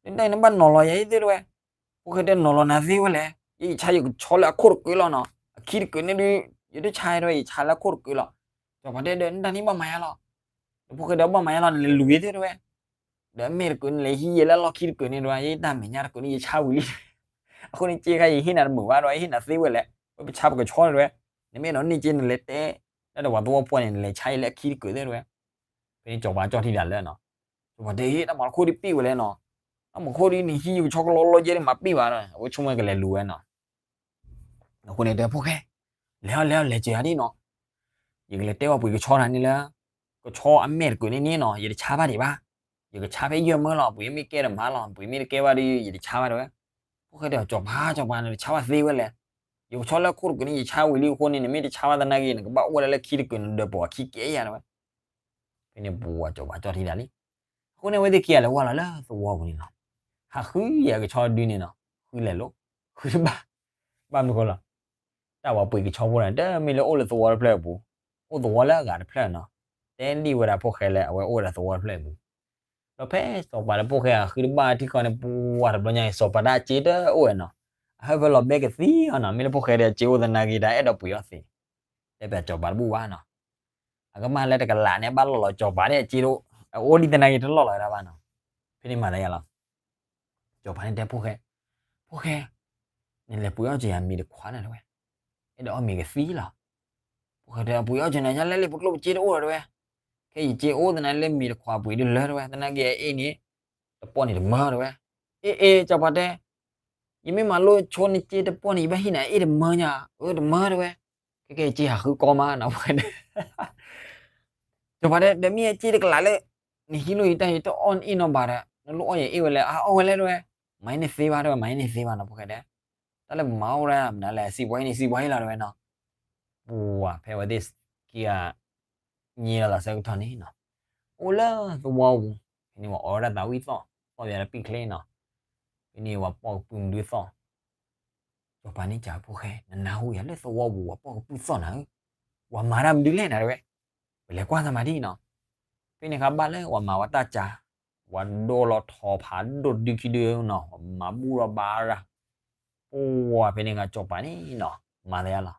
ဒ်နတၢ်အံၤနဘၣ်နီၤလီၤယၤအံၤသ့တဲဝဲ, ဖိၣ်ဃဲတဲနီၤလီၤနၤသ့ဝဲလဲၣ် ယဆါယကဆီလၢအခိၣ်တကုာ်လီၤနီၤ အခံတကုာ်န့ၣ်ဒုး ယတဆါတဲဝဲ ယဆါလၢအခိၣ်တကုာ်လီၤ, စီၤပၤတဲဒီးနတၢ်န့ၣ်ဘၣ်မၤယါလီၤ, ဒီးဖိၣ်ဃဲဒီးဘၣ်မၤယါလီၤ နလဲၤလူၤယသ့တဲဝဲ ဒီးအမဲာ်တကုာ်န့ၣ် လဲၤဟံးယဲလၢအလီၢ်ခံတကုာ်န့ၣ်တဲဝဲ ယတၢ်မဲာ်ညါတကုာ်န့ၣ် ယဆါဝံၤလံ, အဃိန့ၣ်စ့ခါယဟ့ၣ်နၤတမုာ်ဘၣ်ဒီး ယဟ့ၣ်နၤသ့ဝဲလဲၣ်, ဝဲပဆါပကဆီတဲဝဲ, နမ့ၢ်အဲၣ်ဒိးန့ၢ်စ့နလဲၤတဲ, တၢ်ဒီးပှၤသဝီဖိန့ၣ် နလဲၤဆါယဲလၢအခံတကုာ်သ့တဲဝဲ, ဖဲန့ၣ်စီၤပၤကၠီၣ်ထံတၢ်လၢနီၤ, စီၤပၤတဲ တၢ်မၤခိၣ်ဒ်ပ့ၢ်ဝဲလဲၣ်နီၤ, တၢ်မၤခိၣ်ဒ်နဟံးယကဆီကလီလီယဲဒ်မၤပ့ၢ်ဘၣ်ဒီး အဝဲဆိကမိၣ်ကလဲၤလူၤဝဲနီၤ အဃိန့ၣ်တဲဖိၣ်ဃဲ, လဲၤအီၤလဲၤအီၤလဲၤစၢၤယၤဒ်နီၤ, ယကလဲၤတဲဘၣ်ပှ့ၤကဆီနၤန့ၣ်လၢ ကဆီအမဲာ်တကုာ်န့ၣ်န့ၣ်နီၤ ယတဆါဘၣ်ဒံးဘၣ်, ယကဆါဖဲယဲၢ်မၢလီၤ ပှ့ၤမ့ၢ်ကဲတမၤလီၤ ပှ့ၤမ့ၢ်တကဲဘၣ်ဒီး ယတဆါဘၣ်တဲဝဲ, ဖိၣ်ဃဲတဲအီၤ စီၤပၤ စီၤပၤ နတဆါဘၣ်သ့ဝဲလဲၣ်, ယကဆီလၢခိၣ်တကုာ်န့ၣ် ယဆါဝံၤလံအဃိန့ၣ် နမ့ၢ်တဆါဘၣ်သနာ်က့ နကဘၣ်အိၣ်ဝဲဒၣ်လၢခံတကုာ် နဒၢးပိာ်အခံကဲယၤတဲဝဲ, ဖဲန့ၣ်ပှၤစီၤပၤကၠီၣ်ထံတၢ်လံ အဃိန့ၣ် အဝဲသ့ၣ်ခံဂၤလဲၤဝဲလီၤလၢသဝီပူၤန့ၣ်လီၤ. ဟးဃုယၤကဆီဒုန့ၣ်နီၤ, ဃုလဲၤလိာ်, ဃုတဘၣ်, ဘၣ်မနုၤဃိလီၤ, တၢ်ဝဲပှ့ၤကဆီဖိန့ၣ် တမ့ၢ်လၢအိၣ်လၢသဝီတဖျၢၣ်အပူၤ, အိၣ်သဝီလၢအဂၤတဖျၢၣ်နီၤ, တဲဒံၣ်ဝဲဒၣ်ဖိၣ်ဃဲလၢအဝဲအိၣ်ဝဲဒၣ်သဝီတဖျၢၣ်အပူၤ, ဒီးဖဲစီၤပၤဒီးဖိၣ်ဃဲအဃုတဘၣ်ထံဃီန့ၣ် ပှၤတဘျီညါအံၤ စီၤပၤဒၣ်အစ့တအိၣ်ဝဲနီၤ, အဟၢဖၢလီၤဘဲကသံအီၤနီၤ, မ့ၢ်လၢဖိၣ်ဃဲဒီးအစ့အိၣ်သနာ်က့ တၢ်အဲၣ်ဒိးပှ့ၤအီၤသ့, တဲပၠးစီၤပၤတဘူၣ်ဘၣ်နီၤ အကမၢ်လၢတကလးန့ၣ် အဘၣ်လီၢ်လီၤစီၤပၤန့ၣ်အစ့တအိၣ်, အအိၣ်ဒ်သနာ်က့တလီၢ်လီၤဝဲဒၣ်ဘၣ်နီၤ, ဖဲန့ၣ်မၤသးယၤလီၤ, စီၤပၤန့ၣ်တဲဖိၣ်ဃဲ, ဖိၣ်ဃဲ, နလဲၤပှ့ၤအီၣ်က့ၤယၤမ့ၤတခွးန့ၣ်တဲဝဲ, အဲၣ်ဒိးအီၣ်မ့ၤကသံလီၤ, ဖိၣ်ဃဲတဲ ပှ့ၤအီၣ်က့ၤနၤ ယလဲၤလံ ပကျိၣ်ပစ့တအိၣ်လီၤတဲဝဲ, ခဲယစ့အိၣ်သနာ်လၢမ့ၤတခွးပှ့ၤဒုးလၢတဲဝဲ, သနာ်က့အအ့ၣ်န့ၣ်, တပီၢ်န့ၣ်တမၢတဲဝဲ, အ့ၣ်အ့ၣ် စီၤပၤတဲ ယမ့ၢ်မၤလိဆိနစ့တပီၢ်န့ၣ် ယဘၣ်ဟံးနၤအ့ၣ်တမၢညါ, အၢ တမၢတဲဝဲ, ခဲကဲယစ့ဟးဃုကီမးနီၤ, စီၤပၤတဲ ဒီးမ့ၢ်အစ့တကလးလၢ နဟံးလိၣ်ယတၢ် ယတအီၣ်နအ့ၣ်နီတဘျီဒီး နလိၣ်အီၣ်ယအ့ၣ်ဝဲလဲၣ်, အအီၣ်ဝဲလဲၣ်တဲဝဲ, မၤန့ၢ်သ့ဘၣ်တဲဝဲ, မၤန့ၢ်သ့ဘၣ်နီၤ ဖိၣ်ဃဲတဲ, တၢ်လၢပမၤအိၣ်ဒၣ်မနုၤလဲၣ် စံးပှၤအ့ၣ်န့ၣ် စံးပှၤအ့ၣ်လီၤတဲဝဲနီၤ, ပှၤဖဲအဝဲသ့ၣ်ခံဂၤ ညံလီၤသးဆၢကတီၢ်န့ၣ်နီၤ, အိၣ်လၢသဝီပူၤ, ဖဲန့ၣ်ပှၤအိးဝဲဒၣ်သးဝံၣ်သီၣ်, သီၣ်ပယီၤလၢပံာ်ချ့နီၤ, ဖဲန့ၣ်ပှၤပိာ်ကပုၢ်မနုၤသီၣ် စီၤပၤန့ၣ်စံးဖိၣ်ဃဲ နနၢ်ဟူယၤလၢသဝီပူၤ ပှၤပိာ်ကပုၢ်သီၣ်နၤဧၢ, ပှၤမၤတၢ်မနုၤလဲၣ်နၤတဲဝဲ, ပလဲၤကွၢ်သးမၤဒ်နီၤ, ဖဲန့ၣ်အခါဘၣ်လၢပှၤမၤဝဲတၢ်စှၤ, ပှၤဒိၣ်လီၤထီဖးဒိၣ်ဒုခံဒုနီၤ, ပှၤမၤဘူၣ်ထီၣ်ဘါရၤ, ပှၤဖဲန့ၣ်အခါစီၤပၤန့ၣ်နီၤ မၤသးယါလီၤ,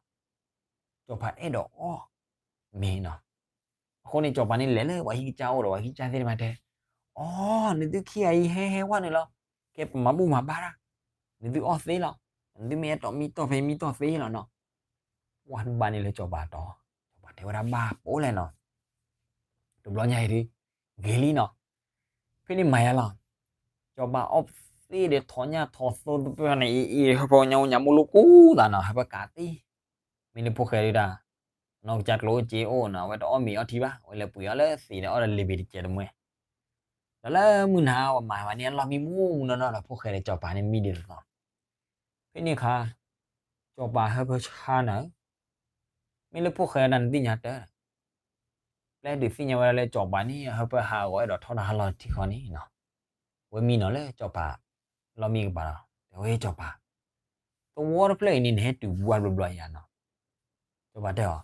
စီၤပၤအဲၣ်ဒိးအီၣ်မ့ၤနီၤ အဃိန့ၣ် စီၤပၤန့ၣ်လဲၤလၢပှၤဟံၣ်ကစၢ်အိၣ်ဒီး ပှၤဟံၣ်ကစၢ်သ့ၣ်တဖၣ်တဲ, အိ နသုခံဂၤအံၤဟဲဟဲဝဲနုာ်လီၤ, ကဲပမၤဘူၣ်မၤဘါတၢ်, နသုအီၣ်သ့လီၤ, နသုမ့ၢ်အဲၣ်တီမံတီၢ်ဖဲမံတီၢ်သ့လီၤနီၤ, ပှၤတဘၣ်န့ၣ်လၢစီၤပၤတီ, စီၤပၤတဲဝဲဒၣ်ဘၣ်ပိာ်လဲၣ်နီၤ, တဘျီညါအံၤဒုး ဂ့ၤလံနီၤ, ဖဲန့ၣ်မၤယါလီၤ, စီၤပၤအီၣ်သ့ဒီးထီၣ်ညၣ်ထီၣ်သိသပှၢ်န့ၣ် အံၤအံၤ ဟၢဖၢညါမူညါမူလိကိၣ်သးနီၤ ဟၢဖၢကးသ့ မ့ၢ်လၢဖိၣ်ဃဲဒုးတၢ်, နီၢ်ကစၢ်ကျိၣ်အိၣ်စ့အိၣ်နီၤ အဝဲတအီၣ်မ့ၤအီထံဘၣ် အဝဲလဲၤပှ့ၤအီၣ်လၢသ့ၣ်ဒီးအီၣ်ဒီးလ့ၤဘ့ၣ်တစဲးတမှဲ, ဒီးလၢမုၢ်နၤပှၤမၤဝဲန့ၣ် အလီၢ်မံမူးမူးနီၢ်နီၢ်ဒီး ဖိၣ်ဃဲဒီးစီၤပၤန့ၣ်မံဒ်သိးသိး. ဖဲန့ၣ်အခါ စီၤပၤဟၢဖၢဆါနၤဧၢ, မ့ၢ်လၢဖိၣ်ဃဲဒၣ်နသ့ၣ်ညါတၢ်, ပျဲဒုးသ့ၣ်ညါဝဲဒၣ်လၢစီၤပၤန့ၣ် အဟၢဖၢဟးဂီၤအဲၣ်ဒိးထီၣ်တၢ်ဟးလီၢ်ထံဃီန့ၣ်နီၤ, ဝဲမံနီၤလၢစီၤပၤလီၢ်မံကပၤဒီး တဲဝဲစီၤပၤ, သဝီတဖျၢၣ်အံၤန့ၣ် နဟဲတုၤဘၣ်ဘျီဘျီယၤနီၤ. စီၤပၤတဲအီၤ,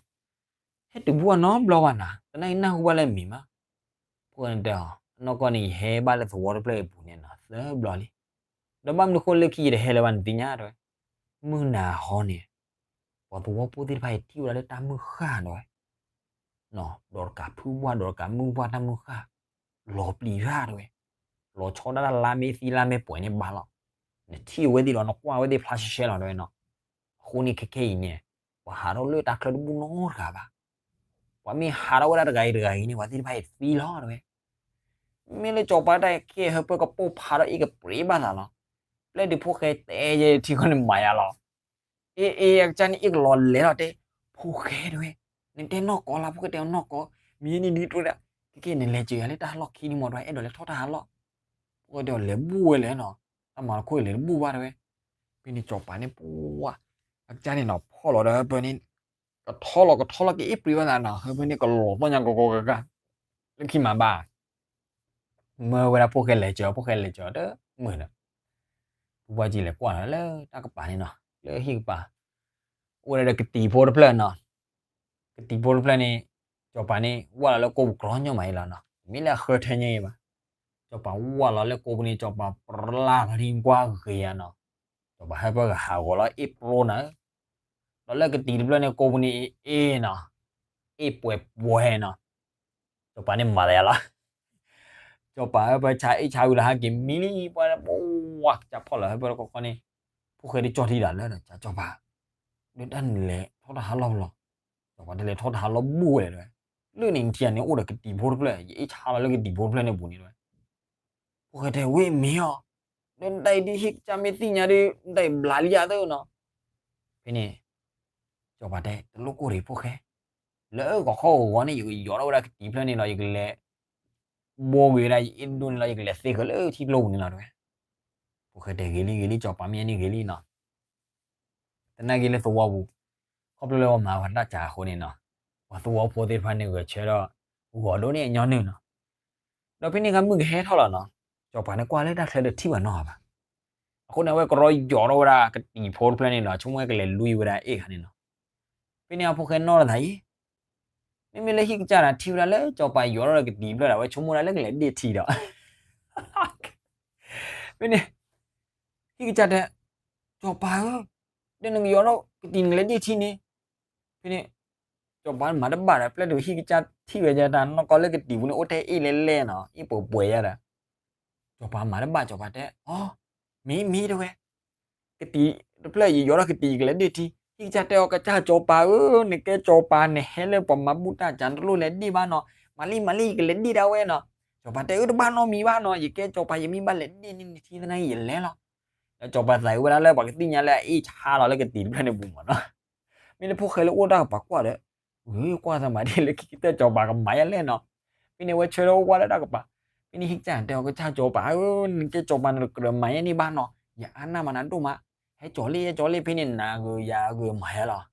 ဟဲတုၤဘၣ်နီတဘျီဘၣ်နၤ, သနာ်က့နၢ်ဟူဘၣ်လၢမံၤမး. ဖိၣ်ဃဲန့ၣ်တဲအီၤ, အနီၢ်ကီၢ်န့ၣ် ယဟဲဘၣ်လၢသဝီတဖျၢၣ်အံၤအပူၤန့ၣ်နီၤ သၢဘျီလံ. ဒီးဘၣ်မနုၤဃိလၢခံယတဟဲလၢၤဘၣ်နသ့ၣ်ညါတဲဝဲ, မုၢ်နၤဟီန့ၣ် ပှၤသဝီဖိသ့ၣ်တဖၣ်အံၤထံၣ်ဝဲဒၣ်လၢတၢ်မုၢ်ဃၢ်တဲဝဲ, ဒီးတကးဖုဘၣ်ဒီးတကးမုၢ်ဘၣ်တၢ်မုၢ်ဃၢ် လီၤပျံၤတၢ်တဲဝဲ, လီၤဆီဒၣ်တၢ်လါမ့ၢ်သံလါမ့ၢ်ပှဲၤန့ၣ်ဘၣ်လီၤ. နထံၣ်ဝဲသ့ၣ်ဒီးနကွၢ်ဝဲသ့ၣ်ဖျါရှဲရှဲလီၤတဲဝဲနီၤ. အဃိန့ၣ်ခဲခဲအံၤန့ၣ် ပှၤဟးထီၣ်လၢတၢ်ချၢတဘူၣ်နီတဂၤဘၣ်. ပှၤမ့ၢ်ဟးထီၣ်ဝဲဒၣ်တဂၤအံၤတဂၤအံၤန့ၣ် ပှၤသ့ၣ်တဖၣ်အံၤသံလီၤတဲဝဲ. မ့ၢ်လၢစီၤပၤတၢ်ကဲဟၢဖၢကပိာ်ဖးထီၣ်အ့ၣ်ကပြ့ဘၣ်သးလီၤ. ပျဲဒုးဖိၣ်ဃဲတဲယဲထံဃီန့ၣ်မၤယၤလီၤ. အ့ အ့ အကစၢ်န့ၣ်အ့ၣ်ကလီၤလဲၤလီၤတဲ, ဖိၣ်ဃဲတဲဝဲ, နတဲနီၢ်ကီၢ်လၢ ဖိၣ်ဃဲတဲအီၤနီၢ်ကီၢ်, မ့ၢ်န့ၣ်ဒ်တြိဒၣ်, ခဲကဲနလဲၤစၢၤယၤလၢတၢ်ဟးလီၢ်ခံန့ၣ်မ့ၢ်တဲဝဲ အဲၣ်ဒိးလဲၤထီၣ်တၢ်ဟးလီၢ်. ဖိၣ်ဃဲတဲအီၤလဲၤဘူၣ်ဝဲလဲၣ်နီၤ, တၢ်မၤတခီလဲၤတဘူၣ်ဘၣ်တဲဝဲ. ဖဲန့ၣ်စီၤပၤန့ၣ်ပှၤ, အကစၢ်န့ၣ်နီၤ ဖီၣ်လီၤဒီးဟၢဖၢန့ၣ် ကထီလီၤကထီလီၤကအ့ၣ်ပြ့ဘၣ်သးနီၤ, ဟၢဖၢန့ၣ်ကလီၤသီၣ်ညါကီကီကက, လၢခံမၤဘၣ် မၢဝဲဒၣ်ဖိၣ်ဃဲလဲၤစၢၤ ဖိၣ်ဃဲလဲၤစၢၤတမုာ်ဒီး, ဖုပှၢ်ကံလဲၤကွၢ်လီၤလၢတၢ်ကပၤန့ၣ်နီၤ လၢဟံၣ်ကပၤ, အိၣ်ဝဲဒၣ်ဒီးကတံၤဖိတဖျၢၣ်နီၤ. ကတံၤဖိတဖျၢၣ်န့ၣ် စီၤပၤန့ၣ် ဝၢ်လီၤလၢကိာ်ပူၤကြီညီမးအံၤလီၤနီၤ, တမ့ၢ်လၢအဃၢထၢညါအံၤဘၣ်. စီၤပၤဝၢ်လီၤလၢကိာ်ပူၤန့ၣ် စီၤပၤပြၢလီၤထံကွၢ်ဂ့ၤဧါနီၤ. စီၤပၤဟၢဖၢကဟးဂီၤလီၤအ့ၣ်ပြိနၤ, ဒီးလၢကတံၤတဖျၢၣ်န့ၣ် ကိာ်ပူၤန့ၣ်အ့ၣ်နီၤ, အ့ၣ်ပှဲၤပှဲၤနီၤ. စီၤပၤန့ၣ်မၤသးယါလီၤ. စီၤပၤဟၢဖၢဆါအ့ၣ်ဆါဝံၤလီၤဟဲက့ၤမံလံ ပှၤပှၤဝၢ်ကစၢ်ဖီၣ်လီၤဟၢဖၢတခီခီန့ၣ်, ဖိၣ်ဃဲတကၠီၣ်ထံဒၣ်လၢဒီး စီၤပၤ, ဒီးတၢ်နလဲၤထီၣ်တၢ်ဟးလီၢ်လီၤ. စီၤပၤတလဲၤထီၣ်တၢ်ဟးလီၢ်ဘူၣ်ဝဲလဲၣ်တဲဝဲ, လၢန့ၣ်နထံၣ်န့ၣ်အိၣ်ဒီးကတံၤဖိတဖျၢၣ် ယအ့ၣ်ဆါလီၤလၢကတံၤဖိတဖျၢၣ်န့ၣ်ပူၤန့ၣ်တဲဝဲ. ဖိၣ်ဃဲတဲဝဲမ့ၢ်အီၤ, ဒီးနတၢ်အံၤဒ်ဟံၣ်ကစၢ်မ့ၢ်သ့ၣ်ညါဒီး နတၢ်အံၤဘျးလံယၤသၢနီၤ. ဖဲန့ၣ် စီၤပၤတဲ တလိၣ်ကိၢ်တဂ့ၤဖိၣ်ဃဲ, လၢဂီၤခီဂီၤဂီၤန့ၣ် ယကယီၤထီၣ်ဝဲဒၣ်ကတံၤဖျၢၣ်န့ၣ်ဒီး ယကလဲၤ ဘိဂ့ၤဝဲဒၣ်ယအ့ၣ်ဒိၣ်န့ၣ်လီၤ ယကလဲၤသ့ဃၢၤလၢထံကျိပူၤန့ၣ်လီၤတဲဝဲ. ဖိၣ်ဃဲတဲဂ့ၤလံဂ့ၤလံ စီၤပၤမ့ၢ်န့ၣ်ဂ့ၤလံနီၤ. သနာ်က့လၢသဝီပူၤ ခီဖျိလၢပှၤမၤပှၤတၢ်စှၤအဃိန့ၣ်နီၤ, ပှၤသဝီဖိသ့ၣ်တဖၣ်န့ၣ်ဂဲၤဆၢထၢၣ် ဂီၤဒိၣ်န့ၢ်အညီနုၢ်နီၤ. ဒီးဖဲန့ၣ်အခါမုၢ်ကဟဲထီၣ်လီၤနီၤ, စီၤပၤန့ၣ်ကွၢ်လၢတၢ်ချၢဒီးထံၣ်ဘၣ်နီတဂၤဘၣ်. အဃိန့ၣ် အဝဲကရီယီၤထီၣ်ဝဲဒၣ်ကတံၤဖိတဖျၢၣ်န့ၣ်ဒီး ဆိကမိၣ်ဝဲကလဲၤလွံၢ်ဝဲဒၣ်အ့ၣ်ခါန့ၣ်နီၤ. ဖဲန့ၣ်အဖိၣ်ဃဲနီၣ်လီၤသးအံၤ, မ့မ့ၢ်လၢဟံၣ်ကစၢ်ဒီးထံၣ်ဝဲဒၣ်လၢစီၤပၤယီၤထီၣ်ဒီးကတံၤတဖျၢၣ်ဒီး အဝဲဆိကမိၣ်ဒၣ်လၢကလဲၤဒ့ၣ်ထံဒီး ဖဲန့ၣ် ဟံၣ်ကစၢ်တဲ, စီၤပၤဧၢ, ဒီးနကယီၤထီၣ်ကတံၤနကလဲၤဒ့ၣ်ထံန့ၣ်. ဖဲန့ၣ် စီၤပၤမၤတဘၣ်ဒီး ပျဲတုၤဟံၣ်ကစၢ်ထံၣ်ဝဲယဲတၢ်နီၢ်ကီၢ်လၢကတံၤပူၤန့ၣ် အိၣ်ထဲအ့ၣ်လဲလဲနီၤ, အ့ၣ်ပှဲၤပှဲၤယဲဒီး စီၤပၤမၤတဘၣ် စီၤပၤတဲ, အီ, မ့ၢ်မ့ၢ်တဲဝဲ, ကတံၤတဖျၢၣ်ယယီၤထီၣ်ကတံၤယကလဲၤဒ့ၣ်ထံ, ဟံၣ်ကစၢ်တဲအီၤ ကစၢ်စီၤပၤဧၢ, နကဲစီၤပၤနဟဲလၢပှၤမၤဘူၣ်တၢ်စှၤ နတလိၣ်လဲၤဒ့ၣ်ဘၣ်နီၤ, မၤလံမၤလံယကလဲၤဒ့ၣ်ဒၣ်ဝဲနီၤ. စီၤပၤတဲအၢ တဘၣ်နီတမံၤဘၣ်နီၤ, ယကဲစီၤပၤယမ့ၢ်ဘၣ်လဲၤဒ့ၣ်န့ၢ်နထံသနာ်က့ယလဲၤလီၤ. ဒီးစီၤပၤသးဝဲဒၣ်လၢပှၤကသ့ၣ်ညါလၢအအ့ၣ်ဆါလီၤလၢကတံၤတဖျၢၣ်န့ၣ်ပူၤမးနီၤ. မ့ၢ်လၢဖိၣ်ဃဲလၢအိၣ်တၢ်ကပၤကွၢ်ဒီး, ကွၢ်သးမၤဒ်လၢခံကတၢၢ်စီၤပၤကမၤယဲလဲၣ်နီၤ. ဖဲန့ၣ်ဝဲဆၢထၢၣ်အိၣ်ကွၢ်လၢတၢ်ကပၤ, ဖဲန့ၣ်ဟံၣ်ကစၢ်တဲအီၤ ကစၢ်စီၤပၤဧၢ, နကဲစီၤပၤနတကြၢးမၤယဲန့ၣ်ဘၣ်နီၤ, ယအါနၢ်မးနၤဒိၣ်မး, ဟဲကၠီၤလံ ဟဲကၠီၤလံ ဖဲန့ၣ်နၤဂ့ၤယၤဂ့ၤမၤယဲလီၤ.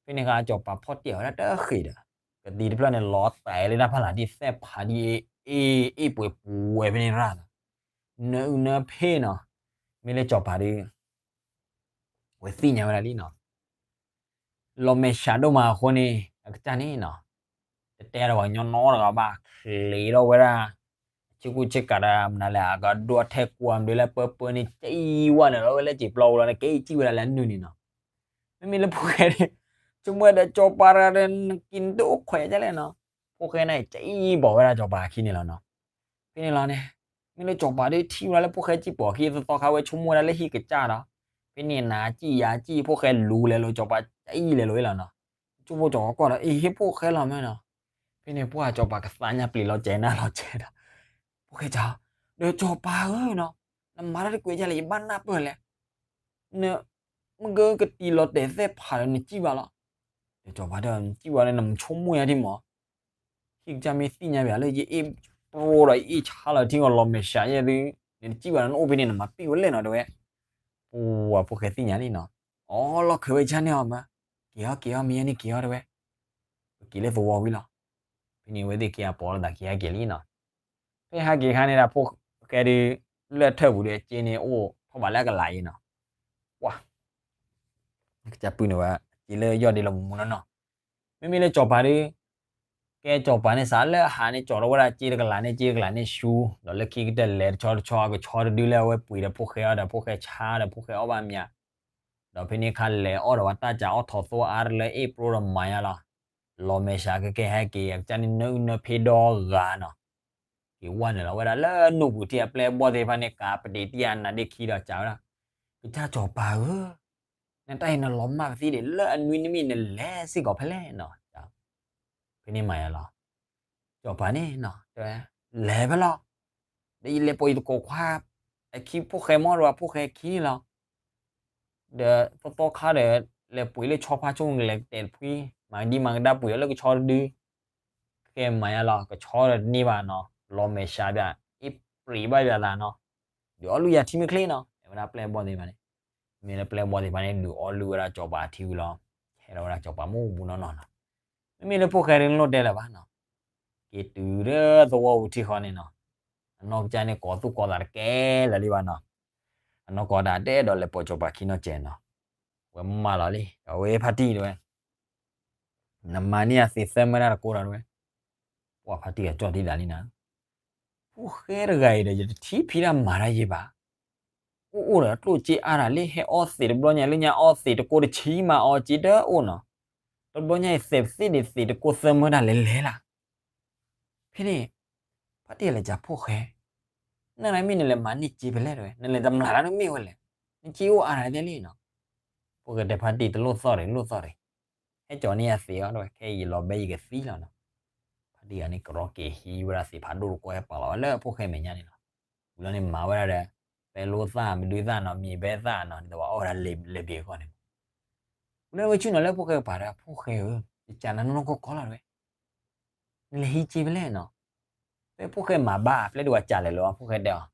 ဖဲန့ၣ်အခါစီၤပၤဖီၣ်တ့ၢ်အီၤဝဲဒၣ်တဃ့ၢ်ဒီး ကတံၤတဖျၢၣ်န့ၣ် လီၤတဲာ်လၢတၢ်ဖးလၢ်ဒ်သဲၣ်ဖးဒ်အ့ၣ် အ့ၣ်ပှဲၤပှဲၤဖဲန့ၣ်ရၣ်သး, နအုၣ်နဖ့ၣ်နီၤ. မ့ၢ်လၢစီၤပၤဒီး ဝဲသ့ၣ်ညါဝဲဒၣ်လံနီၤ. လီၤမဲာ်ဆှးဒိၣ်မးအဃိန့ၣ် အကစၢ်န့ၣ်နီၤ, တတဲတၢ်ပှၤကညီနီတဂၤဘၣ်, ချ့းထီၣ်ဝဲဒၣ် ဆ့ကူဆ့ကၤဒီး မနုၤလဲၣ် အကဒိၣ်ထဲကွၢ်မနုၤလၢပၢပၢန့ၣ် ကံဝဲနုာ်လီၤဝဲလၢစံာ်ပျီပူၤလီၤန့ၣ် ကံစံၣ်ဝဲဒၣ်လၢအနုာ်န့ၣ်နီၤ. မ့မ့ၢ်လၢဖိၣ်ဃဲန့ၣ် ဆိကမိၣ်ဝဲဒီးစီၤပၤတဂၤဒီး နက့ၤနတအိၣ်ခိးယၤဒ်လဲၣ်နီၤ. ဖိၣ်ဃဲန့ၣ် ကံဘီၣ်ဝဲဒၣ်စီၤပၤအခံန့ၣ်လီၤနီၤ. ဖဲန့ၣ်လီၤန့ၣ် မ့ၢ်လၢစီၤပၤဒီးထံၣ်ဝဲဒၣ်လၢဖိၣ်ဃဲစံၣ်ပိာ်အခံသသီခါ ဝဲဆိကမိၣ်ဝဲဒၣ်လၢဟံၣ်ကစၢ်ဒီး ဖဲန့ၣ်နၤစံၣ်ယၤစံၣ် ဖိၣ်ဃဲလူၤလဲၤလိာ် စီၤပၤကံလဲၤလိာ်အံၤလီၤနီၤ. ကၠိဖိစီၤပၤကွၢ်ဒီး အ့ၣ် ဟ့ၣ်ဖိၣ်ဃဲလီၤမ့ၢ်နီၤ. ဖဲန့ၣ်ပှၢ်စီၤပၤကသးညါပျံၤလီၤစဲၤနၢ်လီၤစဲၤဒီး ဖိၣ်ဃဲစံး ဒီးစီၤပၤဧၢနီၤ, နမၤတၢ်တကွဲးဒ်လဲၣ် ယဘၣ်နၢ်ပၢၢ်လဲၣ်. န မ့ၢ်ကကတံၤလီၤတဲာ်သဲၣ်ဖးဒီးနစံၣ်ဘၣ်လီၤ. ဒီးစီၤပၤတဲ နစံၣ်ဘၣ်လၢနဆိကမိၣ်ယၤဒ်မး ဟံၣ်ကစၢ်မ့ၢ်သ့ၣ်ညါဘၣ်လၢယအ့ၣ် ပရိဒီးအ့ၣ်ဆါလီၤထံဂီၤလီၤမဲာ်ဆှးယဲၢ်သု, နတစံၣ်ဘၣ်နီၤ နအိၣ်ဖဲန့ၣ် နမၤပံၣ်ဝဲလဲၣ်နီၤ တဲဝဲ. ပှၤဖိၣ်ဃဲသ့ၣ်ညါလံနီၤ, အီလီၢ်ခၢးဝဲဆါန့ၢ်အီၤမး, က့ၤအီၤ က့ၤအီၤ မ့ၢ်ယဲန့ၣ်က့ၤအီၤ တဲဝဲ. ပက့ၤလၢသဝီဝံၤလီၤ. ဖဲန့ၣ်အဝဲသ့ၣ်ခံဂၤပိာ်လိာ်သးက့ၤဟဲက့ၤလံနီၤ. ဖဲဟဲက့ၤခါန့ၣ်ဒၣ် ဖိၣ်ဃဲဒီး လၢၢ်ထၢၣ်ပူၤဒီး အစ့န့ၣ်အိၣ်ထီၣ်ဘးလၢအကလးအံၤနီၤ. ပှၤ ကစၢ်ပုၢ်န့ၣ်ဝဲ စ့လၢယီၢ်ဒ့လီၤမူမူနီၢ်နီၢ်. မ့မ့ၢ်လၢစီၤပၤဒီး ကဲစီၤပၤန့ၣ် စးလၢအဟးန့ၣ် ကၠီၤထီၣ်ဝဲဒၣ်စ့တကလးန့ၣ် စ့တကလးန့ၣ်ဆူ, ဒီးလၢခံကတၢၢ်လဲၤတဆီတဆီ အကဆီတဒုလၢအဝဲပှ့ၤဒီးဖိၣ်ဃဲအီၤဒီး ဖိၣ်ဃဲဆါဒီး ဖိၣ်ဃဲအီၣ်ဘၣ်မး, ဒီးဖဲန့ၣ်ခါလဲၤအီၣ်ဒီးဝဲတၢ်စးအီၣ်ထိးသိအါတလၢ အ့ၣ်ပရိဒီးမၤညါလီၤ. လီၤမဲာ်ဆှးကကဲဟဲက့ၤ အကစၢ်န့ၣ် နၢအုၣ်နၢဖ့ဒီဂၤနီၤ. က့ၤဝဲနုာ်လီၤဝဲဒၣ်လၢနိၣ်ပူၤထံ အပျဲၢ်အဘီၣ်သ့ၣ်တဖၣ်န့ၣ် ကးပတ့ၢ်တံၢ်အနးဒ့ခံဒီး စံးဝဲဒၣ်, ကစၢ်စီၤပၤဧၢ, နတၢ်အံၤနလီၤမၢ်ပသံဒံး လၢအနွံနမံၣ်နလဲၤစ့ၢ်ကီးဖဲလဲၣ်နီၤ. ဖဲန့ၣ်မၤယါလီၤ. စီၤပၤန့ၣ်နီၤ တဲဝဲ, လဲၤဖဲလီၤ. ဒီးယလဲၤပိာ်ယသကိးခွါ အခံဖိၣ်ဃဲမ့ၢ်ဒီး ဖိၣ်ဃဲခံလီၤ. ဒီးသီသီခါဒီး လဲၤပှ့ၤလၢဆီဖါဆိ ကလဲၤတဲာ်တဖှံ မၤကဒံမၤကဒါပှ့ၤအီၤလၢကဆီတဒု ကဲမၤယါလီၤ ကဆီဒီးတန့ၢ်ဘၣ်နီၤ လီၤမဲာ်ဆှးဘၣ် အ့ၣ်ပြံးဘၣ်ယၤသးနီၤ, ဒုးအီၣ်လုၢ်ယၤထံမ့ၢ်ချ့နီၤ တဲဝဲဒၣ်ပျဲၢ်ဘီၣ်သ့ၣ်တဖၣ်န့ၣ်, မ့ၢ်လၢပျဲၢ်ဘီၣ်သ့ၣ်တဖၣ်န့ၣ် ဒုးအီၣ်လုၢ်ဝဲဒၣ်စီၤပၤထံဝံၤလီၤ, ဟဲလီၤဝဲဒၣ်စီၤပၤမူးဘူးနီၢ်နီၢ်နီၤ, မ့မ့ၢ်လၢဖိၣ်ဃဲတလိၣ်တဲလၢၤဘၣ်နီၤ, က့ၤတုၤလၢသဝီပူၤထံဃီန့ၣ်နီၤ, အနီၢ်ကစၢ်န့ၣ်ကိးသူၣ်ကိးသးတကဲလၢၤလံဘၣ်နီၤ, အနီၢ်ကီၢ်ဒၣ်တဲဒီးလဲၤပိာ်စီၤပၤခံနီၢ်ကဲးနီၤ, ဝဲမၢလီၤလံ အဝဲဖါတံၢ်တဲဝဲ နမၤန့ၢ်အသံးသၢမၢတၢ်တကိးဒီးတဲဝဲ, ပှၤဖါတံၢ်အကၠီၣ်တံၢ်ဒၣ်လံနၤ, ဖိၣ်ဃဲတဂၤအံၤဒီး ယတထံၣ်ဖံးတၢ်မၤတၢ်ယဲဘၣ်, အိၣ်အိၣ်ဒီးကျိၣ်စ့အါတၢ်လၢဟဲအီသံးတဘျီညါလၢညါအီသံးတကိးတဆံမးအီၤစ့တအိၣ်နီၤ, တဘျီညါအံၤသဲးပသ့ၣ်ဒံးသံးတကိးသၢမၢတၢ်လဲၤလဲၤလၢ် ဖဲန့ၣ် ဖါတံၢ်လဲၤကးဖိၣ်ဃဲ, နမ့ၢ်နလဲၤမၤန့ၢ်စ့ဖဲလဲၣ်တဲဝဲ နလဲၤတမျၢ်လၢနမ့ၢ်ဝဲလဲၣ်, နစ့အိၣ်အါတၢ်သ့ၣ်လံနီၤ, ဖိၣ်ဃဲတဲဖါတံၢ်တလိၣ်သီၣ်ရံၣ်လိၣ်သီၣ်ရံၣ်, ဟဲကၠီၤန့ၢ်ယသံးအီၤတဲဝဲ ခဲအံၤယလီၤဘဲယကသံလီၤနီၤ, ဖါတံၢ်ဂၤန့ၣ်ကရီက့ၤဟံးဝဲဒၣ်သံးဖးဒိၣ်တကိးဟဲပာ်လီၤဝဲလၢဖိၣ်ဃဲမဲာ်ညါန့ၣ်လီၤ, ဝံၤလီၤန့ၣ်မၤဝဲဒၣ်ဒီး ပဲလိသၣ် မဒုသၣ်နီၤ မံၤဘဲသၣ်နီၤ ဒ်သိးဝဲအီၣ်ဝဲဒၣ်လဲၤဘ့ၣ်အဂီၢ်န့ၣ်, ဝံၤလီၤဝဲဆ့ၣ်နီၤလၢဖိၣ်ဃဲကပၤဒီး ဖိၣ်ဃဲဧၢ, ယကးနၤနီၢ်နီၢ်ကီၢ်ကီၢ်လီၤတဲဝဲ နလဲၤဟံးစ့ဖဲလဲၣ်နီၤ, ဖဲဖိၣ်ဃဲမၤဘၣ် ပျဲဒုးဝဲကးလဲၤလၢၤ ဖိၣ်ဃဲတဲအီၤ,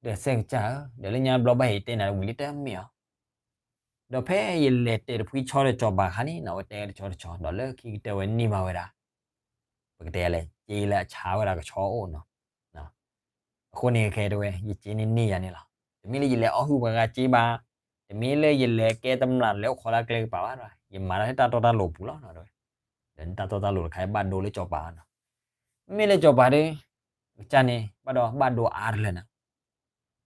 ဒီးစဲးကစၢ်ဧၢ, ဒီးလၢညါဘျီဘၣ်ဟဲတဲနၤဝံၤလံတမ့ၢ်အီၤ, ဒီးဖဲယလဲၤတဲာ်တဖှံဆီဒီးစီၤပၤခါန့ၣ်နီၤ အဝဲတဲတဆီတဆီ ဒီးလၢခံကတၢၢ်ဝဲန့ၢ်ဘၣ်ဝဲဒၣ် ပကတဲလဲၣ် စ့လၢအဆါဝဲဒၣ်ကဆီအိၣ်နီၤ, အဃိန့ၣ်ခဲတဲဝဲ ယစ့န့ၣ်န့ၢ်ယၤန့ၣ်လီၤ, တမ့ၢ်လၢယလဲၤအီၣ်ဟုၣ်ပှၤဂၤစ့ဘၣ်, တမ့ၢ်လၢယလဲၤကဲတမျၢ်လဲၤအိၣ်ခိးလၢကျဲကပၤဘၣ်, ယမၤတၢ်လၢတၢ်တီတၢ်လိၤပူၤလီၤတဲဝဲ, ဒီးတၢ်တီတၢ်လိၤတခါဘၣ်ဒိလၢစီၤပၤနီၤ, မ့မ့ၢ်လၢစီၤပၤဒီး ကစၢ်န့ၣ် ဘၣ်ဒီးဘၣ်ဒိအါတလၢာ်နီၤ,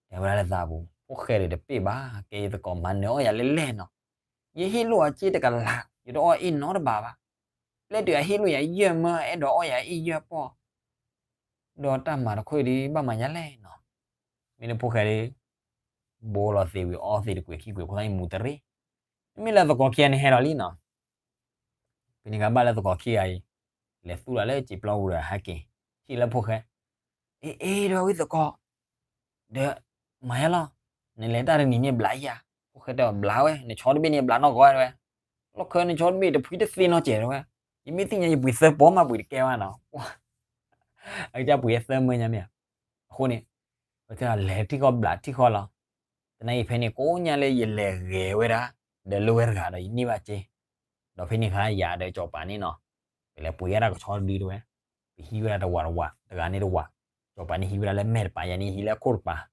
တဲဝဲဒၣ်လၢသးပူၤ ဖိၣ်ဃဲဒီးတပ့ၢ်ဘၣ် ကဲယသကိးမၤနၢၤအီၣ်ယၤလဲၣ်လဲၣ်နီၤ, ယဟ့ၣ်လိၣ်အစ့တကလး ယတအီၣ်အ့ၣ်နီတဘးဘၣ်, ပျဲတုၤအဟ့ၣ်လိၣ်ယၤယဲၢ်မၢ အဲၣ်ဒိးအီၣ်ယၤအ့ၣ်ယဲၢ်ပီၢ်, ဒီးတၢ်မၤတခီအံၤဒီးဘၣ်မၤယၤလဲၣ်နီၤ, မ့ၢ်လၢဖိၣ်ဃဲဒီး ဘိလီၤသံးဝံၤအီသံးတကွံာ်ခံကွံာ်ဖိသၣ်အံၤမူတရံး, မ့မ့ၢ်လၢသကိးခံဂၤန့ၣ်ဟဲလီၤလံနီၤ ဖဲန့ၣ်ခါဘၣ်လၢသကိးခံဂၤအံၤ လဲၤသူၣ်လီၤလၢစံာ်ပျီပူၤဒီးဟဲက့ၤ ထံၣ်လၢဖိၣ်ဃဲ, အ့ အ့ ဒီးဝံသကိး, ဒီး မၤယါလီၤ, နလဲၤတၢ်တနံၤန့ၣ်ဘျးယၤ, ဖိၣ်ဃဲတဲအီၤဘျးဝဲ နဆီတဘ့ၣ်န့ၣ်ဘျးနီၢ်ကီၢ်ဝဲ, လီၢ်ခၢနဆီတဘ့ၣ်တဖှံတသ့နီတစဲးဝဲ, ယမ့ၢ်သ့ၣ်ညါယပှ့ၤသၢပီမးပှ့ၤတကဲဘၣ်နီၤ, အကစၢ်ပှ့ၤသၢမၢညါမ့ၢ်ဧါ, အဃိန့ၣ် ပတဲလဲၤထံၣ်ဃီဘျးထံၣ်ဃီလီၤ သနာ်က့ဖဲန့ၣ် ကိးညါလၢယလဲၤဂဲၤဝဲဒၣ် ဒီးလၢဝဲတဂၤဒီးယန့ၢ်ဘၣ်စ့, ဒီးဖဲန့ၣ်ခါယၤဒီးစီၤပၤန့ၣ်နီၤ, ပလဲၤပှ့ၤဝဲဒၣ်ကဆီတဒုတဲဝဲ, ပဟံးဝဲဒၣ်တဝးတဝး တဂၤန့ၣ်တဝး, စီၤပၤန့ၣ်ဟံးဝဲဒၣ်လၢမဲာ်တပၤ ယၤန့ၣ်ဟံးလၢအခိၣ်တပၤ,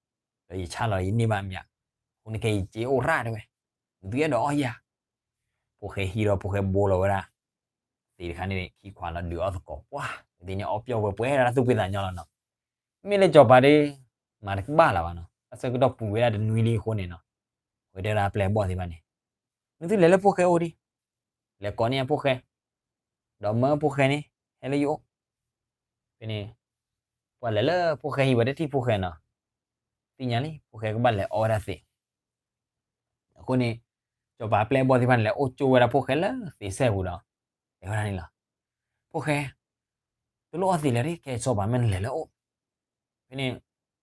ဒီးယဆါလီၤယန့ၢ်ဘၣ်မ့ၢ်ဧါ, အဃိန့ၣ်ခဲအံၤစ့အိၣ်ရၣ်တဲဝဲ, နသုအဲၣ်ဒိးအီၣ်ယၤ, ဖိၣ်ဃဲဟံးဒီးဖိၣ်ဃဲဘိလီၤဝဲဒၣ် သ့ၣ်တခါန့ၣ်ခံခွါလီၤဒုးအီၣ်သကိးပှၢ်, ဒ်န့ၣ်အီၣ်ပျီၢ်ဝဲပှဲၤဒၣ်သူၣ်ဖှံသးညီလီၤနီၤ, မ့မ့ၢ်လၢစီၤပၤဒီး မၤတကဘၣ်လၢၤဘၣ်နီၤ, တၢ်ဆၢကတီၢ်ပူၤဝဲဒၣ်တနွံလံအဃိန့ၣ်နီၤ, ဝဲတဲဒၣ်ပျဲၢ်ဘီၣ်သ့ၣ်တဖၣ်န့ၣ်, နသုလဲၤလၢဖိၣ်ဃဲအိၣ်ဒံး, လဲၤကိးန့ၢ်အဖိၣ်ဃဲ, ဒီးမၢဖိၣ်ဃဲန့ၣ် ဟဲလၢယအိၣ်, ဖဲန့ၣ် ပှၤလဲၤလၢဖိၣ်ဃဲဟံးဝဲတထံၣ်ဖိၣ်ဃဲနီၤ, သ့ၣ်ညါလံ ဖိၣ်ဃဲကဘၣ်လဲၤအီၣ်ဝဲဒၣ်သ့ၣ် အဃိန့ၣ် စီၤပၤပျဲၢ်ဘီၣ်သ့ၣ်တဖၣ်န့ၣ် လဲၤအိၣ်ကၠိဝဲဒၣ်ဖိၣ်ဃဲလၢသ့ၣ်စဲပူၤဒီး တဲဝဲဒၣ်န့ၣ်လီၤ, ဖိၣ်ဃဲ, တလိၣ်အီၣ်သ့ၣ်လၢၤဒံး ခဲအံၤစီၤပၤမ့ၢ်နလဲၤလၢအအိၣ်, ဖဲန့ၣ်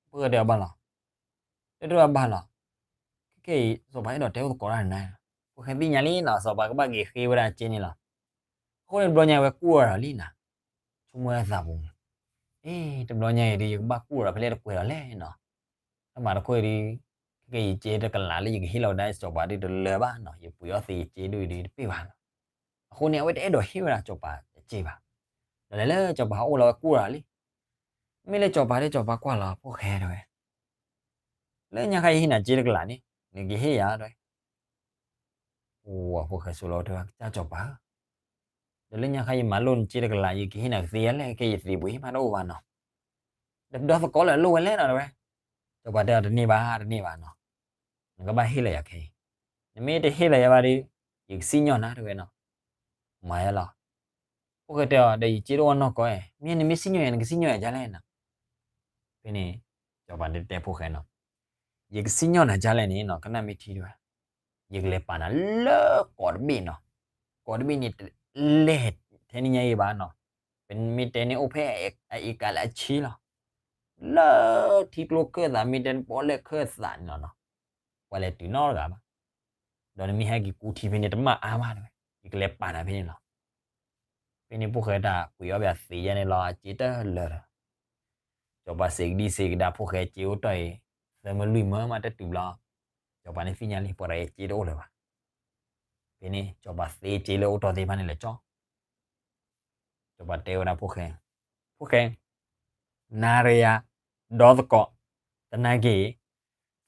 ဖိၣ်ဃဲတဲအီၤဘၣ်လီၤ, တတဘၣ်ဘၣ်လီၤ, ခဲအံၤစီၤပၤအဲၣ်ဒိးတဲအိၣ်သကိးတၢ်န့ၣ်, ဖိၣ်ဃဲသ့ၣ်ညါလံနီၤ စီၤပၤကဘၣ်က့ၤဃ့ဝဲဒၣ်စ့န့ၣ်လီၤ, အဃိန့ၣ်တဘျီညါဝဲကွၢ်ဝဲဒီးလံနီၤ, ဆိကမိၣ်ဝဲသးပူၤ, အ့ အ့ တဘျီညါအံၤဒီး ယကဘၣ်ကူၣ်ဒီးဖဲလဲၣ်တကွဲၤဒီးလဲၣ်နီၤ. တၢ်မၤတခိၣ်အံၤဒီး ခဲကဲယစ့တကလးလၢယကဟ့ၣ်လီၤဝဲဒၣ်စီၤပၤဒ်တလၢဘၣ်နီၤ, ယပှ့ၤအီၣ်သ့ယစ့ဒိၣ်အံၤဒီးတပ့ၢ်ဘၣ်နီၤ. အဃိန့ၣ် အဝဲတအဲၣ်ဒိးဟ့ၣ်ဝဲဒၣ်စီၤပၤအစ့ဘၣ်. ဒီးလဲၤလၢစီၤပၤဟးအိၣ်လီၤဝဲကူၣ်ဒီးလံ. မ့ၢ်လၢစီၤပၤဒီးစီၤပၤကွၢ်လီၤ ဖိၣ်ဃဲတဲဝဲ လၢညါခါယဟ့ၣ်နၤစ့တကလးန့ၣ် နကဟ့ၣ်ယၤတဲဝဲ. အိ ဖိၣ်ဃဲဆိလီၤတဲဝဲ ကစၢ်စီၤပၤဧၢ, ဒီးလၢညါခါယမၤလိနစ့တကလး ယကဟ့ၣ်နၤကသ့ဧါလဲၣ်, ကဲယသ့ပှ့ၤမးတအိၣ်ဘၣ်နီၤ. ဒီးပဒီသကိးလၢအလိၣ်ဝဲလဲၣ်နီၤတဲဝဲ. စီၤပၤတဲအီၤ တန့ၢ်ဘၣ် တန့ၢ်ဘၣ်နီၤ, နကဘၣ်ဟ့ၣ်လၢယၤခဲအံၤ, နမ့ၢ်တဟ့ၣ်လၢယၤဘၣ်ဒီး ယကစံၣ်ညီၣ်နၤတဲဝဲနီၤ. မၤယဲလီၤ. ဖိၣ်ဃဲတဲအီၤ ဒီးယစ့တအိၣ်နီၢ်ကီၢ်ဧါ, မ့ၢ်နမ့ၢ်စံၣ်ညီၣ်ယၤ နကစံၣ်ညီၣ်ယၤဒ်လဲၣ်နီၤ. ဖဲန့ၣ် စီၤပၤတဲတဲဖိၣ်ဃဲနီၤ, ယကစံၣ်ညီၣ်နၤဒ်လဲၣ်န့ၣ်နီၤ ကနၣ်မ့ၢ်ထံတဲဝဲ, ယကလဲၤပာ်နၤလၢကိးတဘ့ၣ်နီၤ. ကိးတဘ့ၣ်န့ၣ် တလဲၤထဲန့ၣ်ညါအံၤဘၣ်နီၤ, ပမ့ၢ်တဲန့ၣ်အိၣ်ဖဲအအံၤကးလၢအဆံလီၤ. လၢထံကျိခၢၣ်သး မ့ၢ်တဲနပီၣ်လဲၣ်ခၢၣ်သးန့ၣ်လီၤနီၤ, ပှၤလဲၤတုၤနီတဂၤဘၣ်. ဒီးနမ့ၢ်ဟဲက့ၤကူထံဖဲန့ၣ် တမ့ၢ်အါမးတဲဝဲ, ယကလဲၤပာ်နၤဖဲန့ၣ်လီၤ. ဖဲန့ၣ်ဖိၣ်ဃဲတၢ်ပှ့ၤအီၣ်ဘၣ်သ့ယဲန့ၣ်လီၤ အစ့တလၢာ်ဒီး စီၤပၤစံးကဒံစံးကဒါဖိၣ်ဃဲ စ့အိၣ်တီၢ်အံၤ သၢမၢလွံၢ်မၢမးတတုၤဘျီ, စီၤပၤန့ၣ်သ့ၣ်ညါလံ ပှၤတဂၤအံၤစ့တအိၣ်လၢၤဘၣ်. ဖဲန့ၣ် စီၤပၤသ့စ့လၢအိၣ်တီၢ်သ့ၣ်တဖၣ်န့ၣ်လဲၤကၠီ စီၤပၤတဲဝဲဒၣ်ဖိၣ်ဃဲ, ဖိၣ်ဃဲ, နၤရယၤ ဒီသကိး, သနာ်က့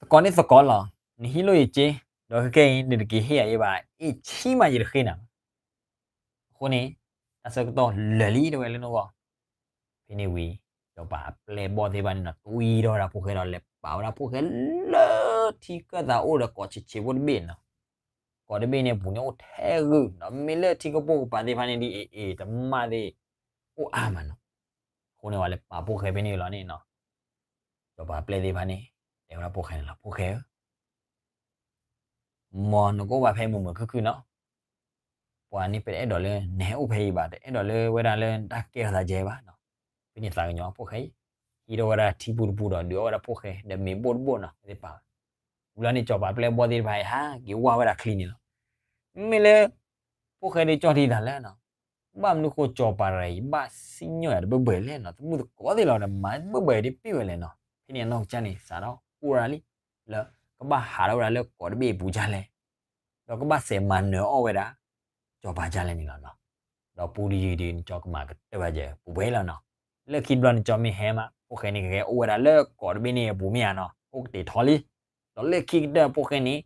သကိးန့ၣ်သကိးလီၤ, နဟံးလိၣ်ယစ့, ဒီးခဲကဲအံၤ နတက့ၤဟ့ၣ်ယၤအံၤဘၣ်, အ့ၣ်ဆံးမးယတဃ့နၤဘၣ်. အဃိန့ၣ် တၢ်ဆၢကတီၢ်လၢာ်လံတဲဝဲလၢနဂီၢ်. ဖဲန့ၣ်ဝံၤ စီၤပၤအပျဲၢ်ဘီၣ်သ့ၣ်တဖၣ်န့ၣ်နီၤ တွံၢ်ထီၣ်ဝဲဒၣ်ဖိၣ်ဃဲဒီး လဲၤပာ်ဝဲဒၣ်ဖိၣ်ဃဲလၢထံခၢၣ်သးအိၣ်ဒီးကိးဆံးဆံးဖိတဘ့ၣ်နီၤ. ကိးတဘ့ၣ်န့ၣ်အပူၤန့ၣ်အိၣ်ထဲဂုာ်နီၤ, မ့ၢ်လၢထံကပိာ်ကပၤသ့ၣ်တဖၣ်န့ၣ်ဒ်အံၤ အ့ၣ် တမၣ်သ့ၣ် အိၣ်အါမးနီၤ. အဃိန့ၣ် ပှၤလဲၤပာ်ဖိၣ်ဃဲဖဲန့ၣ်လီၤန့ၣ်နီၤ. စီၤပၤအပျဲၢ်သ့ၣ်တဖၣ်န့ၣ် တဲဝဲဒၣ်ဖိၣ်ဃဲန့ၣ်လီၤ, ဖိၣ်ဃဲဧၢ မ်နကအိၣ်ဘၣ်ဖဲမုာ်မုာ်ခုၣ်ခုၣ်နီၤ. ပှၤန့ၣ်ပတအဲၣ်ဒိးလၢနဟဲအိၣ်ဖဲအံၤဘၣ်, တအဲၣ်ဒိးလၢဝဲဒၣ်လၢတၢ်ကဲထီၣ်သးယဲဘၣ်နီၤ. ဖဲန့ၣ်သးကညီၤဖိၣ်ဃဲအံၤ ဟံးထီၣ်ဝဲဒၣ်ထံပူၤတပူၤဒီး ဒုးအီၣ်ဝဲဒၣ်ဖိၣ်ဃဲ ဒီးမ့ၤဘိၣ်တဘိၣ်နီၤ သ့ၣ်ပာ်ဝဲ. ဝံၤလီၤန့ၣ် စီၤပၤအပျဲၢ်အဘီၣ်သ့ၣ်တဖၣ်အံၤ ဟးက့ၤဝၢ်ဝဲဒၣ်ချံန့ၣ်လီၤ. မ့ၢ်လၢ ဖိၣ်ဃဲဒ်ကၠီၣ်ထံသးလၢနီၤ, ဘၣ်မနုၤဃိစီၤပၤတဂၤအံၤ ဘၣ်စံၣ်ညီၣ်ယၤတဘၢဘၢလဲၣ်နီၤ, သမုၣ်သကိးသ့ၣ်လီၤဒီး မၤတဘၢဘၢဒ်ပ့ၢ်ဝဲလဲၣ်နီၤ. ဖဲန့ၣ်အနီၢ်ကစၢ်န့ၣ် စးထီၣ်အိၣ်ဝဲဒၣ်လံ လၢကဘၣ်ဟးထီၣ်ဝဲဒၣ်လၢကိးတဘ့ၣ်အပူၤဒ်လဲၣ်, ဒီးကဘၣ်စးမၤနၢၤအီၣ်ဝဲဒၣ် စီၤပၤဒ်လဲၣ်န့ၣ်လီၤနီၤ. ဒီးပူတယုၢ်ဒီး နကၠီကမၤကတၢၢ်ဘၣ်ယဲ ပူၤဝဲလီၤနီၤ. လၢခံတဘျီနကၠီမ့ၢ်ဟဲမး ဖိၣ်ဃဲန့ၣ်ကဟဲအိၣ်ဝဲဒၣ်လၢကိးတဘ့ၣ်န့ၣ်အပူၤမ့ၢ်ဧါနီၤ, အိၣ်ကတဲာ်ထီလံ. ဒီးလၢခံကတၢၢ်ဖိၣ်ဃဲန့ၣ်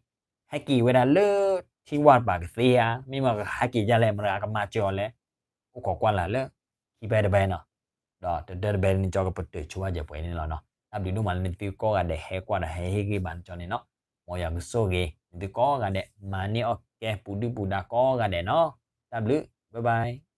ဟဲက့ၤဝဲဒၣ်လၢထံဝၢ်တပၤကသ့ဧါ, မ့ၢ်မ့ၢ်ကဟဲက့ၤဒ်လဲၣ် မတၤကမၤစၢၤအီၤလဲၣ်, အိၣ်ခိးကွၢ်လၢ်လၢခံဖဲတဘဲနီၤ. ဒီးတတၢတဘဲနကၠီကပတုာ်ဆိဘၣ်ယဲပှဲၤန့ၣ်လီၤနီၤ. တၢ်ဘျုးဒိၣ်မးလၢနသုကိးဂၤဒဲးဟဲကွၢ်ဒီးဟဲဟ့ၣ်ဂံၢ်ဘါနကၠီန့ၣ်နီၤ. မ်ယွၤကဆိၣ်ဂ့ၤ နသုကိးဂၤဒဲး မၤန့ၢ်အီၣ်ကဲပူၤဒုၣ်ပူၤဒါကိးဂၤဒဲးနီၤ. တၢ်ဘျုး bye bye.